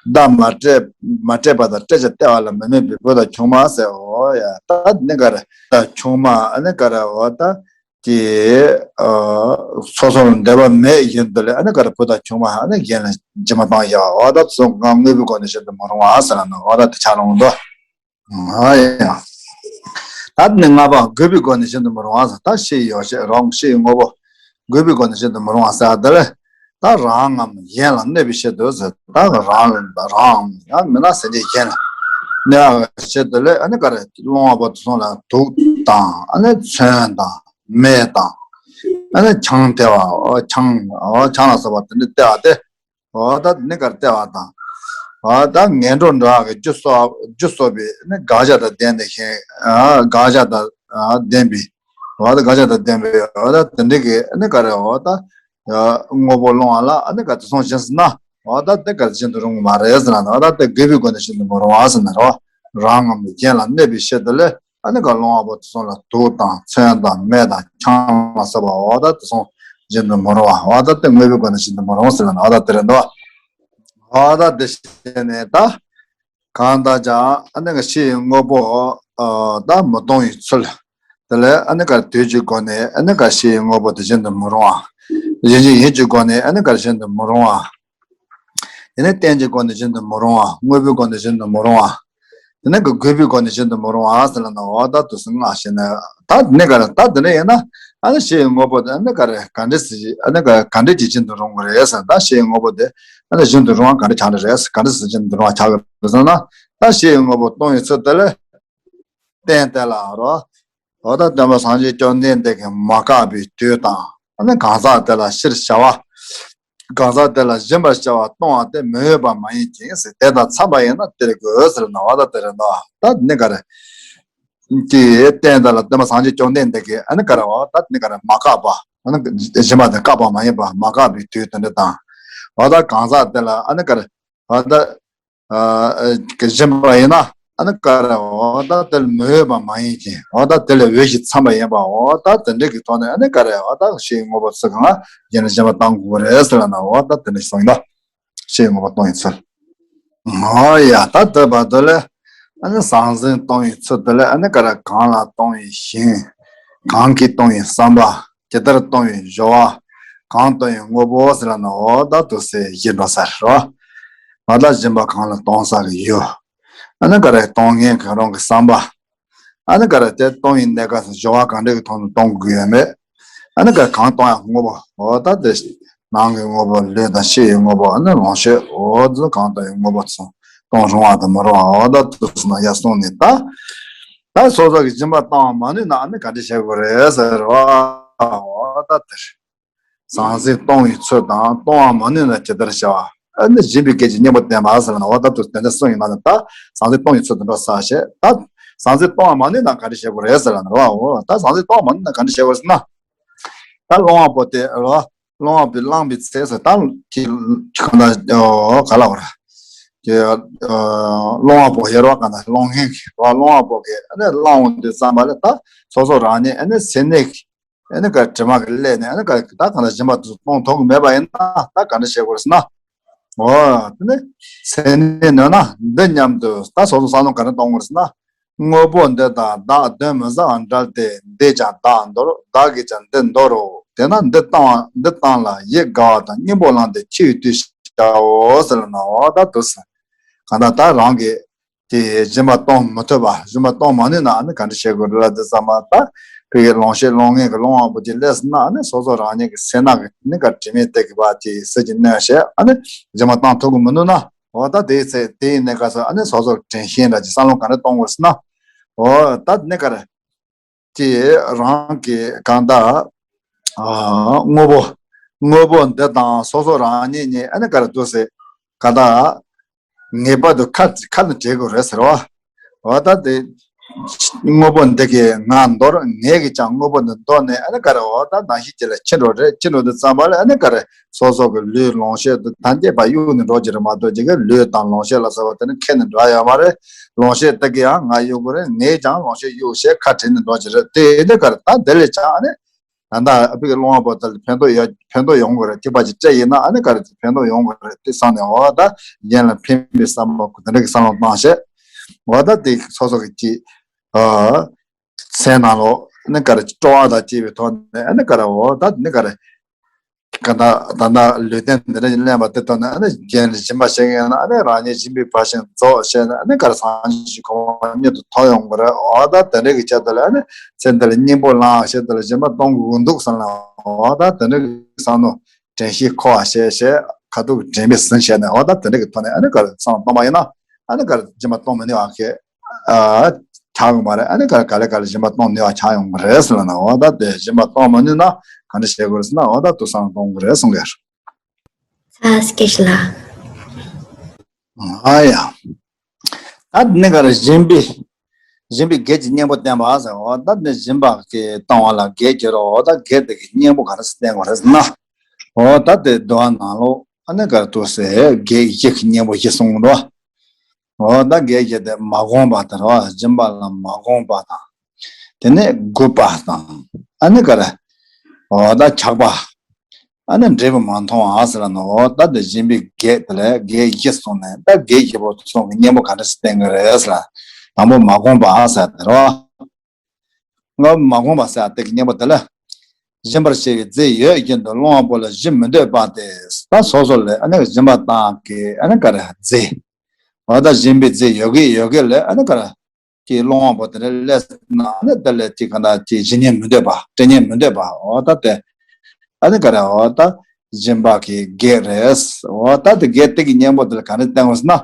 བརྡ་མ་སྤྲད་མ་སྤྲད་པ་དང་སྤྲད་བྱ་སྟེར་བ་ལ་མི་དམིགས་པའི་བུ་དང་ཆུང་མ་ཟེར་འོ་ཡ་ད་ནི་ག་རེ་ད་ཆུང་མ་ཨ་ནི་ག་རེ་འོ་ད། དེ། སོ་སོར་འབྲེལ་བ་མེད་བཞིན་དུ་ལས་ཨ་ནི་ག་རེ་བུ་དང་ཆུང་མ་ཨ་ནི་གཞན་ལ་སྦྱིན་པ་བཏང་བཞག་པ་འོ་ད་ཚོ་ང་དངོས་པོའི་སྒོ་ནས་བཞིན་དུ་མི་རུང་བ་ཟེར་ན་འོ་ད་དེ་ཆགས་རུང་དོ། ཨ་ཡ། ད་ནི་ལྔ་པ་དགོས་པའི་སྒོ་ནས་བཞིན་དུ་མི་རུང་བ་ཟེར་ད་ཕྱི་ཡི་ཡོ་བྱད་རང་ཕྱི་ཡི་དངོས་པོ་དགོས་པའི་སྒོ་ནས་བཞིན་དུ་མི་རུང་བ་ཟེར་དེ་ལས་ད་རང་ངམ་གཞན་ལ་གནོད་པའི་ཆེད་དུ་ཟེར་ད་རང་རང་ཡང་མིན་ན་སེམས་ཅན་གཞན་ལ་གནོད་པའི་ཆེད་དུ་ལས་ཨ་ནི་ག་རེ་སློང་བ་པོ་དེ་ཚོ་ལ་དུག་དང་ཨ་ནི་མཚོན་དང་། མེ་དང་། ཨ་ནི་ཆང་སྟེར་བ། ཆང་ཆང་ལ་སོགས་པ་དེ་འདྲ་སྟེར་བ་སྟེ། འོ་ད་ནི་གར་སྟེར་བ་དང་། འོ་ད་ངན་འགྲོ་འདྲ་བ་གི་རྒྱུ་གསོག་རྒྱུ་གསོག་པའི་ནི་དགག་བྱ་དང་ལྡན་ཏེ་ཞིང་། དགག་བྱ་དང་ལྡན་པའི། འོ་ད་དགག་བྱ་དང་ལྡན་པའི་འོ་ད་དེ་འདྲ་གི་ནི་ག་རེ་འོ་ད། དངོས་པོ་སློང་བ་ལ་ནི་ག་དེ་སོང་ཞིང་ཟིན་ན། འོ་ད་དེ་ག་རེ་བཞིན་དུ་རུང་གི་མ་རེད་ཟེར་ན། འོ་ད་དེ་དགོས་པའི་སྒོ་ནས་བཞིན་དུ་མི་རུང་བ་ཟེར་ན་རོ། རང་ངམ་གཞན་ལ་གནོད་པའི་ཕྱིར་དུ་ལས་ཨ་ནི་ག་སློང་བ་པོ་དེ་ཚོ་ལ་དུག་དང་མཚོན་དང་མེ་དང་ཆང་ལ་སོགས་པ་འོ་ད་དེ་ཚོ་བཞིན་དུ་མི་རུང་བ། འོ་ད་དེ་དངོས་པོའི་སྒོ་ནས་བཞིན་དུ་མི་རུང་ཟེར་ན་འོ་ད་དེ་རེད་འདུག་འོ་ད་དེ་བྱས་ནས་ད། གང་ལྟར་ཀྱང་ཨ་ནི་ག་ཕྱི་ཡི་དངོས་པོ་ཨ་ད་མི་གཏོང་བའི་ཚུལ། དེ་ལས་ཨ་ནི་ག་དུས་ཀྱི་སྒོ་ནས་ཨ་ནི་ག་ཕྱི་ཡི་དངོས་པོ་དེ་བཞིན་དུ་མི་རུང་བ། ཡིན་གྱི་ཡིད་ཀྱི་སྒོ་ནས་ཨ་ནི་ག་བཞིན་དུ་མི་རུང་བ། དེ་ནས་རྟེན་གྱི་སྒོ་ནས་བཞིན་དུ་མི་རུང་བ། དངོས་པོའི་སྒོ་ནས་བཞིན་དུ་མི་རུང་བ། དེ་ནས་ག་དགོས་པའི་སྒོ་ནས་བཞིན་དུ་མི་རུང་བ་ཟེར་ལ་ན། འོ་ད་དུ་སུ་སྔ་ཞེ་ན་ད་ནི་ག་རེ་ད་དེ་འདྲ་ཡིན་ན། ཨ་ནི་ཕྱི་ཡི་དངོས་པོ་དེ་ཨ་ནི་ག་རེ་ག་འདྲ་སེ་ཨ་ནི་ག་ག་འདྲ་ཅིག་བཞིན་དུ་རུང་གི་རེད་ཟེར། ད་ཕྱི་ཡི་དངོས་པོ་དེ་ཨ་ནི་བཞིན་དུ་རུང་བ་ག་འདྲ་ཆགས་ནི་རེད། ག་འདྲ་སེ་བཞིན་དུ་རུང་བ་ཆགས་ཀྱི་རེད་ཟེར་ན། ད་ཕྱི་ཡི་དངོས་པོ་སྟོང་ཡི་ཚུལ་དེ་ལས་རྟེན་དེ་ལ་རོ། འོ་ད་སྟོན་པ་སངས་རྒྱས་བཅོམ་ལྡན་འདས་ཀྱིས་མ་བཀག་པའི་དུས་དང་། ཨ་ནི་གང་ཟག་དེ་ལ་ཕྱིར་བྱ་བ། གང་ཟག་དེ་ལ་སྦྱིན་པར་བྱ་བ་གཏོང་བ་དེ་མི་འོས་པ་མ་ཡིན་ཅིང་ཟེར། དེ་དང་འཚམས་པ་ཡིན་ན་སྟེར་དགོས་ཟེར་ན། འོ་ད་དེ་རེད་འདུག་ད་ནི་ག་རེ། ཀྱི་རྟེན་དེ་ལ་སྟོན་པ་སངས་རྒྱས་བཅོམ་ལྡན་འདས་ཀྱིས་ཨ་ནི་ག་རེ་འོ་ད་ནི་ག་རེ་མ་བཀག་པ། ཨ་ནི་སྦྱིན་པ་དེ་བཀག་པ་མ་ཡིན་པ། མ་བཀག་པའི་དུས་དེ་འདྲ་དང་། འོ་ད་གང་ཟག་དེ་ལ་ཨ་ནི་ག་རེ་འོ་ད་ཨ་སྦྱིན་པ་ཡིན་ན་ཨ་ནི་ག་རེ་འོ་ད་དེ་ལ་མི་འོས་པ་མ་ཡིན་ཅིང་། འོ་ད་དེ་ལ་འོས་ཤིང་འཚམས་པ་ཡིན་པ། འོ་ད་དེ་འདྲ་གི་ཐོག་ནས་ཨ་ནི་ག་རེ་འོ་ད་ཕྱི་ཡི་དངོས་པོ་ཚུ་གང་ལ་ཡིན་ན་སྦྱིན་པ་གཏང་དགོས་རེད་ཟེར་ལ་ན། འོ་ད་དེ་འདྲ་གསུངས་ཡིན་ད། ཕྱི་ཡི་དངོས་པོ་སྟོང་ཡི་ཚུལ། འོ་ཡ་ད་དེ་བར་དུ་ལས་ཨ་ནི་ཟང་ཟིང་སྟོང་ཡི་ཚུལ་དེ་ལས་ཨ་ནི་ག་རེ་གང་ལ་སྟོང་བའི་ཞིང་། གང་གིས་སྟོང་བའི་བསམ་པ། ཇི་ལྟར་སྟོང་བའི་སྦྱོར་བ། གང་སྟོང་བའི་དངོས་པོ་ཟེར་ལ་ན། འོ་ད་དུ་ཟེར་བཞི་འགྲོ་ས་རེད་བ། ང་ད་སྦྱིན་པ་གང་ལ་གཏོང་ས་གི་ཡུལ། ཨ་ནི་ག་རེ་གཏོང་མཁན་གང་རུང་གི་བསམ་པ། ཨ་ནི་ག་རེ་དེ་གཏོང་ཡིན་གནས་སྐབས་སུ་སྦྱོར་བ་གང་འདྲ་གི་ཐོག་ནས་གཏོང་དགོས་ཡོད་མེད། ཨ་ནི་ག་རེ་གང་གཏོང་ཡང་དངོས་པོ། འོ་ད་དེ་ནང་གི་དངོས་པོ་ལུས་དང་ཕྱི་ཡི་དངོས་པོ། ཨ་ནི་ལོངས་སྤྱོད། འོ་དེ་གང་གཏོང་ཡང་དངོས་པོ་ཚོ་གཏོང་རུང་བ་དང་མི་རུང་བ། འོ་ད་དུ་སོང་ན་ཡར་སོང་ནས་ད། ད་སོ་སོ་གི་སྦྱིན་པ་བཏང་བ་མ་ནུས་ན་ཨ་ནི་ག་འདྲ་བྱེད་དགོས་རེད་ཟེར་བ། འོ་ད་དེར། ཟང་ཟིང་གཏོང་བའི་ཚུལ་དང་གཏོང་བ་མ་ནུས་ན་ཇི་ལྟར་བྱ་བ། ཨ་ནི་སྦྱིན་པའི་སྐད་ཅིག་སྙིང་པོ་བསྟན་པ་ཟེར་ན། འོ་ད་དུ་དེ་འདྲ་གསུངས་ཡིན་ན་ད་ཟང་ཟིང་གཏོང་བའི་ཚུལ་དུ་འགྲོ་ས་བྱེད་ད། ཟང་ཟིང་གཏོང་བ་མ་ནུས་ན་ག་འདྲ་བྱེད་དགོས་རེད་ཟེར་ན་རོ། འོ་ད་ཟང་ཟིང་གཏོང་བ་མ་ནུས་ན་ག་འདྲ་བྱེད་དགོས་ཟེར་ན། ད་སློང་བ་པོ་དེ་རོ། སློང་བ་པོས་བླངས་པའི་ཚེ་ཟེར་ད་ཀྱི་གང་ལྟར་ག་ལ་བར་གྱི་སློང་བ་པོ་ཡོད་རོ། གང་ལྟར་སློང་མཁན་གྱི་རོ། སློང་བ་པོ་གིས་ཨ་ནི་བླངས་འོང་དུས་ཙམ་པ་ལ་ད་སོ་སོ་རང་ཉིད་ཨ་ནི་སེམས་ནད་ཀྱི་ཨ་ནི་ག་དྲི་མ་གི་སླད་ནས་ཨ་ནི་ག་ད་གང་ལ་སྦྱིན་པ་དེ་ཚོ་གཏོང་ཐུབ་ཀྱི་མེད་པ་ཡིན་ན་ད་ག་འདྲ་བྱེད་དགོས་ཟེར་ན། འོ་དེ་ནི་སེམས་ནད་ནོན་ན་འདི་སྙམ་དུ་ད་སོ་སོ་བསམ་བློ་ག་འདྲ་གཏོང་དགོས་ཟེར་ན། དངོས་པོ་འདི་དག་བདག་གདོན་མི་ཟ་བར་འབྲལ་ཏེ། འདིས་ཀྱང་བདག་འདོར་བདག་གིས་ཀྱང་འདི་འདོར་རོ། དེས་ན་འདི་བཏང་བ་འདི་བཏང་ལ་ཡིད་དགའ་བ་དང་སྙིང་པོ་བླངས་ཏེ་འཆི་བའི་དུས་བྱའོ་ཟེར་ལ་ན། འོ་ད་དུ་ཟེར། གང་ལྟར་ད་རང་གིས་དེ་སྦྱིན་པ་གཏོང་མི་ཐུབ་པ། སྦྱིན་པ་གཏོང་མ་ནུས་ན་ཨ་ནི་ག་འདྲ་བྱེད་དགོས་རེད་ལ། དེ་ཙམ་མ་ད་ཕ་གི་ལོངས་སྤྱོད་སློང་མཁན་གྱི་སློང་བ་པོ་དེ་སླེབས་སོང་ན་ཨ་ནི་སོ་སོ་རང་ཉིད་ཀྱི་སེམས་ནང་གི་ནི་ག་དྲི་མས་དེ་གི་བ་དེ་ཟིལ་གྱིས་གནོན་བྱས་ཨ་ནི་སྦྱིན་པ་གཏོང་ཐུབ་ཀྱི་མི་འདུག་ན། འོ་ད་དེའི་ཚེ་དེའི་གནས་སྐབས་སུ་ཨ་ནི་སོ་སོར་དྲན་ཤེས་འདྲ་ཅིག་བསམ་བློ་ག་འདྲ་གཏོང་དགོས་ཟེར་ན། འོ་ད་ནི་ག་རེ། དེ་རང་གི་གང་ལྟར་ཨ་དངོས་པོ། དངོས་པོ་འདི་དང་སོ་སོ་རང་ཉིད་གཉིས་ཨ་ནི་ག་རེ་འདུག་ཟེར། གང་ལྟར་ངེས་པར་དུ་ཁ་ཁ་ནས་བྲལ་དགོས་རེད་ཟེར་བ། འོ་ད་དེ་དངོས་པོ་འདི་གིས་ང་འདོར། ངས་ཀྱིས་ཀྱང་དངོས་པོ་འདི་འདོར་ནས་ཨ་ནི་ག་རེ་འོ་ད་ནང་བཞིན་ཅིག་ལ་འཆི་འགྲོ་རེད། འཆི་འགྲོ་དུས་ཙམ་པ་ལ་ཨ་ནི་ག་རེ་སོ་སོ་གི་ལུས་ལོངས་སྤྱོད་དུ་ཐམས་ཅད་པ་གཡུག་ནས་འགྲོ་གི་རེད་མ་གཏོགས་ཅིག་གི་ལུས་དང་ལོངས་སྤྱོད་ལ་སོགས་པ་དེ་ནི་ཁྱེར་ནས་འགྲོ་ཡ་ཡོད་མ་རེད། ལོངས་སྤྱོད་དེ་གི་ཡང་ང་གཡུག་གི་རེད། ངས་ཀྱང་ལོངས་སྤྱོད་གཡུག་བྱས་ཁ་བྲལ་ནས་འགྲོ་གི་རེད། དེ་ཨ་ནི་ག་རེ་ད་དེ་ལས་ཀྱང་ཨ་ནི་ད་ལྟ་ཨ་ཕ་གི་སློང་བ་པོ་དེ་ལ་ཕན་ཐོགས་ཡོད། ཕན་ཐོགས་ཡོང་གི་རེད། གཅིག་པ་ཅིག་སྤྲད་ཡིན་ན་ཨ་ནི་ག་རེ་ཕན་ཐོགས་ཡོང་གི་རེད་དེ་བསམ་ནས། འོ་ད་གཞན་ལ་ཕན་པའི་བསམ་བློ་དེ་འདྲ་གི་བསམ་བློ་བཏང་བྱས། འོ་ད་དེ་སོ་སོ་གི་ཅིག་ཨ། སེམས་ནང་ལོགས་ནི་ག་རེ་སྤྲོ་བ་དང་བཅས་པའི་ཐོག་ནས་ཨ་ནི་ག་རེ་འོ་ད་ནི་ག་རེ་ག་ད་ད་ལྟ་ལུས་རྟེན་འདི་འདྲ་ཞིག་ལེན་པ་དེ་ཐོག་ནས་ཨ་ནི་རྒྱན་ལ་སྦྱིན་པ་བྱེད་མཁན་ན་ཨ་ནི་རང་ཉིད་སྦྱིན་པའི་བར་ཞིང་རྫོགས་བྱས་ནས་ཨ་ནི་ག་རེ་སངས་རྒྱས་ཀྱི་གོ་འཕང་མྱུར་དུ་ཐོབ་ཡོང་གི་རེད། འོ་ད་དེ་འདྲ་གི་ཆེད་དུ་ལ་ཨ་ནི་ཚེ་འདི་ལ་སྙིང་པོ་བླངས་བྱས་དེ་ལ་སྦྱིན་པ་གཏོང་དགོས་འདུག་བསམ་ན། འོ་ད་དེ་འདྲ་གི་བསམ་མནོ་དྲན་ཤེས་འཁོར་བ་བྱས་བྱས་ཁ་ཐུག་གི་དྲན་པས་ཟིན་བྱས་ནས་འོ་ད་དེ་འདྲ་གི་ཐོག་ནས་ཨ་ནི་ག་རེ་བསམ་བློ་གཏོང་བ་ཡིན་ན་ཨ་ནི་ག་རེ་སྦྱིན་པ་གཏོང་མི་ནུས་པ་གི་ཨ། ཆགས་ཡོང་བ་རེད། ཨ་ནི་ག་ག་ལེ་ག་ལེ་སྦྱིན་པ་གཏོང་ནུས་པ་ཆགས་ཡོང་གི་རེད་ཟེར་ལ་ན། འོ་ད་དེ་སྦྱིན་པ་གཏོང་མ་ནུས་ན་ག་འདྲ་བྱེད་དགོས་རེད་ཟེར་ན། འོ་ད་དུ་སང་གཏོང་གི་རེད་གསུང་གི་རེད། ས་སྐད་ཤི་ལ། ཨ་ཡ། ད་ནི་ག་རེ་སྦྱིན་པའི་སྦྱིན་པའི་གེགས་ཀྱི་གཉེན་པོ་བསྟན་པ་ཟེར། འོ་ད་ནི་སྦྱིན་པ་གི་གཏོང་བ་ལ་གེགས་ཀྱི་རོ། འོ་ད་གེགས་དེ་གི་གཉེན་པོ་ག་རེ་བསྟན་དགོས་རེད་ཟེར་ན། འོ་ད་དེ་འདུལ་བ་ནང་ལོགས་ ཨ་ནི་ག་རེ་འདུག་ཟེར་བགེགས་བཞི་གི་གཉེན་པོ་བཞི་གསུངས་འདུག་འོ་ད་བགེགས་བཞི་དེ་མ་གོམས་པ་དང་རེད་བ། སྦྱིན་པ་ལ་མ་གོམས་པ་དང་། དེ་ནས་རྒུད་པ་དང་། ཨ་ནི་ག་རེ། འོ་ད་ཆགས་པ། ཨ་ནི་འབྲས་བུ་མ་མཐོང་བ་ཟེར་ལ་ནོ། འོ་ད་དེ་སྦྱིན་པའི་བགེགས་དེ་ལས་བགེགས་བཞི་གསུངས་ནས། ད་བགེགས་བཞི་པོ་གསུམ་གྱི་གཉེན་པོ་ག་འདྲ་ཞིག་བསྟེན་གྱི་རེད་ཟེར་ལ། དང་པོ་མ་གོམས་པ་ཟེར་དེ་རེད་བ། ང་མ་གོམས་པ་ཟེར་དེ་གི་གཉེན་པོ་དེ་ལ། སྦྱིན་པར་བྱ་བའི་རྫས་ཡོད་བཞིན་དུ་སློང་བ་པོ་ལ་གཞི་མི་འདོད་པ་སྟེ། ད་སོ་སོ་ལ་ཨ་ནི་སྦྱིན་པ་བཏང་གི་ཨ་ནི་ག་རེ་རྫས། འོ་ད་སྦྱིན་པའི་རྫས་ཡོད་གི་ཡོད་གི་ལ་ཨ་ནི་ག་རེ། ཀྱི་སློང་བ་པོ་དེ་འདྲ་སླེབས་ན་ཨ་ནི་དེ་ལ་ཀྱི་ག་འདྲ་ཀྱི་གཞི་གཉེན་མི་འདོད་པ། སྐྲན་གཉེན་མི་འདོད་པ། འོ་ད་དེ་ཨ་ནི་ག་རེ། འོ་ད་སྦྱིན་པ་གི་བགེགས་རེད། འོ་ད་དེ་བགེགས་དེ་གི་གཉེན་པོ་དེ་ལ་ག་རེ་བསྟེན་དགོས་ཟེར་ན།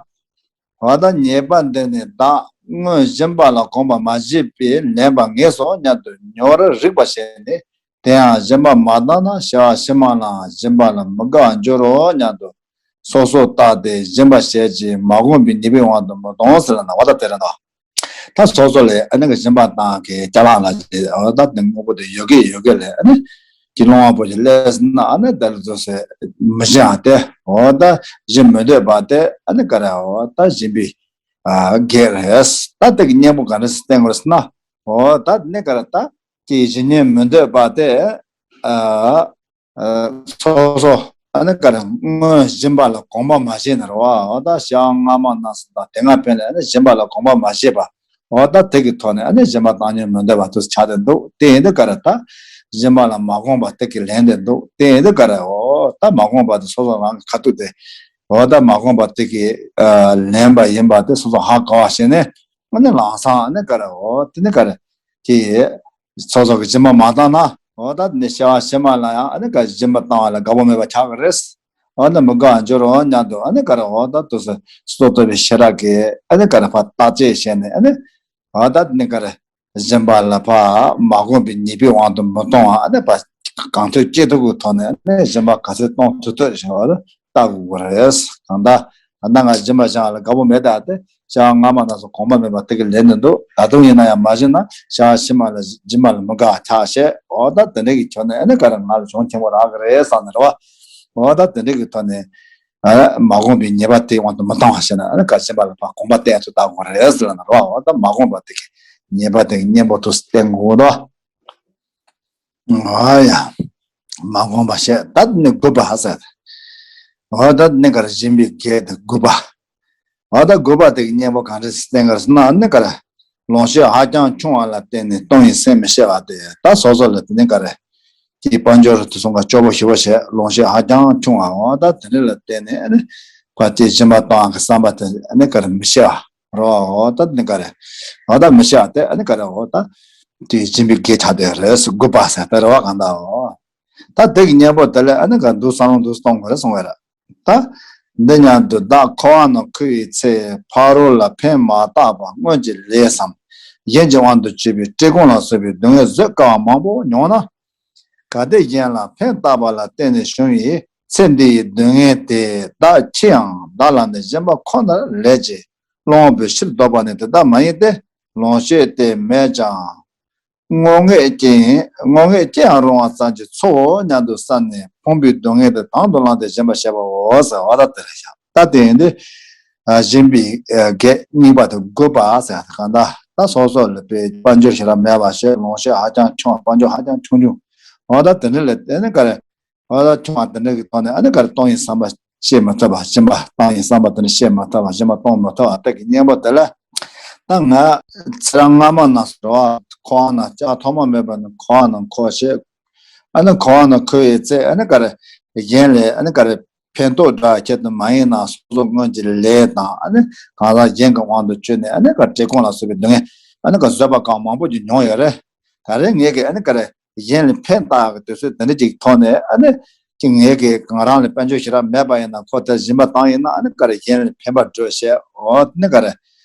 འོ་ད་ཉེས་པ་འདི་ནི་བདག་སྔོན་སྦྱིན་པ་ལ་གོམས་པ་མ་བྱས་པས་ལེན་པ་ངེས་སོ་སྙམ་དུ་ཉོར་རིག་པར་བྱས་ནས། དེ་ཡང་སྦྱིན་པ་མ་བཏང་ན་བྱ་བ་ཕྱི་མ་ལའང་སྦྱིན་པ་ལ་མི་དགའ་བར་འགྱུར་རོ་སྙམ་དུ། སོ་སོར་བརྟགས་ཏེ་སྦྱིན་པ་བྱས་ཀྱི་མ་གོམས་པའི་ཉེས་པའི་དབང་དུ་མི་གཏོང་ཟེར་ན། འོ་ད་དེ་རེད་དོ། ད་སོ་སོ་ལ་ཨ་ནི་གི་སྦྱིན་པ་བཏང་གི་ཅ་ལག་ལ་ཅི་འོ་ད་དེ་དངོས་པོ་དེ་ཡོད་གི་ཡོད་གི་ལ་ཨ་ནི་ཀྱི་སློང་བ་པོ་ཞིག་སླེབས་ན་ཨ་ནི་དེ་ལ་ཚོ་ཟེར་མི་བྱེད་ཨ་དེ། འོ་ད་གཞི་མི་འདོད་པ་དེ་ཨ་ནི་ག་རེ། འོ་ད་སྦྱིན་པའི་ཨ་བགེགས་རེད། ད་དེ་གི་གཉེན་པོ་ག་འདྲ་ཞིག་བསྟེན་དགོས་ཟེར་ན། འོ་ད་ནི་ག་རེ། ད་ཀྱི་གཞི་གཉེན་མི་འདོད་པ་དེ་ཨ། ཨ། སོ་སོ་ཨ་ནི་ག་རེ་སྔོན་སྦྱིན་པ་ལ་གོམས་པ་མ་བྱས་ན་རེད་བ། འོ་ད་ཞག་སྔ་མ་ནང་སོ་དང་དེ་སྔ་ཕན་ལ་ཨ་ནི་སྦྱིན་པ་ལ་གོམས་པ་མ་བྱས་པ། འོ་ད་དེ་གི་ཐོག་ནས་ཨ་ནི་སྦྱིན་པ་བཏང་སྙིང་མི་འདོད་པ་དུ་ཆགས་ཏེ་འདུག་དེ་ཡིན་དུས་ག་རེ། ད་སྦྱིན་པ་ལ་མ་གོམས་པ་དེ་གི་ལེན་ཏེ་འདུག་དེ་ཡིན་དུས་ག་རེ། འོ་ད་མ་གོམས་པ་དེ་སོ་སོ་རང་གི་ཁ་ཐུག་དེ། འོ་ད་མ་གོམས་པ་དེ་གི་ཨ་ལེན་པ་ཡིན་པ་དེ་སོ་སོ་ཧ་གོ་བ་བྱས་ནས་ཨ་ནི་ལམ་སང་ཨ་ནི་ག་རེ། འོ་དེ་ནི་ག་རེ། དེ། སོ་སོ་གི་སྦྱིན་པ་མ་བཏང་ན། འོ་ད་ནི་བྱ་བ་ཕྱི་མ་ལ་ཡང་ཨ་ནི་ག་སྦྱིན་པ་བཏང་བ་ལ་དགའ་པོ་མེད་པ་ཆགས་ཀྱི་རེད། འོ་ན་མི་དགའ་འགྱུར་རོ་སྙམ་དུ་ཨ་ནི་ག་རེ། འོ་ད་དུ་སོ་སོ་བདེ་བའི་ཤེས་རབ་ཀྱིས་ཨ་ནི་ག་རེ་ཕར་བརྟག་དཔྱད་བྱས་ནས་ཨ་ནི། འོ་ད་ནི་ག་རེ། སྦྱིན་པ་ལ་ཕར་མ་གོམས་པའི་ཉེས་པའི་དབང་དུ་མི་གཏོང་བ་ཨ་ནི་ཕར་གང་ཐུབ་ཅི་ཐུབ་ཀྱི་ཐོག་ནས་ཨ་ནི་སྦྱིན་པ་ག་ཚོད་གཏོང་ཐུབ་ཐུབ་བྱ་བ་ལ། ལྟ་དགོས་རེད། གང་ལྟར་ད་ལྟ་ང་སྦྱིན་པ་བྱ་བ་ལ་དགའ་པོ་མེད་ད་དེ་བྱ་བ་སྔ་མ་རྣམས་སུ་གོམས་པ་མེད་པ་དེ་གི་ལེན་དུ་འདུག་ད་དུང་ཡིན་ན་ཡང་མ་བྱིན་ན་བྱ་བ་ཕྱི་མ་ལ་སྦྱིན་པ་ལ་མི་དགའ་ཆགས་བྱས། འོ་ད་དེ་འདྲ་གི་ཁྱོན་ནས་ཨ་ནི་ག་རེ་ང་ལ་གྱོང་ཆེན་པོ་རག་གི་རེད་བསམ་ནས་རེད་བ། འོ་ད་དེ་འདྲ་གི་ཐོག་ནས་ཨ་མ་གོམས་པའི་ཉེས་པ་དེའི་དབང་དུ་མི་གཏོང་བ་བྱས་ན་ཨ་ནི་ག་སྦྱིན་པ་ལ་ཕར་གོམས་པ་བསྟེན་དུ་བལྟ་དགོས་རེད་ཟེར་ལ་ན་རེད་བ། འོ་ད་མ་གོམས་པ་དེ་གི་ཉེས་པ་དེ་གི་གཉེན་པོ་དུ་བསྟེན་དགོས་དོ། ཨ་ཡ། མ་གོམས་པ་བྱས། ད་ནི་རྒུད་པ་ཧ་ཟེར། འོ་ད་ནི་ག་རེ་སྦྱིན་པའི་བགེགས་དེ་རྒུད་པ། འོ་ད་རྒུད་པ་དེ་གི་གཉེན་པོ་གང་འདྲ་བསྟེན་ག་རེ་ཟེར་ན་ནི་ག་རེ། ལོངས་སྤྱོད་ཧ་ཅང་ཆུང་བ་ལ་བརྟེན་ནས་གཏོང་བའི་སེམས་མི་སྐྱེ་བ་དེ། ད་སོ་སོ་ལ་དེ་ནི་ག་རེ། དེའི་དཔལ་འབྱོར་དེ་ཚོ་ག་སྐྱོ་པོ་ཞེ་པོ་བྱས། ལོངས་སྤྱོད་ཧ་ཅང་ཆུང་བ། འོ་ད་དེ་འདྲ་ལ་བརྟེན་ནས་ནི་ཕར་དེ་སྦྱིན་པ་གཏོང་བ་གི་བསམ་པ་དེ་ནི་ག་རེ་མི་སྐྱེ་བ། རོ། འོ་ད་ནི་ག་རེ། འོ་ད་མི་ཤ་དེ་ཨ་ནི་ག་རེ། འོ་ད་དེ་སྦྱིན་པའི་བགེགས་ཆགས་དེ་རེད། རྒུད་པ་ཟེར་དེ་རེད་བ། གང་ལྟར་འོ་ད་དེ་གི་གཉེན་པོ་དེ་ལ་ཨ་ནི་ག་འདུག་བསམ་བློ་འདུག་གཏོང་དགོས་རེད་གསུང་བས་ར། ད་འདི་སྙམ་དུ་བདག་འཁོར་བ་ན་འཁོད་པའི་ཚེ་ཕ་རོལ་ལ་ཕན་མ་བཏགས་པ་སྔོན་གྱི་ལས་སམ། གཞན་གྱི་དབང་དུ་བྱས་པའི་བཀྲེས་སྐོམ་ལ་སོགས་པའི་སྡུག་བསྔལ་བཟོད་དཀའ་བ་མང་པོ་མྱོང་ན། གལ་ཏེ་གཞན་ལ་ཕན་བཏགས་པ་ལ་བརྟེན་ནས་བྱུང་བའི་ཚེ་འདི་ཡི་སྡུག་བསྔལ་དེ་བདག་འཆི་ཡང་བདག་ལ་ནི་སྦྱིན་པ་ཁོ་ནར་ལས་ཀྱི་སློང་བའི་ཕྱིར་བཟློག་པ་ནི་དེ་ལྟ་མ་ཡིན་ཏེ། ལོངས་སྤྱོད་དེ་མེད་ཀྱང་། སྔོ་ངད་ཅན་སྔོ་ངད་ཅི་ཡང་རུང་བ་ཙམ་གྱིས་ཚོགས་སྙམ་དུ་བསམས་ནས་ཕོངས་པའི་སྡུག་བསྔལ་དེ་དང་དུ་བླངས་ཏེ་སྦྱིན་པ་བྱེད་པའོ་ཟེར་བ་ད་དེ་རེད་ཤག་ད་དེ་ཡིན་ཏེ། སྦྱིན་པའི་བགེགས་གཉིས་པ་དེ་རྒུད་པ་ཟེར་གང་ལྟར་ད་སོ་སོ་ལ་དཔལ་འབྱོར་ཞེ་དྲག་མེད་པ་བྱས། ལོངས་སྤྱོད་ཧ་ཅང་ཆུང་བ། དཔལ་འབྱོར་ཧ་ཅང་ཆུང་ཆུང་། འོ་ད་དེ་འདྲ་ལ་བརྟེན་ནས་ག་རེ། འོ་ད་ཆུང་བ་དེ་འདྲ་གི་ཐོག་ནས་ཨ་ནི་ག་རེ་གཏོང་ཡིན་བསམ་པ་བྱེད་མི་ཐུབ་པ། སྦྱིན་པ་བཏང་ཡིན་བསམ་པ་དེ་འདྲ་བྱེད་མི་ཐུབ་པ། སྦྱིན་པ་གཏོང་མི་ཐུབ་པ་དེ་གི་གཉེན་པོ་དེ་ལ། ད་ང་ཚེ་རབས་སྔ་མ་ན་སོ་འཁོར་བ་ན་ལྕགས་ཐོག་མ་མེད་པ་ནས་འཁོར་བ་ན་འཁོར་བྱས། ཨ་ནི་འཁོར་བ་ན་འཁོར་བའི་ཚེ་ཨ་ནི་ག་རེ་གཞན་ལས་ཨ་ནི་ག་རེ་ཕན་ཐོགས་འདྲ་ཁྱད་དུ་མ་ཡིན་ན་སོ་སོ་སྔོན་གྱི་ལས་དང་ཨ་ནི་གང་ཟག་གཞན་གྱི་དབང་དུ་བཅོལ་ནས་ཨ་ནི་ག་བཀྲེས་སྐོམ་ལ་སོགས་པའི་སྡུག་བསྔལ་ཨ་ནི་ག་བཟོད་པ་གང་མང་པོ་ཅིག་མྱོང་ཡོད་རེད། ད་རེས་ངས་ཀྱི་ཨ་ནི་ག་རེ། གཞན་ལ་ཕན་བཏགས་ཀྱི་དུས་ཚོད་དེ་འདྲ་ཅིག་ཐོག་ནས་ཨ་ནི་ཅིག་ངས་ཀྱི་ང་རང་ལ་དཔལ་འབྱོར་ཞེ་དྲག་མེད་པ་ཡིན་ན་ཁོ་དེ་སྦྱིན་པ་བཏང་ཡིན་ན་ཨ་ནི་ག་རེ་གཞན་ལ་ཕན་པ་འགྲོ་བྱས། འོ་ནི་ག་རེ།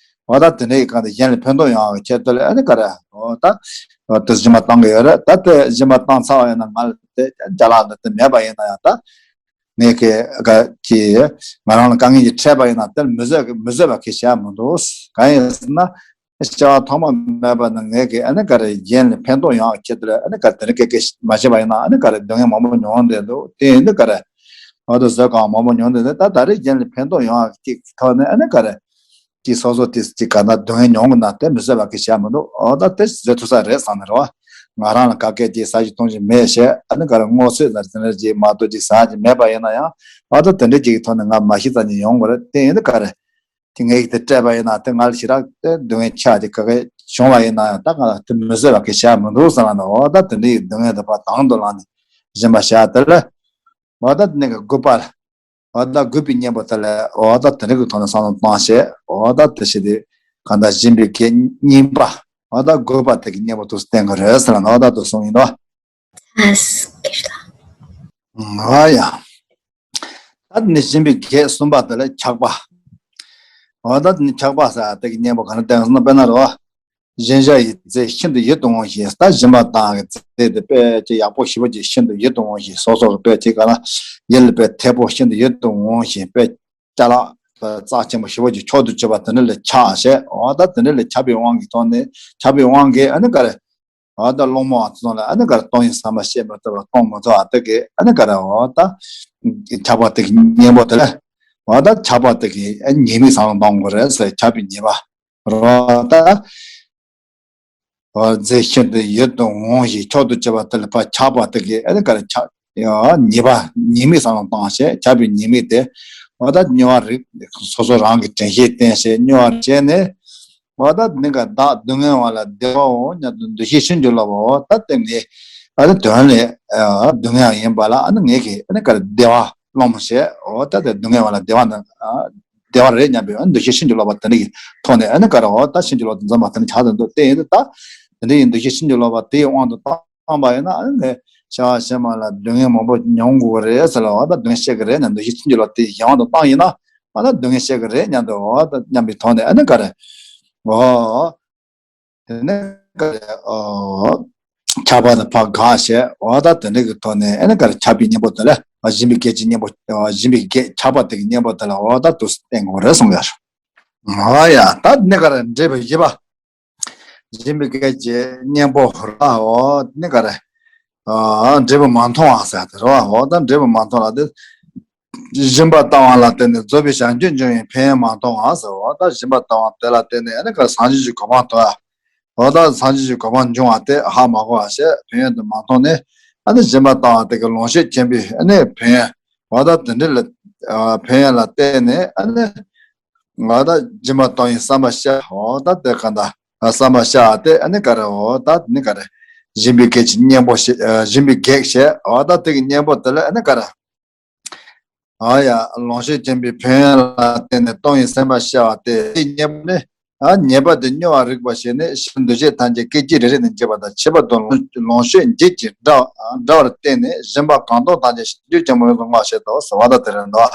འོ་ད་དེ་འདྲའི་སྒང་དེ་གཞན་ལ་ཕན་ཐོགས་ཡོང་བའི་ཆེད་དུ་ལ་ཨ་ནི་ག་རེ། འོ་ད་འོ་དེ་སྦྱིན་པ་བཏང་གི་ཡོད་རེད། ད་དེ་སྦྱིན་པ་བཏང་ཚར་བ་ཡིན་ན་ང་ལ་དེ་ཅ་ལག་འདི་དེ་མེད་པ་ཡིན་ན་ཡང་ད་ངས་ཀྱི་ག་ཅི་ང་རང་ལ་དཀའ་ངལ་ཅིག་འཕྲད་པ་ཡིན་ན་དེ་ལ་མི་བཟོད་མི་བཟོད་པ་གི་བྱ་མི་འདུག་གང་ཡིན་ཟེར་ན། བྱ་བ་ཐོག་མ་མེད་པ་ནི་ངས་ཀྱི་ཨ་ནི་ག་རེ་གཞན་ལ་ཕན་ཐོགས་ཡོང་བའི་ཆེད་དུ་ལ་ཨ་ནི་ག་དེ་རིང་སྐད་སྐད་མ་བྱས་པ་ཡིན་ན་ཨ་ནི་ག་རེ་སྡུག་བསྔལ་མང་པོ་མྱོང་བསྡད་འདུག་དེ་ཡིན་དུས་ག་རེ། འོ་དེ་བཟོས་གང་མང་པོ་མྱོང་དེ་ད་ད་རེས་རྒྱན་ལ་ཕན་ཐོགས་ཡོང་ཡག་ཅིག་ཐོག་ནས་ཨ་ནི་ག་རེ། ཅིག་སོ་སོ་དེ་ཅིག་ག་ན་སྡུག་བསྔལ་མྱོང་གི་ན་དེ་མི་བཟོད་པ་གི་བྱ་མི་འདུག་འོ་ད་དེ་བཟོད་ཐུབ་ས་རེད་བསམ་ནས་རེད་བ། ང་རང་ལ་ག་གེ་ཅིག་ཟ་ཞིག་འཐུང་ཞིག་མེད་བྱས་ཨ་ནི་ག་རེ་སྔོ་ཚོད་ཟ་དེ་འདྲ་ཅིག་མ་གཏོགས་ཅིག་ཟ་ཅིག་མེད་པ་ཡིན་ན་ཡང་འོ་ད་དེ་འདྲ་ཅིག་གི་ཐོག་ནས་ང་མ་ཤི་ཙམ་ཅིག་ཡོང་དགོས་རེད། དེ་ཡིན་དུས་ག་རེ། དེ་ངས་དེ་སྤྲད་པ་ཡིན་ན་དེ་ང་ལ་ཞེ་དྲག་དེ་སྡུག་བསྔལ་ཆགས་ཏེ་ག་གེ་བྱུང་བ་ཡིན་ན་ཡང་ད་ང་ལ་དེ་མི་བཟོད་པ་གི་བྱ་མི་འདུག་བསམ་ལ་ནི་འོ་ད་དེ་འདྲའི་སྡུག་བསྔལ་དེ་ཕར་དང་དུ་བླངས་ནས་སྦྱིན་པ་བྱ་དེ་ལ། འོ་ད་དེ་ནས་གི་དགུ་པ་ལ། འོ་ད་དགུ་པའི་གཉེན་པོ་དེ་ལ་འོ་ད་དེ་འདྲ་གི་ཐོག་ནས་བསམ་བློ་བཏང་བྱས་འོ་ད་དེ་བྱས་ཏེ་གང་ལྟར་སྦྱིན་པའི་གེགས་གཉིས་པ། འོ་ད་དགུ་པ་དེ་གི་གཉེན་པོ་དུ་བསྟེན་གི་རེད་ཟེར་ལ་ནི་འོ་ད་དུ་གསུངས་ཡིན་ནོ། ཨ་སྐད་ཤུགས་དང་། ཨ་ཡ། ད་ནི་སྦྱིན་པའི་གེགས་གསུམ་པ་དེ་ལ་འཁྱགས་པ། འོ་ད་ནི་འཁྱགས་པ་ཟེར་དེ་གི་གཉེན་པོ་ག་ན་བསྟན་སོང་ན་དཔེར་ན་རོ། སྦྱིན་བྱ་ཡི་རྫས་ཤིན་ཏུ་ཡིད་དུ་འོང་ཞིང་ད་སྦྱིན་པ་བཏང་གི་རྫས་དེ་དཔེ་ཅིག་ཡག་པོ་ཞེ་པོ་ཅིག་ཤིན་ཏུ་ཡིད་དུ་འོང་ཞིང་སོ་སོ་གི་དཔེ་ཅིག་ག་ན་ཡིད་ལ་དཔེ་འཐད་པོ་ཤིན་ཏུ་ཡིད་དུ་འོང་ཞིང་དཔེ་ཅ་ལག་རྩ་ཆེན་པོ་ཞེ་པོ་ཅིག་མཆོག་ཏུ་གྱུར་པ་དེ་འདྲ་ལ་འཁྱགས་བྱས་འོ་ད་དེ་འདྲ་ལ་འཁྱགས་པའི་དབང་གིས་ཐོག་ནས་འཁྱགས་པའི་དབང་གིས་ཨ་ནི་ག་རེ། འོ་ད་སློང་མོ་བ་ཚོ་ལ་ཨ་ནི་ག་རེ་གཏོང་ཡིན་བསམ་པ་བཤད་མི་ཐུབ་པ་གཏོང་མི་ཐུབ་པ་དེ་གི་ཨ་ནི་ག་རེ་འོ་ད་འཁྱགས་པ་དེ་གི་གཉེན་པོ་དེ་ལ་འོ་ད་འཁྱགས་པ་དེ་གི་ཨ་ཉེས་དམིགས་བསམ་བློ་གཏོང་དགོས་རེད་ཟེར་འཁྱགས་པའི་ཉེས་པ་རོ་ད། འོ་རྫས་ཤིན་ཏུ་ཡིད་དུ་འོང་ཞིང་མཆོག་ཏུ་གྱུར་པ་དེ་ལ་ཕར་འཁྱགས་པ་དེ་གི་ཨ་ནི་ག་རེ་འཁྱགས་ཉེས་པ་ཉེས་དམིགས་བསམ་བློ་བཏང་བྱས་འཁྱགས་པའི་ཉེས་དམིགས་དེ་འོ་ད་སྨྱོ་བ་རིགས་སོ་སོ་རང་གི་དྲན་ཤེས་བསྟེན་བྱས་སྨྱོ་བ་བྱས་ནས། འོ་ད་ནི་ག་བདག་སྡུག་བསྔལ་བ་ལ་བདེ་བའོ་སྙམ་དུ་འདུ་ཤེས་ཤིན་ཏུ་ལོག་པའོ་ད་དེ་ངས་ཨ་ནི་དོན་ལས་སྡུག་བསྔལ་ཡིན་པ་ལ་ཨ་ནི་ངས་ཀྱིས་ཨ་ནི་ག་རེ་བདེ་བ་སློང་མོ་བྱས་འོ་ད་དེ་སྡུག་བསྔལ་བ་ལ་བདེ་བ་ནི་བདེ་བ་རེད་སྙམ་པའི་ཨ་ནི་འདུ་ཤེས་ཤིན་ཏུ་ལོག་པ་དེ་འདྲ་གི་ཐོག་ནས་ཨ་ནི་ག་རེ་འོ་ད་ཤིན་ཏུ་ལོག་ཏུ་འཛིན་པ་དེ་འདྲ་ཆགས་ཏེ་འདུག་དེ་ཡིན་དུས་ད་དེ་འདྲ་ཡི་འདུ་ཤེས་ཤིན་ཏུ་ལོག་པ་དེའི་དབང་དུ་བཏང་བ་ཡིན་ན་ཨ་ནི་ངས་བྱ་བ་བྱེད་མ་ལ་སྡུག་བསྔལ་མང་པོ་མྱོང་དགོས་རེད་ཟེར་ལ་འོ་ད་སྡུག་བསྔལ་བཤད་ཀྱི་རེད་ན་འདུ་ཤེས་ཤིན་ཏུ་ལོག་དེ་ཡི་དབང་དུ་བཏང་ཡིན་ན། ཨ་ན་སྡུག་བསྔལ་བཤད་ཀྱི་རེད་སྙམ་དུ་འོ་ད་སྙམ་པའི་ཐོག་ནས་ཨ་ནི་ག་རེ། འོ། དེ་ནས་ག་རེ་འོ། འཁྱགས་པ་དང་ཕར་འགག་བྱས་འོ་ད་དེ་འདྲ་གི་ཐོག་ནས་ཨ་ནི་ག་རེ་འཁྱགས་པའི་གཉེན་པོ་དེ་ལ་སྦྱིན་པའི་གེགས་ཀྱི་གཉེན་པོ་སྦྱིན་པའི་གེགས་འཁྱགས་པ་དེ་གི་གཉེན་པོ་དེ་ལ་འོ་ད་དུ་བསྟེན་དགོས་རེད་གསུངས་ཡོད། འོ་ཡ་ད་དེ་ནས་ག་རེ་འབྲས་བུ་བཞི་པ། སྦྱིན་པའི་གེགས་ཀྱི་གཉེན་པོ་ར་འོ་དེ་ནས་ག་རེ། འབྲས་བུ་མ་མཐོང་བ་ཟེར་དེ་རེད་བ། འོ་ད་འབྲས་བུ་མ་མཐོང་ལ་དེ། སྦྱིན་པ་བཏང་བ་ལ་བརྟེན་ནས་རྫོགས་པའི་བྱང་ཆུབ་འབྱུང་བའི་ཕན་ཡོན་མ་མཐོང་བ་ཟེར། འོ་ད་སྦྱིན་པ་བཏང་བ་དེ་ལ་བརྟེན་ནས་ཨ་ནི་ག་སངས་རྒྱས་ཀྱི་གོ་འཕང་ཐོབ་ཡ། འོ་ད་སངས་རྒྱས་ཀྱི་གོ་འཕང་འབྱུང་བ་དེ་ཧ་མ་གོ་བ་ཞེས་ཕན་ཡོན་དུ་མ་མཐོང་ནས་ཨ་ནི་སྦྱིན་པ་བཏང་བ་དེ་གི་ལོངས་སྤྱོད་ཆེན་པོའི་ཨ་ནི་ཕན་ཡོན། འོ་ད་དེ་འདྲ་ལ་ཕན་ཡོན་ལ་བརྟེན་ནས་ཨ་ནི་ང་ད་སྦྱིན་པ་བཏང་ཡིན་བསམ་པ་ཤར། འོ་ད་དེ་ག་འདྲ་བསམ་པ་ཤར་བ་དེ་ཨ་ནི་ག་རེ། འོ་ད་ནི་ག་རེ། སྦྱིན་པའི་གེགས་ཀྱི་གཉེན་པོ་ཞེས་སྦྱིན་པའི་གེགས་ཞེས་འོ་ད་དེ་གི་གཉེན་པོ་དེ་ལ་ཨ་ནི་ག་རེ། ཨ་ཡ། ལོངས་སྤྱོད་ཆེན་པོའི་ཕན་ཡོན་ལ་བརྟེན་ནས་གཏོང་ཡིན་བསམ་པ་ཤར་བ་སྟེ། དེའི་གཉེན་པོ་ནི། ཨ་ཉེས་པ་དེ་སྨྱོ་བར་རིག་པ་ཞིག་ནི་ཕྱིར་འདུ་བྱེད་ཐམས་ཅད་སྐད་ཅིག་རེ་རེ་ནས་འབྱེད་པ་དང་། ཁྱད་པར་དུ་ལོངས་ལོངས་སྤྱོད་འབྱེད་ཀྱི་འདྲ་འདྲ་བར་བརྟེན་ནས་སྦྱིན་པ་གང་གཏོང་ཐམས་ཅད་བྱང་ཆུབ་ཆེན་པོ་ཡོངས་སུ་བསྔོ་བར་བྱེད་དོ་ཟེར་བ་དང་དེ་རེད་འདུག་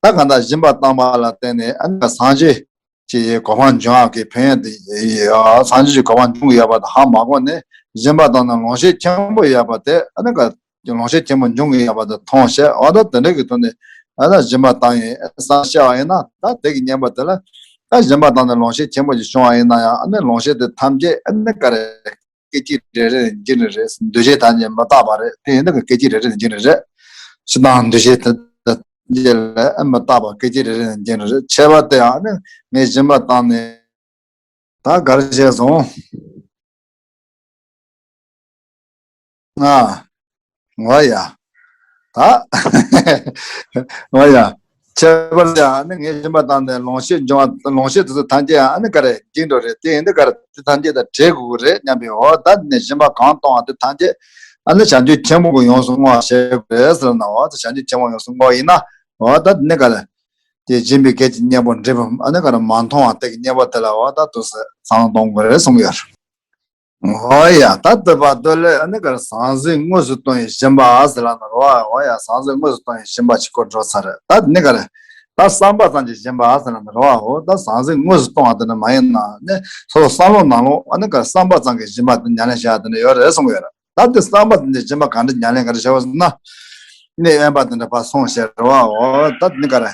ད་གང་ལྟར་སྦྱིན་པ་བཏང་བ་ལ་བརྟེན་ནས་ཨ་ནི་སངས་རྒྱས་ཀྱི་གོ་འཕང་འབྱུང་བ་གི་ཕན་ཡོན་དེ་སངས་རྒྱས་ཀྱི་གོ་འཕང་འབྱུང་གི་ཡོད་པ་དང་ཧ་མ་གོ་ནས་སྦྱིན་པ་བཏང་ན་ལོངས་སྤྱོད་ཆེན་པོ་ཡོད་པ་དེ་ཨ་ནི་ག་ཀྱི་ལོངས་སྤྱོད་ཆེན་པོ་འབྱུང་གི་ཡོད་པ་དེ་མཐོང་བྱས། འོ་ད་དེ་འདྲ་གི་ཐོག་ནས་ཨ་ད་སྦྱིན་པ་བཏང་ཡིན་བསམ་བྱས་པ་ཡིན་ན་ད་དེ་གི་གཉེན་པོ་དེ་ལ་ད་སྦྱིན་པ་བཏང་ནས་ལོངས་སྤྱོད་ཆེན་པོ་ཞིག་བྱུང་བ་ཡིན་ན་ཡང་ཨ་ནི་ལོངས་སྤྱོད་དེ་ཐམས་ཅད་ཨ་ནི་ག་རེ་སྐད་ཅིག་རེ་རེ་ནས་འབྱིན་ནི་རེད། འདུ་བྱེད་ཐམས་ཅད་མི་རྟག་པ་རེད། དེ་ཡིན་ན་གི་སྐད་ཅིག་རེ་རེ་ནས་འབྱིན་ནི་རེད། ཕྱི་དང་འདུ་བྱེད་དེ་ཐམས་ཅད་ལ་ཨ་མི་རྟག་པ་སྐད་ཅིག་རེ་རེ་ནས་འབྱིན་ནི་རེད། ཁྱད་པར་དེ་ཡང་ཨ་ནི་ངས་སྦྱིན་པ་བཏང་ནས། ད་ག་རེ་བྱས་སོང་། ང་། ང་ཡ། ད། ང་ཡ། ཁྱད་པར་ཡང་ནི་ངས་སྦྱིན་པ་བཏང་ནས་ལོངས་སྤྱོད་འབྱུང་བ་ལོངས་སྤྱོད་དེ་ཚོ་ཐམས་ཅད་ཡང་ནི་ག་རེ་འབྱིན་འགྲོ་རེད། དེ་ཡིན་དུས་ག་རེ་དེ་ཐམས་ཅད་དང་བྲལ་དགོས་ཀྱི་རེད་སྙམ་པའི་འོ་ད་ནི་སྦྱིན་པ་གང་གཏོང་བ་དེ་ཐམས་ཅད་ཨ་ནི་བྱང་ཆུབ་ཆེན་པོ་གི་ཡོངས་སུ་བསྔོ་བ་བྱེད་དགོས་རེད་ཟེར་ན། འོ་ད་བྱང་ཆུབ་ཆེན་པོ་ཡོངས་སུ་བསྔོ་བ་ཡིན་ན་འོ་ད་ནི་ག་རེ། དེ་སྦྱིན་པའི་གེགས་ཀྱི་གཉེན་པོ་འབྲས་བུ་ཨ་ནི་ག་རེ་མ་མཐོང་བ་དེ་གི་གཉེན་པོ་དེ་ལ་འོ་ད་དུ་ཟེར་བསམ་བློ་གཏོང་དགོས་རེད་གསུངས་ཡོད། འོ་ཡ་ད་དེ་བར་དུ་ལས་ཨ་ནི་ག་རེ་ཟང་ཟིང་དངོས་སུ་གཏོང་བའི་སྦྱིན་པ་ཟེར་ལ་ནི་རོ། འོ་ཡ་ཟང་ཟིང་དངོས་སུ་གཏོང་བའི་སྦྱིན་པ་ཞིག་གོ་འགྲོ་ཚར་རེད། ད་ནི་ག་རེ་ད་བསམ་པ་ཙམ་གྱི་སྦྱིན་པ་ཟེར་ལ་ནི་རོ། འོ་ད་ཟང་ཟིང་དངོས་སུ་གཏོང་བ་དེ་ནི་མ་ཡིན་ན་ནི་སོ་སོ་བསམ་བློ་ནང་ལོགས་ཨ་ནི་ག་རེ་བསམ་པ་ཙམ་གྱི་སྦྱིན་པ་དེ་ཉམས་ལེན་བྱ་ཡ་དེ་ནི་ཡོད་རེད་གསུངས་ཡོད་རེད། ད་དེ་བསམ་པ་དེ་འདྲ་སྦྱིན་པ་ག་འདྲ་ཉམས་ལེན་ག་འདྲ་བྱ་བ་ཟེར་ན། གནས་དབེན་པ་དེ་འདྲ་ཕར་སོང་ཟེར་བ། འོ་ད་ནི་ག་རེ།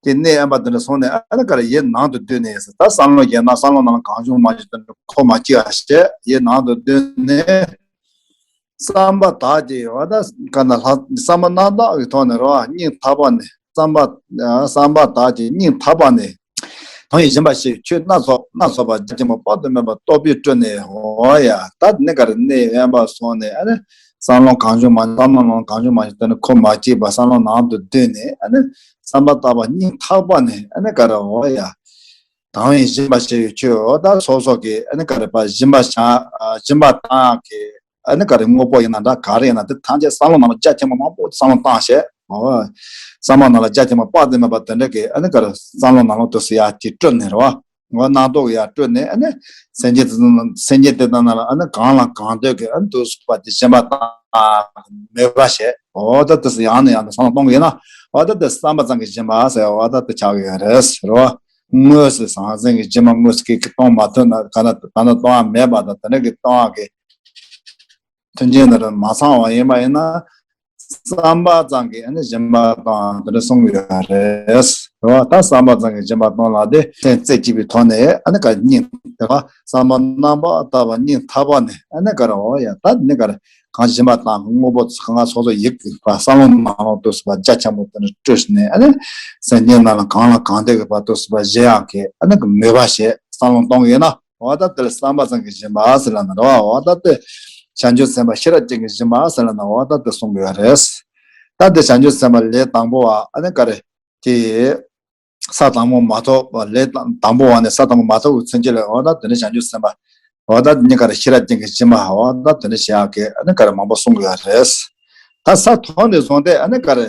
དེ་གནས་དབེན་པ་དེ་འདྲ་སོང་ནས་ཨ་ནི་ག་རེ་ཡིད་ནང་དུ་བསྡུས་ནས་ཟེར། ད་བསམ་བློ་བརྒྱབ་ན་བསམ་བློ་ནང་ལ་གང་བྱུང་མང་བྱུང་དེ་འདྲ་ཁོ་མ་སྐྱེ་བ་བྱས་ཡིད་ནང་དུ་བསྡུས་ནས། བསམ་པ་དག་ཅིང་འོ་ད་ག་ན་ལྷག་བསམ་པ་རྣམ་དག་གི་ཐོག་ནས་རོ། སྙིང་ཐག་པ་ནས་བསམ་པ་བསམ་པ་དག་ཅིང་སྙིང་ཐག་པ་ནས། དོན་ཡིད་བཞིན་པ་ཞེས་ཆོས་སྣ་ཚོགས་སྣ་ཚོགས་པ་རྒྱ་ཆེན་པོ་དཔག་ཏུ་མེད་པ་རྟོག་པས་སྤྲུལ་ནས། འོ་ཡ་ད་ནི་ག་རེ་གནས་དབེན་པ་སོང་ནས་ཨ་ནི་བསམ་བློ་གང་བྱུང་མ་བསམ་བློ་གང་བྱུང་མ་བྱུང་དེ་ནི་ཁོ་མ་སྐྱེས་པ་བསམ་བློ་ནང་དུ་བསྡུས་ནས་ཨ་ནི་བསམ་པ་དག་པ་སྙིང་ཐག་པ་ནས་ཨ་ནི་ག་རེ་འོ་ཡ། དོན་ཡིད་བཞིན་པ་ཞེས་ཆོས་འོ་ད་སོ་སོ་གི་ཨ་ནི་ག་རེ་པ་སྦྱིན་པ་བྱ་སྦྱིན་པ་བཏང་གི་ཨ་ནི་ག་རེ་དངོས་པོ་ཡིན་ན་འདྲ་ག་རེ་ཡིན་ན་འདི་ཐམས་ཅད་བསམ་བློ་ནང་ལ་རྒྱ་ཆེན་པོ་མང་པོ་བསམ་བློ་བཏང་བྱས། འོ། བསམ་བློ་ནང་ལ་རྒྱ་ཆེན་པོ་དཔག་ཏུ་མེད་པ་དེ་འདྲ་གི་ཨ་ནི་ག་རེ་བསམ་བློ་ནང་ལོགས་དུ་སུ་ཡ་གི་སྤྲུལ་ནས་རོ། འོ་རྣམ་རྟོག་ཡ་སྤྲུལ་ནས་ཨ་ནི་སེམས་ཅན་དེ་སེམས་ཅན་དེ་དག་ནང་ལ་ཨ་ནི་གང་ལ་གང་འདོད་ཀྱི་ཨ་ནི་དུ་སུ་པ་དེ་སྦྱིན་པ་དང་མོས་པ་བྱས། འོ་ད་དུ་སུ་ཡང་ནས་ཡང་དུ་བསམ་བློ་གཏོང་གི་ཡིན་ན། འོ་ད་དུ་བསམ་པ་ཙམ་གྱི་སྦྱིན་པ་ཟེར་འོ་ད་དུ་ཆགས་ཀྱི་ཡོད་རེད་ཟེར་རོ། དངོས་སུ་ཟང་ཟིང་གི་སྦྱིན་པ་དངོས་སུ་གི་གཏོང་མ་ཐུབ་ན་ག་ན་ད་ནི་གཏོང་བ་མེད་པ་དང་དེ་འདྲ་གི་གཏོང་བ་གི་མཐུན་རྐྱེན་དེ་རུ་མ་ཚང་བ་ཡིན་པ་ཡིན་ན། བསམ་པ་ཙམ་གྱིས་ཨ་ནི་སྦྱིན་པ་གཏོང་དེ་འདྲ་གསུང་གི་ཡོད་རེད། རེད་བ། ད་བསམ་པ་ཙམ་གྱིས་སྦྱིན་པ་གཏོང་ལ་དེ་སེམས་རྩེ་གཅིག་པའི་ཐོག་ནས་ཨ་ནི་ག་སྙིང་དེ་བ་བསམ་པ་རྣམ་པར་དག་པ་སྙིང་ཐག་པ་ནས་ཨ་ནི་ག་རེ་འོ་ཡ་ད་ནི་ག་རེ་གང་སྦྱིན་པ་དང་དངོས་པོ་ཚོ་གང་སོ་སོ་ཡིད་ཀྱི་བསམ་བློ་ནང་ལོགས་དུ་སུ་བ་རྒྱ་ཆེན་པོ་དེ་འདྲ་སྤྲོས་ནས་ཨ་ནི་སེམས་ཅན་རྣམས་ལ་གང་ལ་གང་འདོད་ཀྱི་བར་དུ་སུ་བ་བཞེས་ཡག་གི་ཨ་ནི་གི་མོས་པ་བྱས་བསམ་བློ་གཏོང་གི་ཡོད་ན། འོ་ད་དེ་ལ་བསམ་པ་ཙམ་གྱིས་སྦྱིན་པ་ཟེར་ལབ་ན་རེད་བ། འོ་ད་དེ་བྱང་ཆུབ་སེམས་དཔའ་ཤེས་རབ་ཅན་གྱིས་སྦྱིན་པ་ཟེར་ལབ་ན་འོ་ད་དེ་གསུང་གི་ཡོད་རེད། ད་དེ་བྱང་ཆུབ་སེམས་དཔའ་ལས་དང་པོ་བ་ཨ་ནི་ག་རེ་དེ་ས་དང་པོ་མ་ཐོབ་པ་ལས་དང་པོ་བ་ནས་ས་དང་པོ་མ་ཐོབ་པའི་ཚུན་ཆད་ལ་འོ་ད་དེ་ནི་བྱང་ཆུབ་སེམས་དཔའ་འོ་ད་ནི་ག་རེ་ཤེས་རབ་ཅན་གྱིས་སྦྱིན་པ་འོ་ད་དེ་ནི་བྱེད་ཡག་གི་ཨ་ནི་ག་རེ་མང་པོ་གསུང་གི་ཡོད་རེད། ད་ས་ཐོབ་ནས་བཟུང་སྟེ་ཨ་ནི་ག་རེ།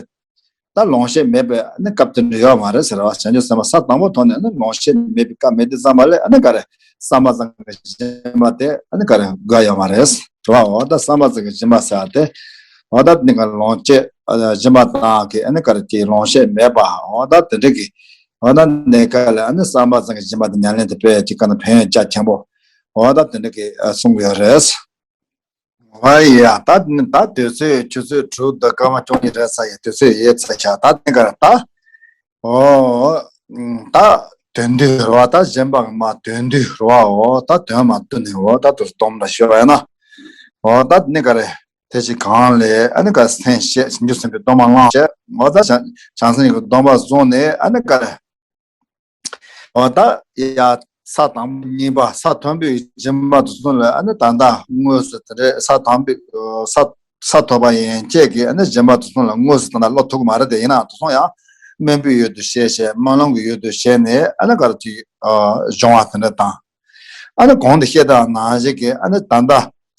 ད་ལོངས་སྤྱོད་མེད་པའི་ཨ་ནི་སྐབས་དེ་འདྲ་ཡོད་མ་རེད་ཟེར་བ། བྱང་ཆུབ་སེམས་དཔའ་ས་དང་པོ་ཐོབ་ནས་ཨ་ནི་ལོངས་སྤྱོད་མེད་པའི་སྐབས་མེད་དུས་ཙམ་པ་ལ་ཨ་ནི་ག་རེ་བསམ་པ་ཙམ་གྱིས་སྦྱིན་པ་དེ་ཨ་ནི་ག་རེ་དགོས་ཡོད་མ་རེད་ཟེར་བ། འོ་ད་བསམ་པ་ཙམ་གྱིས་སྦྱིན་པ་ཟེར་བ་དེ་འོ་ད་ནི་ག་ལོངས་སྤྱོད་སྦྱིན་པ་དང་གི་ཨ་ནི་ག་རེ་ཀྱི་ལོངས་སྤྱོད་མེད་པ་འོ་ད་དེ་འདྲ་གི་འོ་ད་ནི་ག་ལ་ཨ་ནི་བསམ་པ་ཙམ་གྱིས་སྦྱིན་པ་དེ་ཉམས་ལེན་དེ་དཔེ་ཅིག་ག་ན་ཕན་ཡོན་རྒྱ་ཆེན་པོ་འོ་ད་དེ་འདྲ་གི་གསུང་གི་ཡོད་རེད། ཨ་ཡ་ད་ད་དུས་ཚོད་ཆུ་ཚོད་དྲུག་དང་སྐར་མ་བཅུ་གཉིས་རེད་ས་ཡ་དུས་ཚོད་ཡོད་ཚ་ཤག་ད་དེ་གར་ད་ཨོ་ད་དོན་དུ་རོ་ད་གཞན་པ་མ་དོན་དུ་རོ་ཨོ་ད་དོན་མ་དུ་ནི་ཨོ་ད་དུ་སྡོམ་ལ་ཤོད་ཡ་ན་ཨོ་ད་ནི་ག་རེ་དེ་ཞིག་གང་ལས་ཨ་ནི་ག་སེམས་བཤད་ཞིང་རྒྱུ་སེམས་པའི་སྡོམ་མ་བླངས་བྱས་ཨོ་ད་བྱང་སེམས་ཀྱི་སྡོམ་པ་བཟུང་ནས་ཨ་ནི་ག་རེ། འོ་ད་ཡ་ས་དང་པོ་གཉིས་པ་ས་དང་པོའི་སྦྱིན་པ་དེ་ཚོ་ལ་ཨ་ནི་ད་ལྟ་དངོས་སུ་དེ་འདྲའི་ས་དང་པོའི་ས་ས་ཐོབ་པ་ཡན་ཆད་ཀྱི་ཨ་ནི་སྦྱིན་པ་དེ་ཚོ་ལ་དངོས་སུ་ད་ལྟ་སློབ་ཐུབ་ཀྱི་མ་རེད་དེ་ཡིན་ནའང་དེ་ཚོ་ཡང་སྨོན་པའི་ཡུལ་དུ་བྱས་བྱས་སྨོན་ལམ་གྱི་ཡུལ་དུ་བྱས་ནས་ཨ་ནི་ག་རེ་ཅིག་སྦྱོང་བ་དེ་འདྲ་དང་། ཨ་ནི་གོང་དུ་བཤད་དང་ནང་བཞིན་གྱི་ཨ་ནི་ད་ལྟ་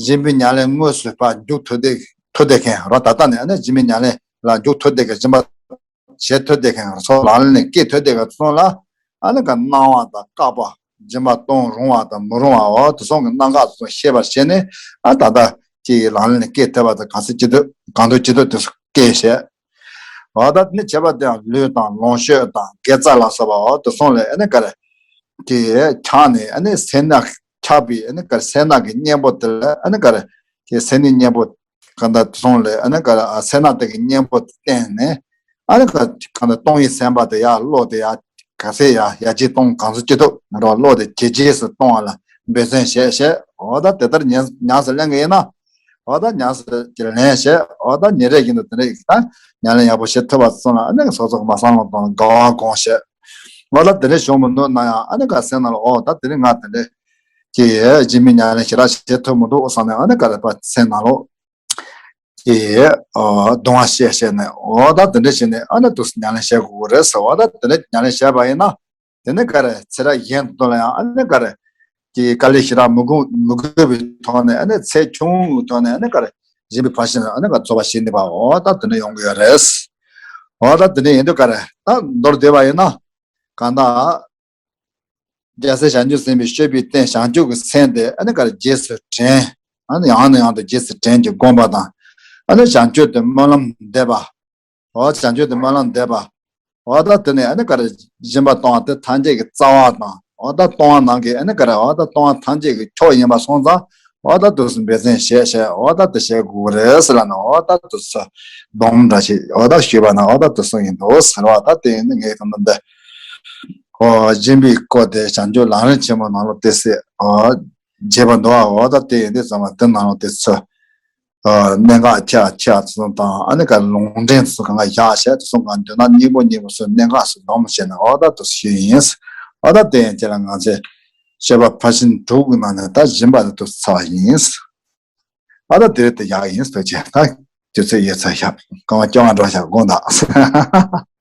སྦྱིན་པའི་ཉམས་ལེན་དངོས་སུ་ཕར་འཇུག་ཐུབ་བསྡད་ཐུབ་བསྡད་མཁན་རོ་ད་ལྟ་ནས་ཨ་ནི་སྦྱིན་པའི་ཉམས་ལེན་ལ་འཇུག་ཐུབ་བསྡད་མཁན་སྦྱིན་པ། བྱེད་ཐུབ་བསྡད་མཁན་ཚོ་ལག་ལེན་ལ་བཀལ་ཐུབ་བསྡད་མཁན་ཚོ་ལ་ཨ་ནི་ག་གནང་བ་དང་བཀག་པ་སྦྱིན་པ་གཏོང་རུང་བ་དང་མི་རུང་བའོ་དེ་སོང་གི་གནད་འགག་ཚོ་ཤེས་པར་བྱས་ནས་ཨ་ད་ལྟ་ཀྱི་ལག་ལེན་ལ་བཀལ་ཐུབ་པ་དང་གང་ཚེ་ཅི་ཐུབ་གང་ཐུབ་ཅི་ཐུབ་དེ་ཚོ་བཀལ་བྱས། འོ་ད་ནི་བྱེད་པ་དེའང་ལུས་དང་ལོངས་སྤྱོད་དང་དགེ་རྩ་ལ་སོགས་པའོ་དེ་སོང་ལས་ཨ་ནི་ག་རེ་ཀྱི་ཆགས་ནས་ཨ་ནི་སེར་སྣ་ཆགས་པའི་ཨ་ནི་ག་རེ་སེར་སྣ་གི་གཉེན་པོ་དེ་ལ་ཨ་ནི་ག་རེ་ཀྱི་སེར་སྣའི་གཉེན་པོ། གང་ལྟར་དེ་སོང་ལས་ཨ་ནི་ག་རེ་ཨ་སེར་སྣ་དེ་གི་གཉེན་པོ་དེ་བསྟེན་ནས་ཨ་ནི་ག་གང་ལྟར་གཏོང་བའི་སེམས་པ་དེ་ཡར་བློ་དེ་ཡར་ག་ཚད་ཡར་ཡར་རྒྱས་གཏོང་གང་ཚོད་ཅི་ཐུབ་ང་རང་བློ་དེ་ཇེ་རྒྱས་སུ་གཏོང་བ་ལ་འབད་བརྩོན་བྱས་བྱས་འོ་ད་དེ་ལྟར་ཉམས་ཉམས་སུ་ལེན་གི་ཡིན་ན་འོ་ད་ཉམས་སུ་ཀྱི་ལེན་བྱས་འོ་ད་ཉིན་རེ་བཞིན་དུ་དེ་འདྲ་ཡིན་ད་ཉམས་ལེན་ཡག་པོ་བྱེད་ཐུབ་པ་སོང་ལ་ཨ་ནི་སོ་སོ་གི་མ་བསམ་བློ་གཏོང་དགའ་བ་སྒོམ་བྱས་འོ་ད་དེ་འདྲ་བྱུང་མི་འདུག་ན་ཡང་ཨ་ནི་ག་སེམས་ནང་ལ་འོ་ད་དེ་རིང་ང་དེ་འདྲ་ཀྱི་སྦྱིན་པའི་ཉམས་ལེན་ཞེ་དྲག་བྱེད་ཐུབ་མི་འདུག་བསམ་ནས་ཨ་ནི་ག་རེ་པ་སེམས་ནང་ལོགས་ཀྱི་ཨ་གདུང་བ་བཤད་བཤད་ནས་འོ་ད་དེ་འདྲ་བྱས་ནས་ཨ་ནི་དུ་ཉམས་ལེན་བྱེད་དགོས་ཀྱི་རེད་ཟེར་བ་ད་དེ་འདྲ་ཉམས་ལེན་བྱས་པ་ཡིན་ན་དེ་ནི་ག་རེ་ཚེ་རབས་གཞན་དུ་ལ་ཡང་ཨ་ནི་ག་རེ་ཀྱི་དཀའ་ལས་ཞེ་དྲག་མི་དགོས་མི་དགོས་པའི་ཐོག་ནས་ཨ་ནི་ཚེ་ཆུང་ངུའི་ཐོག་ནས་ཨ་ནི་ག་རེ་གཞན་པའི་ཕར་ཕྱིན་ཨ་ནི་ག་རྫོགས་པ་བྱེད་ནུས་པ་འོ་ད་དེ་འདྲ་ཡོང་གི་ཡོད་རེད། འོ་ད་དེ་འདྲ་ཡིན་དུས་ག་རེ་ད་མདོར་བསྡུས་པ་ཡིན་ན་གང་ལྟར། རྒྱལ་སྲས་བྱང་ཆུབ་སེམས་དཔའི་སྤྱོད་པའི་རྟེན་བྱང་ཆུབ་ཀྱི་སེམས་དེ་ཨ་ནི་ག་རེ་རྗེས་སུ་དྲན། ཨ་ནི་ཡང་ནས་ཡང་དུ་རྗེས་སུ་དྲན་གྱི་སྒོམ་པ་དང་། ཨ་ནི་བྱང་ཆུབ་ཏུ་སྨོན་ལམ་འདེབས་པ། འོ་བྱང་ཆུབ་ཏུ་སྨོན་ལམ་འདེབས་པ། འོ་ད་དེ་ནས་ཨ་ནི་ག་རེ་སྦྱིན་པ་གཏོང་བ་དེ་ཐམས་ཅད་ཀྱི་རྩ་བ་དང་། འོ་ད་གཏོང་བ་ནང་གི་ཨ་ནི་ག་རེ་འོ་ད་གཏོང་བ་ཐམས་ཅད་ཀྱི་མཆོག་ཡིན་པ་སོང་ཙང་། འོ་ད་དུ་སུ་འབད་བརྩོན་བྱས་བྱས་འོ་ད་དུ་བྱེད་དགོས་རེད་ཟེར་ལ་ནི་འོ་ད་དུ་སུ་སྡོམ་འདྲ་ཞིག་འོ་ད་ཞུས་པ་ན་འོ་ད་དུ་སུ་ཡིན་འདུག་ཟེར་བ་ད་དེ་ཡིན་ནི་ངས་གང་ལྟར་འདི། ཨོ་སྦྱིན་པའི་སྐོར་དེ་བྱང་ཆུབ་ལམ་རིམ་ཆེན་མོ་ནང་ལོགས་དེ་སྲིད་ཨོ་བྱེད་པ་འདུག་ཨ། འོ་ད་དེ་ཡིན་དུས་ཙམ་པ་དེ་ནང་ལོགས་དེ་ཚོ་ གནད་འགག་ཆེ་ཆེ་ཚོ་དང་ཨ་ནི་ག་ལུང་འདྲེན་ཚོ་གང་ག་བཞག་བྱས་དེ་ཚོ་གང་མདུན་ན་སྙིང་པོ་སྙིང་པོ་སུ་གནད་འགག་སུ་སྡོམ་བྱས་ན་འོ་ད་དུ་ཞུས་ཡིན། འོ་ད་དེ་ཡན་ཆད་ལ་ང་ཚོས་བཤད་པ་ཕར་ཕྱིན་དྲུག་གི་ནང་ནས་ད་བཞིན་པ་དེ་དུ་ཚར་བ་ཡིན། ཨ་ད་དེ་རེད་དེ་ཡག་ཡིན་ཟེར་བྱས་ད་དུས་ཚོད་ཡོད་ཚར་ཤག་གང་བ་སྐྱོ་བ་འགྲོ་ཤག་དགོངས་དག